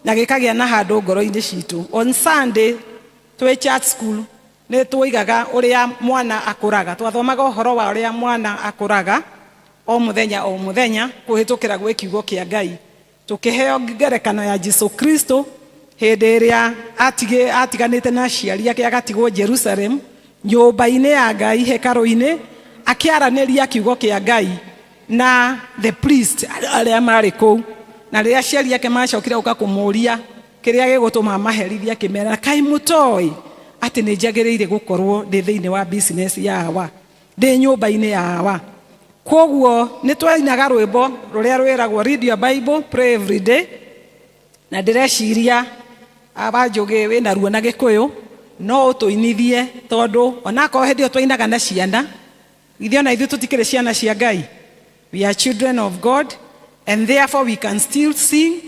na gĩkagĩa na handũ ngoro-inĩ citũ. On Sunday twĩ church school nĩ twoigaga ũrĩa mwana akũraga, twathomaga ũhoro wa ũrĩa mwana akũraga o mũthenya o mũthenya kũhĩtũkĩra gwĩ kiugo kĩa Ngai, tũkĩheo ngerekano ya Jesu Kristo hĩndĩ ĩrĩa atiganĩte na aciari ake agatigwo Jerusalem nyũmba-inĩ ya Ngai hekarũ-inĩ, akĩaranĩria kiugo kĩa Ngai na the priest arĩa marĩ kũu. Na rĩrĩa aciari ake macokire gũka kũmũria kĩrĩa gĩgũtũma maherithie, akĩmera, kaĩ mũtoĩ atĩ nĩ njagĩrĩire gũkorwo ndĩ thĩinĩ wa business ya awa, ndĩ nyũmba-inĩ ya awa? Koguo nĩ twainaga rwĩmbo rũrĩa rwĩragwo read your Bible, pray every day, na ndĩreciria Wanjũgĩ wĩna ruo na Gĩkũyũ no ũtũinithie, tondũ onakorwo hĩndĩ ĩyo twainaga na ciana, ithuĩ ona ithuĩ tũtikĩrĩ ciana cia Ngai. We are children of God, and therefore we can still sing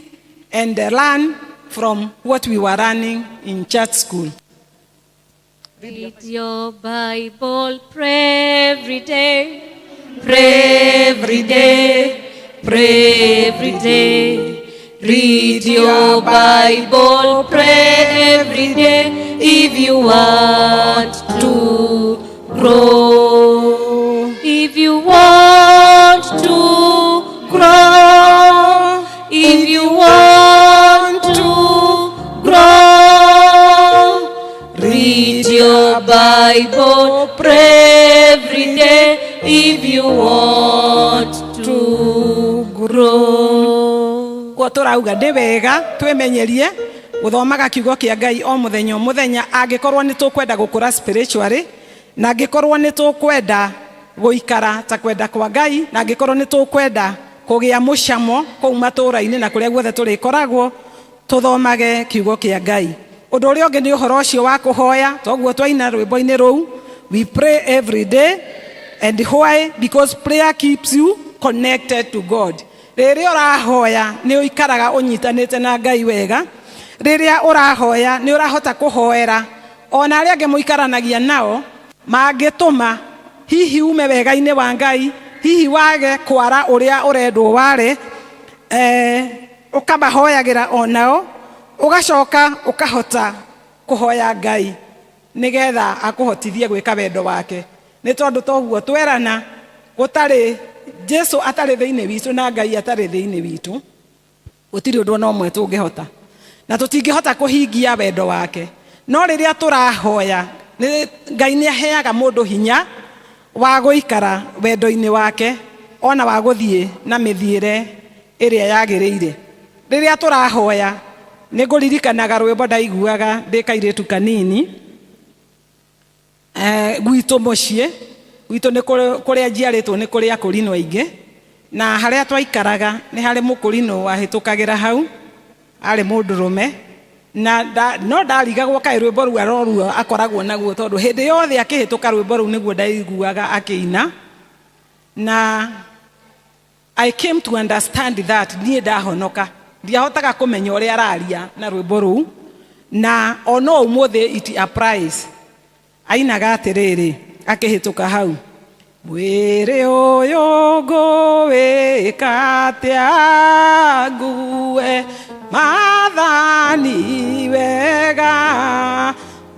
and learn from what we were learning in church school. Read your Bible, pray every day, pray every day, pray every day. Read your Bible, pray every day if you want to grow. If you want to grow, if you want to grow, read your Bible, pray every day if you want to grow. Kwa tũrauga nĩ wega twĩmenyerie gũthomaga kiugo kĩa Ngai o mũthenya o mũthenya angĩkorwo nĩ tũkwenda gũkũra spiritually na angĩkorwo nĩ tũkwenda gũikara ta kwenda kwa Ngai na angĩkorwo nĩ tũkwenda kũgĩa mũcamo kũu matũũra-inĩ na kũrĩa guothe tũrĩkoragwo tũthomage kiugo kĩa Ngai. Ũndũ ũrĩa ũngĩ nĩ ũhoro ũcio wa kũhoya toguo twaina rwĩmbo-inĩ rũu, we pray every day. And why? Because prayer keeps you connected to God. Rĩrĩa ũrahoya nĩ ũikaraga ũnyitanĩte na Ngai wega. Rĩrĩa ũrahoya nĩ ũrahota kũhoera ona arĩa angĩ mũikaranagia nao mangĩtũma hihi ume wega-inĩ wa Ngai, hihi wage kwara ũrĩa ũrendwo ware, ũkamahoyagĩra onao, ũgacoka ũkahota kũhoya Ngai nĩgetha akũhotithie gwĩka wendo wake. Nĩ tondũ toguo twerana gũtarĩ Jesu atarĩ thĩinĩ witũ na Ngai atarĩ thĩinĩ witũ, gũtirĩ ũndũ ona ũmwe tũngĩhota na tũtingĩhota kũhingia wendo wake. No rĩrĩa tũrahoya Ngai nĩ aheaga mũndũ hinya wa gũikara wendo-inĩ wake ona wa gũthiĩ na mĩthiĩre ĩrĩa yagĩrĩire. Rĩrĩa tũrahoya nĩ ngũririkanaga rwĩmbo ndaiguaga ndĩ kairĩtu kanini gwitũ mũciĩ gwitũ nĩ kũrĩa njiarĩtwo nĩ kũrĩ akũrinũ aingĩ, na harĩa twaikaraga nĩ harĩ mũkũrinũ wahĩtũkagĩra hau, arĩ mũndũrũme, na no ndarigagwo kaĩ rwĩmbo rũu aroruo akoragwo naguo tondũ hĩndĩ yothe akĩhĩtũka rwĩmbo rũu nĩguo ndaiguaga akĩina. Na I came to understand that niĩ ndahonoka ndiahotaga kũmenya ũrĩa araria na rwĩmbo rũu, na ona ũmũthĩ it applies. Ainaga atĩrĩrĩ akĩhĩtũka hau, mwĩrĩ ũyũ ngũwĩka atĩa ngue maathani wega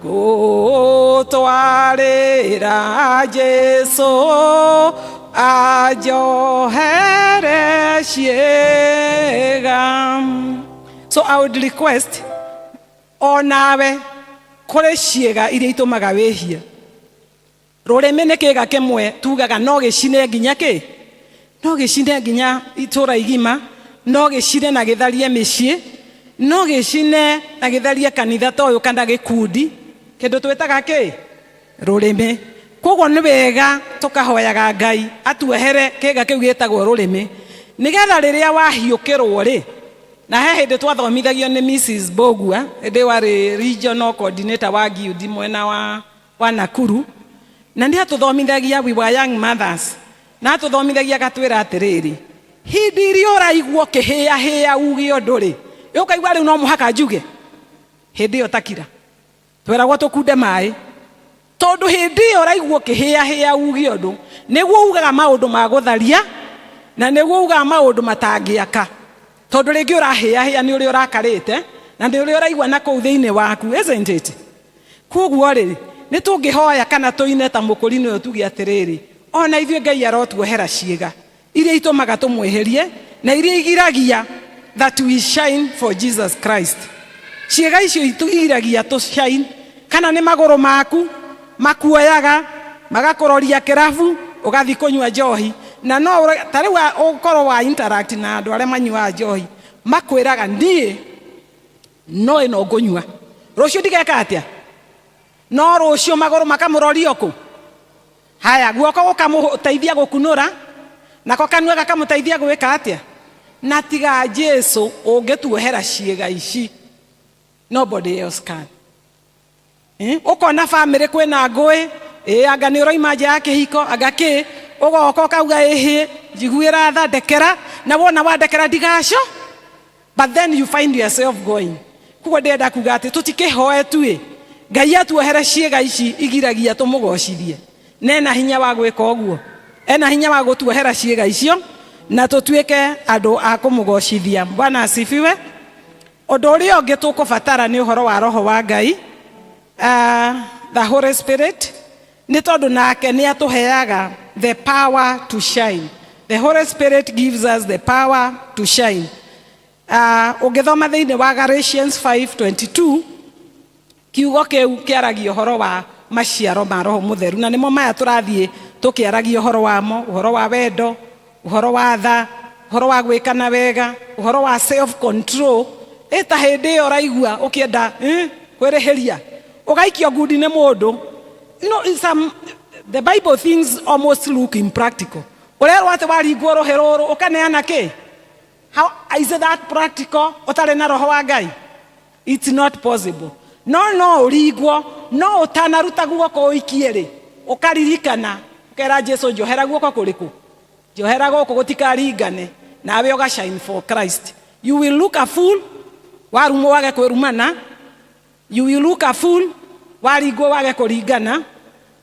ngũtwarĩra Jesũ anjohere ciĩga. So I would request onawe kũrĩ ciĩga iria itũmaga wĩhie. Rũrĩmĩ nĩ kĩga kĩmwe tugaga no gĩcine nginya kĩ? No gĩcine nginya itũra igima, no gĩcine na gĩtharie mĩciĩ, no gĩcine na gĩtharie kanitha ta ũyũ kana gĩkundi, kĩndũ twĩtaga kĩ? Rũrĩmĩ. Koguo nĩ wega tũkahoyaga Ngai atuohere kĩga kĩu gĩtagwo rũrĩmĩ, nĩgetha rĩrĩa wahiũkĩrwo rĩ, na he hĩndĩ twathomithagio nĩ Mrs. Bogua, hĩndĩ warĩ regional coordinator wa Guild mwena wa Nakuru, na nĩ atũthomithagia, we were young mothers, na atũthomithagia agatwĩra atĩrĩrĩ, hĩndĩ ĩrĩa ũraigua ũkĩhĩahĩa uge ũndũ rĩ, ũkaigua rĩu no mũhaka njuge, hĩndĩ ĩyo takira tweragwo tũkunde maĩ, tondũ hĩndĩ ĩyo ũraigua ũkĩhĩahĩa uge ũndũ nĩguo ugaga maũndũ ma gũtharia na nĩguo ugaga maũndũ matangĩaka, tondũ rĩngĩ ũrahĩahĩa nĩ ũrĩa ũrakarĩte na nĩ ũrĩa ũraigua na kũu thĩinĩ waku, isn't it? Koguo rĩ, nĩ tũngĩhoya kana tũine ta mũkũrinũ ũyũ tuge atĩrĩrĩ, ona ithuĩ Ngai arotuohera ciĩga iria itũmaga tũmwĩhĩrie na iria igiragia that we shine for Jesus Christ. Ciĩga icio igiragia tũ shine, kana nĩ magũrũ maku makuoyaga magakũroria kĩrabu ũgathiĩ kũnyua njohi, na no ta rĩu ũkorwo wa interact na andũ arĩa manyuaga njohi makwĩraga niĩ no ĩno ngũnyua rũciũ ndigeka atĩa, no rũciũ magũrũ makamũroria kũ, haya guoko gũkamũteithia gũkunũra nako kanua gakamũteithia gwĩka atĩa. Na tiga Jesu ũngĩtuohera ciĩga ici, nobody else can. Ũkona family kwĩna ngũĩ, anga nĩ ũroima nja ya kĩhiko, anga kĩ, ũgoka ũkauga ĩhĩ njiguĩra tha, ndekera, na wona wandekera ndigaco, but then you find yourself going. Koguo ndĩrenda kuga atĩ tũtikĩhoe tu ĩ, Ngai atuohere ciĩga ici igiragia tũmũgocithie. Na ena hinya wa gwĩka ũguo, ena hinya wa gũtuohera ciĩga icio na tũtuĩke andũ a kũmũgocithia. Bwana asifiwe. Ũndũ ũrĩa ũngĩ tũkũbatara nĩ ũhoro wa roho wa Ngai, the Holy Spirit, nĩ tondũ nake nĩ atũheaga the power to shine. The Holy Spirit gives us the power to shine. Ũngĩthoma thĩinĩ wa Galatians 5:22, kiugo kĩu kĩaragia ũhoro wa maciaro ma roho mũtheru, na nĩmo maya tũrathiĩ tũkĩaragia ũhoro wamo, ũhoro wa wendo, ũhoro wa tha, ũhoro wa gwĩkana wega, ũhoro wa self control. Ĩ ta hĩndĩ ĩyo ũraigua ũkĩenda kwĩrĩhĩria, ũgaikio ngundi nĩ mũndũ. Some, the Bible things almost look impractical. Ũrerwo atĩ waringwo rũhĩ rũrũ ũkaneana kĩ? How is that practical ũtarĩ na roho wa Ngai? It's not possible. No no ũringwo, no ũtanaruta guoko ũikie rĩ, ũkaririkana ũkera Jesu, njohera guoko kũrĩkũ, njohera gũkũ gũtikaringane. Nawe ũga shine for Christ. You will look a fool warumwo wage kwĩrumana, you will look a fool waringwo wage kũringana,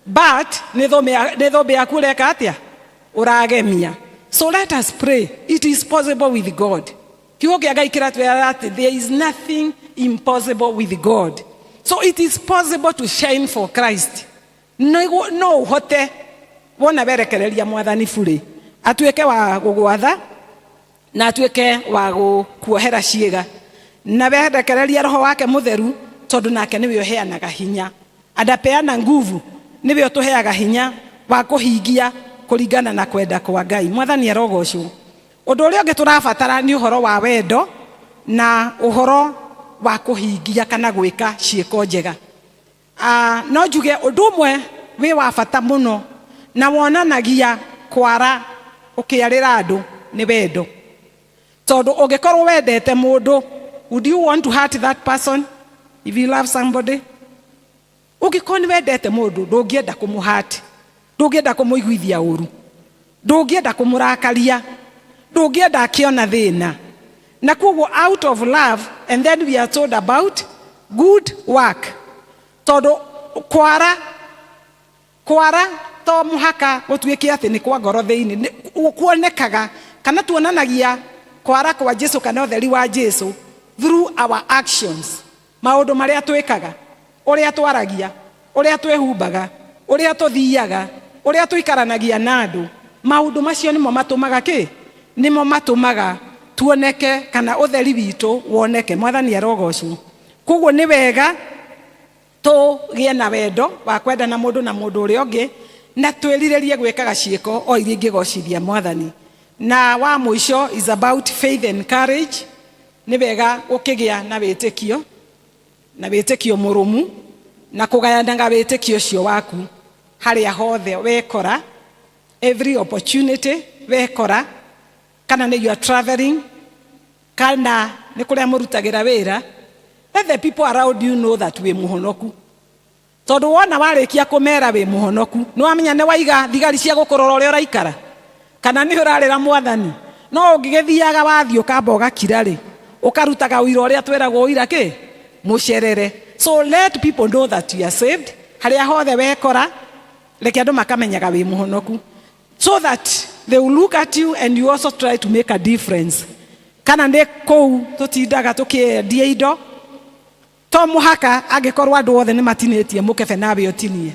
but nĩ thũmbĩ yaku ũreka atĩa? Ũragemia. So let us pray. It is possible with God. Kiugo kĩa Ngai kĩratwĩra atĩ there is nothing impossible with God. So it is possible to shine for Christ. No ũhote wona werekereria mwathani burĩ atuĩke wa gũgwatha na atuĩke wa gũkuohera ciĩga, na werekereria roho wake mũtheru, tondũ nake nĩwe ũheanaga hinya, adapeana nguvu, nĩwe ũtũheaga hinya wa kũhingia kũringana na kwenda kwa Ngai. Mwathani arogocwo. Ũndũ ũrĩa ũngĩ tũrabatara nĩ ũhoro wa wendo na ũhoro wa kũhingia kana gwĩka ciĩko njega. No njuge ũndũ ũmwe wĩ wa bata mũno na wonanagia kwara ũkĩarĩra andũ nĩ wendo, tondũ ũngĩkorwo wendete mũndũ, would you want to hurt that person if you love somebody? Ũngĩkorwo nĩ wendete mũndũ, ndũngĩenda kũmũhurt, ndũngĩenda kũmũiguithia ũru, ndũngĩenda kũmũrakaria, ndũngĩenda akĩona thĩna. Na koguo out of love, and then we are told about good work, tondũ kwara kwara to mũhaka gũtuĩke atĩ nĩ kwa ngoro thĩinĩ. Kuonekaga kana tuonanagia kwara kwa Jesu kana ũtheri wa Jesu through our actions, maũndũ marĩa twĩkaga, ũrĩa twaragia, ũrĩa twĩhumbaga, ũrĩa tũthiaga, ũrĩa tũikaranagia na andũ. Maũndũ macio nĩmo matũmaga kĩ? Nĩmo matũmaga tuoneke kana ũtheri witũ woneke. Mwathani arogocwo. Koguo nĩ wega tũgĩe na wendo wa kwendana mũndũ na mũndũ ũrĩa ũngĩ, na twĩrirĩrie gwĩkaga ciĩko o iria ingĩgocithia mwathani. Na wa mũico is about faith and courage. Nĩ wega gũkĩgĩa na wĩtĩkio, na wĩtĩkio mũrũmu, na kũgayanaga wĩtĩkio ũcio waku harĩa hothe wekora, every opportunity wekora, kana nĩ you are traveling, kana nĩ kũrĩa mũrutagĩra wĩra. Let the people around you know that wĩ mũhonoku, tondũ wona warĩkia kũmera wĩ mũhonoku, nĩ wamenya nĩ waiga thigari cia gũkũrora ũrĩa ũraikara kana nĩ ũrarĩra mwathani. No ũngĩgĩthiaga wathiĩ ũkamba ũgakira rĩ, ũkarutaga ũira ũrĩa twĩragwo ũira kĩ mũcerere. So let people know that you are saved. Harĩa hothe wekora, reke andũ makamenyaga wĩ mũhonoku, so that they will look at you and you also try to make a difference. Kana nĩ kũu tũtindaga tũkĩendia indo, to mũhaka angĩkorwo andũ othe nĩ matinĩtie mũkebe nawe ũtinie.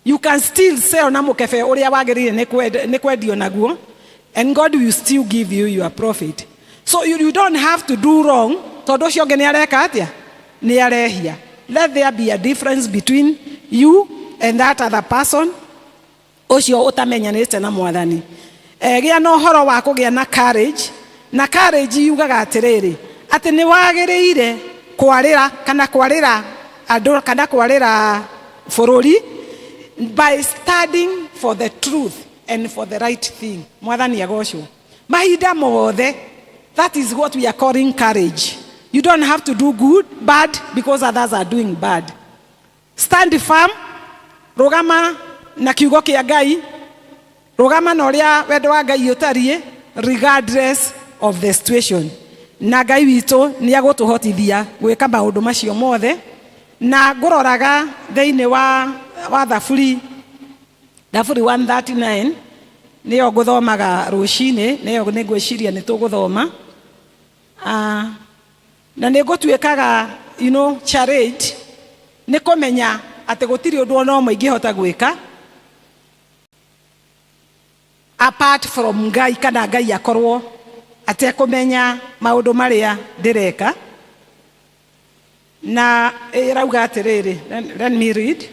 You can still sell na mũkebe ũrĩa wagĩrĩire nĩ kwendio naguo, and God will still give you your profit. So you don't have to do wrong tondũ ũcio ũngĩ nĩ areka atĩa, nĩ arehia. Let there be a difference between you and that other person ũcio ũtamenyanĩte na mwathani. Gĩa na ũhoro wa kũgĩa na courage. Na courage yugaga atĩrĩrĩ, atĩ nĩ wagĩrĩire kwarĩra kana kwarĩra andũ kana kwarĩra bũrũri by standing for the truth and for the right thing. Mwathani agocwo mahinda mothe. That is what we are calling courage. You don't have to do good bad because others are doing bad. Stand firm. Rũgama na kiugo kĩa Ngai, rũgama na ũrĩa wendo wa Ngai ũtariĩ regardless of the situation, na Ngai witũ nĩ agũtũhotithia gwĩka maũndũ macio mothe. Na ngũroraga thĩinĩ wa wa Thaburi, Thaburi 139 nĩyo ngũthomaga rũcinĩ, nĩyo nĩ ngwĩciria nĩ tũgũthoma. Na nĩ ngũtuĩkaga challenge nĩ kũmenya atĩ gũtirĩ ũndũ ona ũmwe ingĩhota gwĩka apart from Ngai, kana Ngai akorwo atekũmenya maũndũ marĩa ndĩreka. Na ĩrauga atĩrĩrĩ, let me read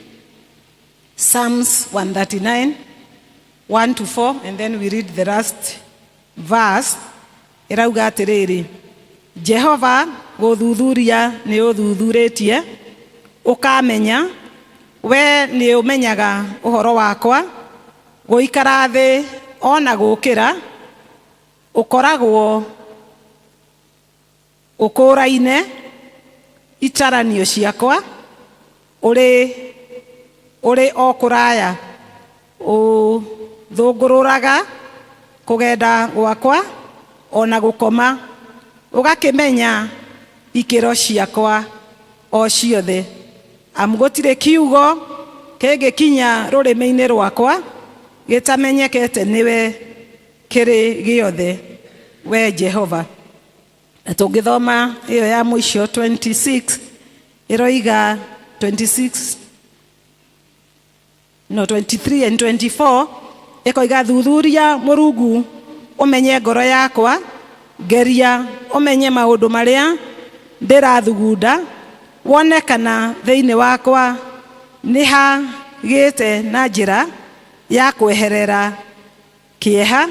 Psalms 139 1 to 4, and then we read the last verse. Ĩrauga atĩrĩrĩ, Jehova gũthuthuria nĩ ũthuthurĩtie ũkamenya, we nĩ ũmenyaga ũhoro wakwa, gũikara thĩ ona gũkĩra, ũkoragwo ũkũraine itaranio ciakwa, ũrĩ ũrĩ o kũraya, ũthũngũrũraga kũgenda gwakwa ona gũkoma, ũgakĩmenya ikĩro ciakwa o ciothe. Amu gũtirĩ kiugo kĩngĩkinya rũrĩmĩ-inĩ rwakwa gĩtamenyekete nĩwe kĩrĩ gĩothe, we Jehova. Na tũngĩthoma ĩyo ya mũico 26, ĩroiga 26, no 23 and 24, ĩkoiga, thuthuria Mũrungu ũmenye ngoro yakwa, ngeria ũmenye maũndũ marĩa ndĩrathugunda, wone kana thĩinĩ wakwa nĩ hagĩte na njĩra ya kweherera kĩeha,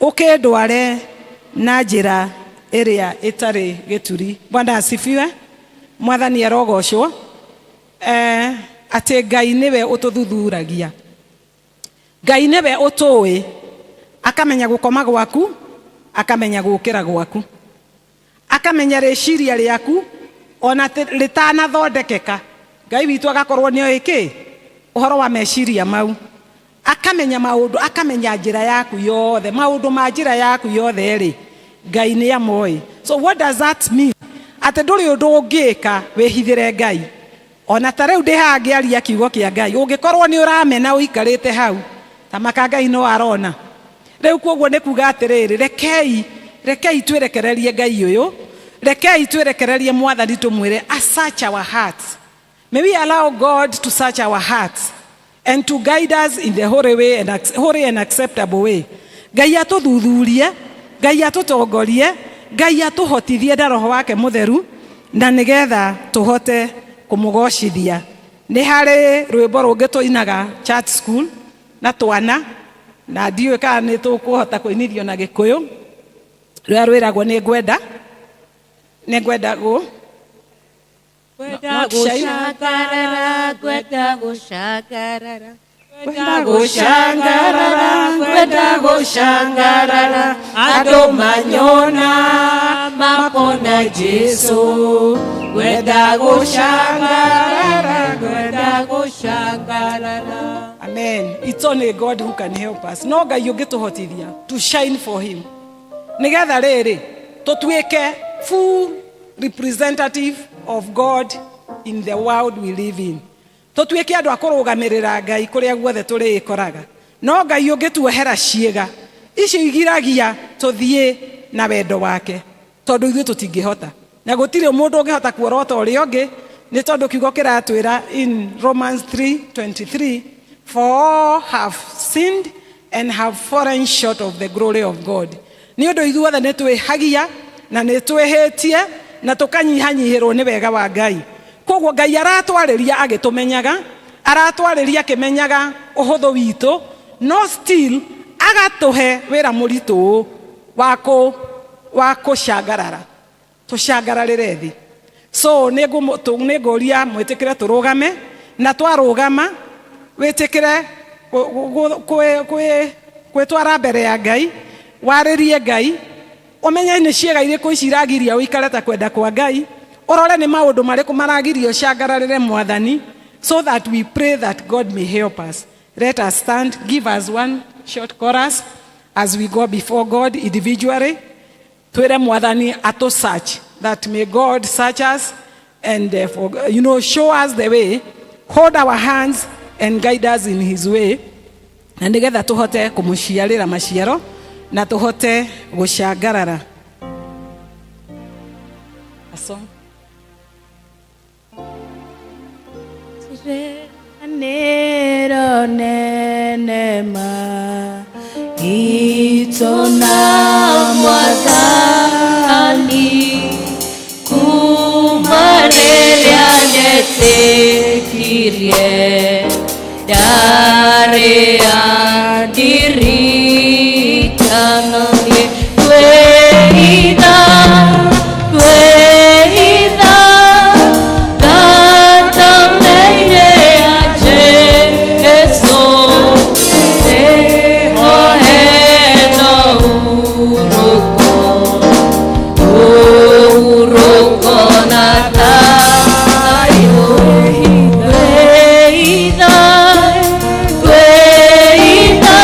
ũkĩndware na njĩra ĩrĩa ĩtarĩ gĩturi. Bwana asifiwe. Mwathani arogocwo. Atĩ Ngai nĩwe ũtũthuthuragia, Ngai nĩwe ũtũĩ, akamenya gũkoma gwaku, akamenya gũkĩra gwaku, akamenya rĩciria rĩaku ona rĩtanathondekeka. Ngai witũ agakorwo nĩ oĩ kĩ ũhoro wa meciria mau, akamenya maũndũ, akamenya njĩra yaku yothe, maũndũ ma njĩra yaku yothe rĩ, Ngai nĩ amoĩ. So what does that mean? Atĩ ndũrĩ ũndũ ũngĩka wĩhithĩre Ngai. Ona ta rĩu ndĩ haha ngĩaria kiugo kĩa Ngai, ũngĩkorwo nĩ ũramena ũikarĩte hau, ta maka Ngai no arona. Rĩu koguo nĩ kuga atĩrĩrĩ, rekei rekei twĩrekererie Ngai ũyũ, rekei twĩrekererie Mwathani, tũmwĩre a search our hearts. May we allow God to search our hearts and to guide us in the holy way and holy and acceptable way. Ngai atũthuthurie, Ngai atũtongorie, Ngai atũhotithie na Roho wake Mũtheru, na nĩgetha tũhote kũmũgocithia. Nĩ harĩ rwĩmbo rũngĩ tũinaga church school na twana, na ndiũĩ kana nĩ tũkũhota kũinithio na Gĩkũyũ, rũrĩa rwĩragwo nĩ ngwenda, nĩ ngwenda gũ Ngwenda Not shine. gũcangarara, ngwenda gũcangarara, Ngwenda gũcangarara, ngwenda gũcangarara, andũ manyona makona Jesu. Ngwenda gũcangarara, ngwenda gũcangarara. Amen. It's only God who can help us. No Ngai ũngĩtũhotithia to shine for him, nĩgetha rĩrĩ tũtuĩke full representative of God in the world we live in, tũtuĩke andũ a kũrũgamĩrĩra Ngai kũrĩa guothe tũrĩĩkoraga. No Ngai ũngĩtuohera ciĩga icio igiragia tũthiĩ na wendo wake, tondũ ithuĩ tũtingĩhota, na gũtirĩ mũndũ ũngĩhota kuorota ũrĩa ũngĩ, nĩ tondũ kiugo kĩratwĩra in Romans 3:23, "For all have sinned and have fallen short of the glory of God." Nĩ ũndũ ithuothe nĩ twĩhagia na nĩ twĩhĩtie na tũkanyihanyihĩrwo nĩ wega wa Ngai. Koguo Ngai aratwarĩria agĩtũmenyaga, aratwarĩria akĩmenyaga ũhũthũ witũ, no still agatũhe wĩra mũritũ ũũ wa kũcangarara, tũcangararĩre thĩ. So nĩ ngũria mwĩtĩkĩre tũrũgame, na twarũgama wĩtĩkĩre gwĩtwara mbere ya Ngai, warĩrie Ngai, ũmenye nĩ ciĩga irĩkũ ici iragiria ũikare ta kwenda kwa Ngai, ũrore nĩ maũndũ marĩkũ maragiria ũcangararĩre Mwathani, so that we pray that God may help us. Let us stand. Give us one short chorus as we go before God individually, twĩre Mwathani atũ search, that may God search us. And for, show us the way, hold our hands and guide us in his way, na nĩgetha tũhote kũmũciarĩra maciaro na tũhote gũcangarara. A song. Nero nene ma itona mwathani kuma rĩrĩa nyetĩkirie ndarĩ andirikana niĩ kwĩhitha kwĩhitha thakame-inĩ ya Jesũ nĩho hena ũhurũko ũhurũko na thayũ kwĩhitha kwĩhitha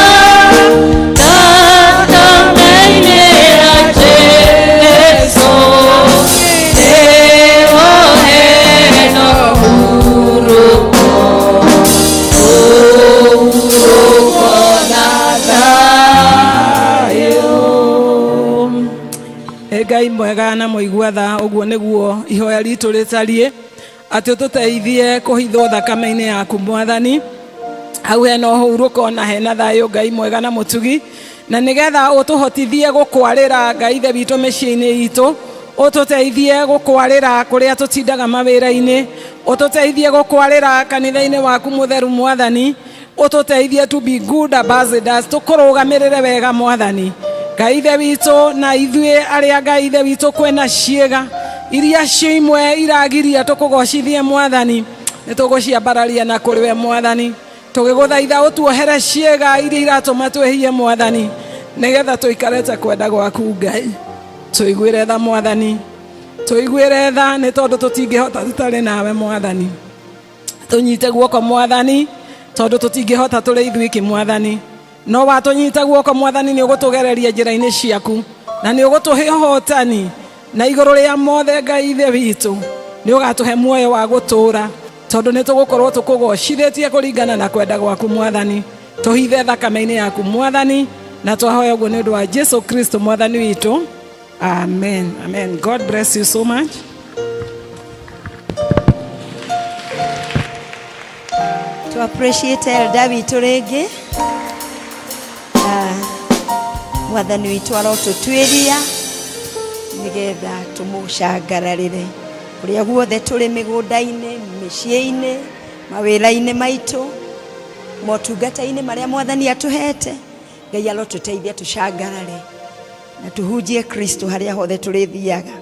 thakame-inĩ ya Jesũ nĩho hena ũhurũko ũhurũko na thayũ. Ĩ Ngai mwega na mũigua tha, ũguo nĩguo ihoya ritũ rĩtariĩ, atĩ ũtũteithie kũhithwo thakame-inĩ yaku Mwathani. Hau hena ũhurũko na hena thayũ, Ngai mwega na mũtugi, na nĩgetha ũtũhotithie gũkwarĩra Ngai ithe witũ mĩciĩ-inĩ itũ, ũtũteithie gũkwarĩra kũrĩa tũtindaga mawĩra-inĩ, ũtũteithie gũkwarĩra kanitha-inĩ waku mũtheru Mwathani, ũtũteithie to be good ambassadors, tũkũrũgamĩrĩre wega Mwathani. Ngai ithe witũ, na ithuĩ arĩa Ngai ithe witũ kwĩna ciĩga iria cio imwe iragiria tũkũgocithie Mwathani, nĩ tũgũciambararia na kũrĩ we Mwathani, tũgĩgũthaitha ũtuohere ciĩga iria iratũma twĩhie Mwathani, nĩgetha tũikare ta kwenda gwaku Ngai. Tũiguĩre tha Mwathani, tũiguĩre tha, nĩ tondũ tũtingĩhota tũtarĩ nawe Mwathani. Tũnyite guoko Mwathani, tondũ tũtingĩhota tũrĩ ithuiki Mwathani, no watũnyita guoko Mwathani nĩ ũgũtũgereria njĩra-inĩ ciaku na nĩ ũgũtũhe ũhotani, na igũrũ rĩa mothe Ngai ithe witũ nĩ ũgatũhe muoyo wa gũtũũra, tondũ nĩ tũgũkorwo tũkũgocithĩtie kũringana na kwenda gwaku Mwathani. Tũhithe thakame-inĩ yaku Mwathani, na twahoya ũguo nĩ ũndũ wa Jesu Kristo Mwathani witũ. Amen, amen. God bless you so much. To appreciate elder witũ rĩngĩ. Na Mwathani witũ arotũtuĩria nĩgetha tũmũcangararĩre kũrĩa guothe tũrĩ, mĩgũnda-inĩ, mĩciĩ-inĩ, mawĩra-inĩ maitũ, motungata-inĩ marĩa Mwathani atũhete. Ngai arotũteithia tũcangarare na tũhunjie Kristo harĩa hothe tũrĩthiaga.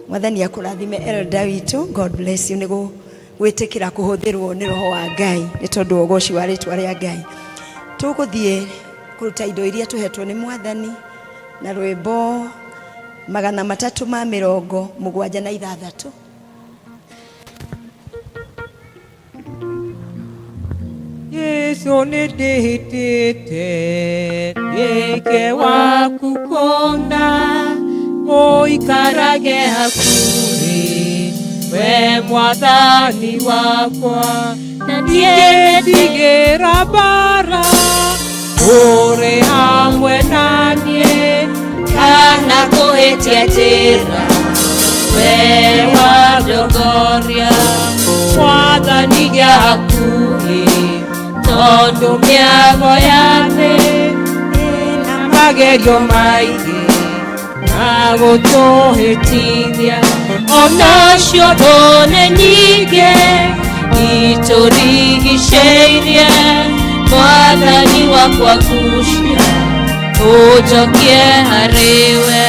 Mwathani akũrathime elder witũ. God bless you nĩ gwĩtĩkĩra kũhũthĩrwo nĩ roho wa Ngai, nĩ tondũ wa ũgoci wa rĩtwa rĩa Ngai. Tũgũthiĩ kũruta indo iria tũhetwo nĩ Mwathani na rwĩmbo 376. Jesu nĩndĩhĩtĩte ndĩke waku kũna, ũikarage hakuhĩ we Mwathani wakwa, na ndingĩtigĩra mbara ũrĩ hamwe na niĩ kana kũhĩtia njĩra we wandongoria. Mwathani gĩa hakuhĩ tondũ mĩago ya thĩ ĩna magerio maingĩ na gũtũhĩtithia, onacio thũnĩ nyingĩ itũrigicĩirie. Mwathani wakwa kucia ũnjokie harĩwe.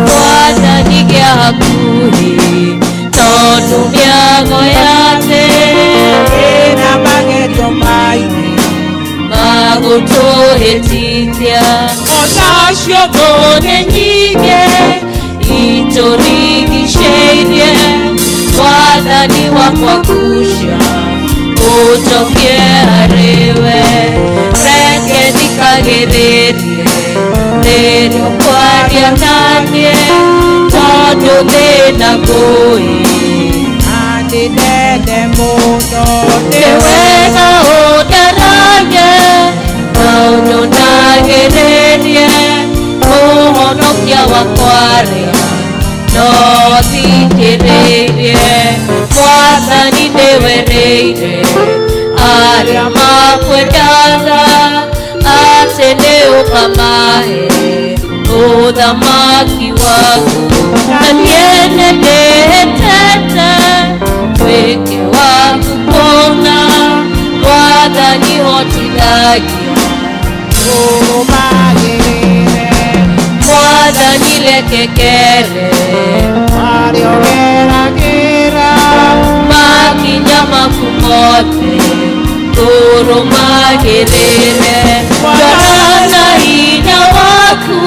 Mwathani gĩa hakuhĩ tondũ mĩago ya thĩ ĩna magerio maingĩ magũtũhĩtithia, onacio thũnĩ nyingĩ itũrigicĩirie. Mwathani wakwa kucia ũnjokie harĩwe. Reke thikagĩrĩrie rĩrĩa ũkwaria naniĩ, tondũ thĩna ngũĩ nene mũno. Nĩ wega ũndaragie na ũnyonagĩrĩrie mũhonokia wakwa rĩa no thikĩrĩrie. Mwathani nĩwerĩire arĩa makwendaga atĩ nĩ ũkamahe ũthamaki waku. Na niĩ nĩndĩhĩtĩte wĩke waku kũna, Mwathani hotithagia ũrũmagĩrĩre. Mwathani rekekere marĩa ũgeragĩra, makinya maku mothe ngũrũmagĩrĩre. Ndora na hinya waku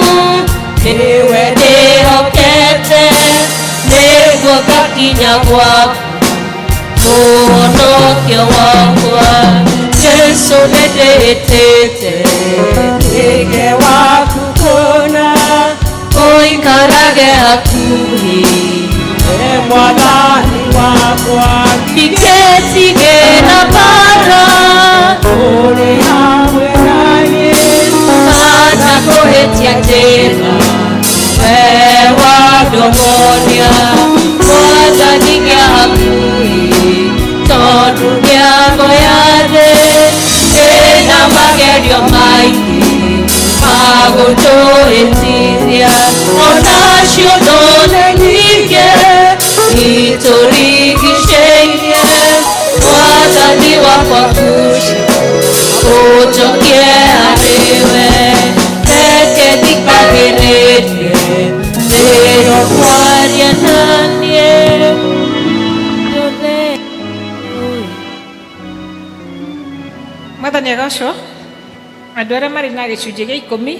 nĩwe ndĩhokete, nĩguo ngakinya gwaku mũhonokia wakwa. Jesũ nĩndĩhĩtĩte wĩke waku kũna, ũikarage hakuhĩ we Mwathani wakwa. Ndiketigĩra mbaara ũrĩ hamwe naniĩ, kana kũhĩtia njĩra we wandongoria. Mwathani gĩa hakuhĩ tondũ mĩago ya thĩ ĩna magerio maingĩ magũtũhĩtithia, onacio ndone nyingĩ itũrigicĩirie. Mwathani wakwa kuca ũnjokie harĩwe, reke thikagĩrĩrie rĩrĩa ũkwaria naniĩ. Mwathani agocwo. Andũ arĩa marĩ na gĩcunjĩ gĩa ikũmi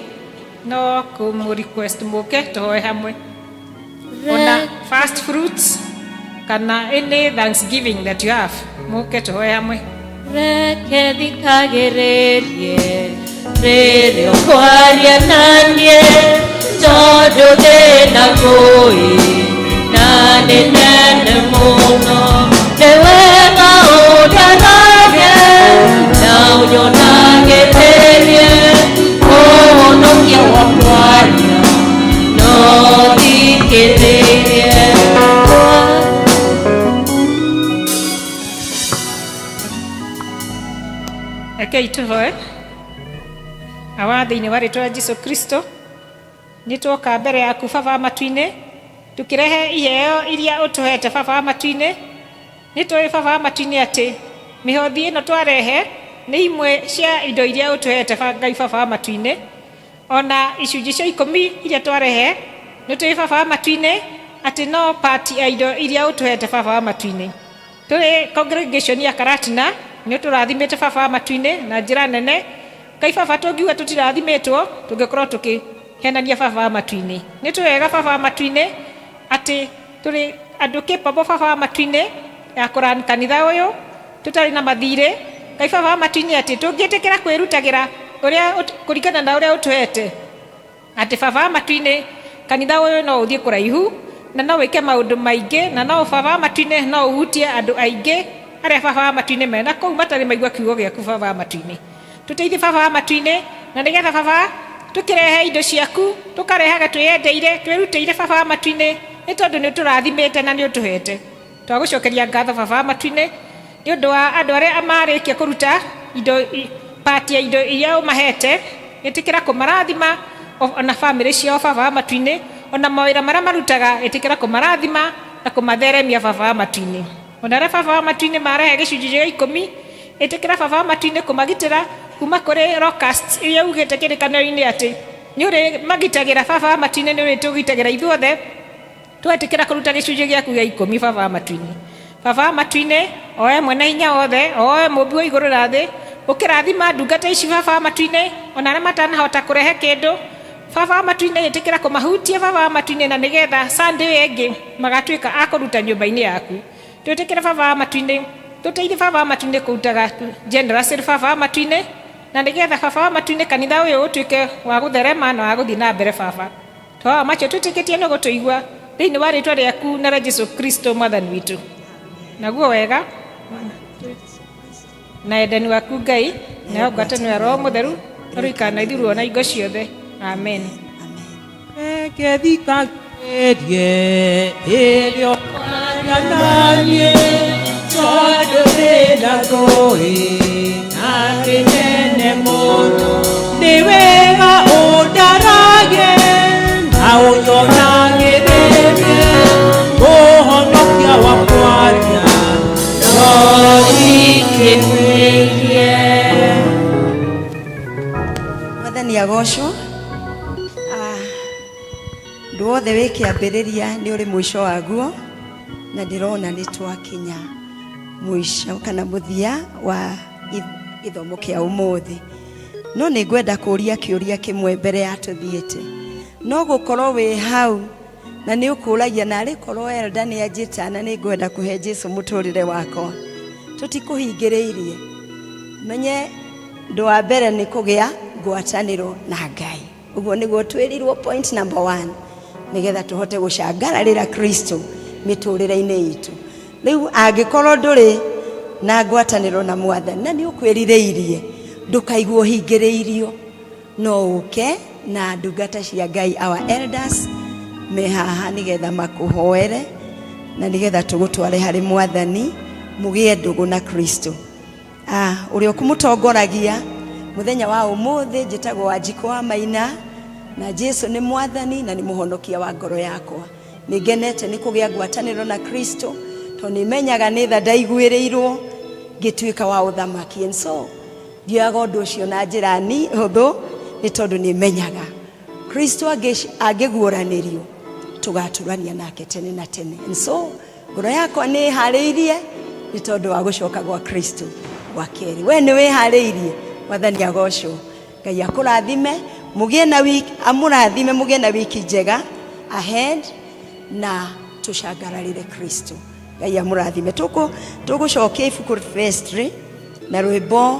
no kũmũ request mũke tũhoe hamwe, ona first fruits kana any thanksgiving that you have, mũke tũhoe hamwe. Reke thikagĩrĩrie rĩrĩa ũkwaria naniĩ, tondũ thĩna ngũĩ na nĩ nene mũno. Nĩ wega ũndarage na ũnyonagĩrĩrie mũhonokia wakwa rĩa no thikĩrĩrie. Rekei tũhoe. Awa thĩinĩ wa rĩtwa rĩa Jesu Kristo, nĩ twoka mbere yaku Baba wa matu-inĩ, tũkĩrehe iheo iria ũtũhete Baba wa matu-inĩ. Nĩ tũĩ Baba wa matu-inĩ atĩ mĩhothi ĩno twarehe nĩ imwe cia indo iria ũtũhete Ngai Baba wa matu-inĩ. Ona icunjĩ cia ikũmi iria twarehe, nĩ tũĩ Baba wa matu-inĩ atĩ no part ya indo iria ũtũhete Baba wa matu-inĩ. Tũrĩ congregation ya Karatina nĩ ũtũrathimĩte Baba wa matu-inĩ na njĩra nene. Ngai Baba, tũngiuga tũtirathimĩtwo tũngĩkorwo tũkĩhenania Baba wa matu-inĩ. Nĩ tũĩ wega Baba wa matu-inĩ atĩ tũrĩ andũ capable Baba wa matu-inĩ ya kũrun kanitha ũyũ tũtarĩ na mathirĩ. Ngai Baba wa matu-inĩ atĩ tũngĩtĩkĩra kwĩrutagĩra ũrĩa kũringana na ũrĩa ũtũhete, atĩ Baba wa matu-inĩ kanitha ũyũ no ũthiĩ kũraihu na no wĩke maũndũ maingĩ, na no Baba wa matu-inĩ no ũhutie andũ aingĩ arĩa Baba wa matu-inĩ mena kũu matarĩ maigua kiugo gĩaku Baba wa matu-inĩ. Tũteithie Baba wa matu-inĩ, na nĩgetha Baba tũkĩrehe indo ciaku tũkarehaga twĩyendeire twĩrutĩire Baba wa matu-inĩ, nĩ tondũ nĩ ũtũrathimĩte na nĩ ũtũhete. Twagũcokeria ngatho Baba wa matu-inĩ nĩ ũndũ wa andũ arĩa marĩkia kũruta indo part ya indo iria ũmahete. Ĩtĩkĩra kũmarathima ona bamĩrĩ ciao Baba wa matu-inĩ, ona mawĩra marĩa marutaga ĩtĩkĩra kũmarathima na kũmatheremia Baba wa matu-inĩ. Ona arĩa Baba wa matu-inĩ marehe gĩcunjĩ gĩa ikũmi, ĩtĩkĩra Baba wa matu-inĩ kũmagitĩra kuma kũrĩ locusts iria ugĩte kĩrĩkanĩro-inĩ atĩ nĩ ũrĩ magitagĩra Baba wa matu-inĩ, nĩ ũrĩtũgitagĩra ithuothe twetĩkĩra kũruta gĩcunjĩ gĩaku gĩa ikũmi Baba wa matu-inĩ. Baba wa matu-inĩ, oe mwene hinya wothe, oe mũmbi wa igũrũ na thĩ, ũkĩrathima ndungata ici Baba wa matu-inĩ, ona arĩa matanahota kũrehe kĩndũ Baba wa matu-inĩ, ĩtĩkĩra kũmahutia Baba wa matu-inĩ, na nĩgetha Sunday ĩyo ĩngĩ magatuĩka a kũruta nyũmba-inĩ yaku. Twĩtĩkĩre Baba wa matu-inĩ, tũteithie Baba wa matu-inĩ kũrutaga generously Baba wa matu-inĩ, na nĩgetha Baba wa matu-inĩ kanitha ũyũ ũtuĩke wa gũtherema na wa gũthiĩ na mbere Baba. Twahoya macio twĩtĩkĩtie nĩ ũgũtũigua thĩinĩ wa rĩtwa rĩaku na rĩa Jesu Kristo mwathani witũ. Naguo wega. Na endani waku Ngai, nayo ngwatanĩro ya Roho Mũtheru ĩroikara na ithuĩ na hingo ciothe. Amen. Reke thikagĩrie ĩrĩa kwaria naniĩ, tondũ ndĩna ngũĩ na kĩnene mũno. Nĩ wega ũndarage na ũnyonagĩrĩrie mũhonokia wa kwaria no thikĩrĩrie. Mwathani agocwo. Ũndũ wothe wĩ kĩambĩrĩria nĩ ũrĩ mũico waguo, na ndĩrona nĩ twakinya mũico kana mũthia wa gĩthomo kĩa ũmũthĩ. No nĩ ngwenda kũũria kĩũria kĩmwe mbere ya tũthiĩte. No gũkorwo wĩ hau na nĩ ũkũragia narĩ korwo elder nĩ anjĩta na nĩ ngwenda kũhe Jesu mũtũrĩre wakwa. Tũtikũhingĩrĩirie. Menye ũndũ wa mbere nĩ kũgĩa ngwatanĩro na Ngai. Ũguo nĩguo twĩrirwo point number 1, nĩgetha tũhote gũcangararĩra Kristo mĩtũrĩre-inĩ itũ. Rĩu angĩkorwo ndũrĩ na ngwatanĩro na Mwathani na nĩ ũkwĩrirĩirie, ndũkaigua ũhingĩrĩirio, no ũke na ndungata cia Ngai, our elders me haha nĩgetha makũhoere na nĩgetha tũgũtware harĩ Mwathani, mũgĩe ndũgũ na Kristo. Ũrĩa ũkũmũtongoragia mũthenya wa ũmũthĩ njĩtagwo Wanjikũ wa Maina, na Jesu nĩ Mwathani na nĩ mũhonokia wa ngoro yakwa. Nĩ ngenete nĩ kũgĩa ngwatanĩro na Kristo, tondũ nĩ menyaga nĩ tha ndaiguĩrĩirwo ngĩtuĩka wa ũthamaki. And so ndioyaga ũndũ ũcio na njĩra ni hũthũ, nĩ tondũ nĩ menyaga Kristo angĩguũranĩrio tũgatũrania nake tene na tene. And so ngoro yakwa nĩ ĩharĩirie nĩ tondũ wa gũcoka gwa Kristo gwa kerĩ. We nĩ wĩharĩirie? Mwathani agocwo. Ngai akũrathime, mũgĩe na wiki, amũrathime mũgĩe na wiki njega ahead, na tũcangararĩre Kristo. Ngai amũrathime. Tũgũcokia ibuku vestry na rwĩmbo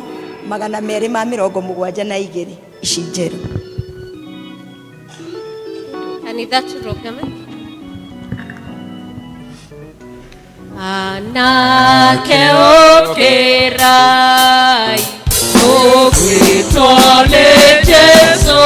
272 ici njerũ. Kanitha tũrũgame. Anake ũkĩrai, ũgwĩtwo nĩ Jesũ.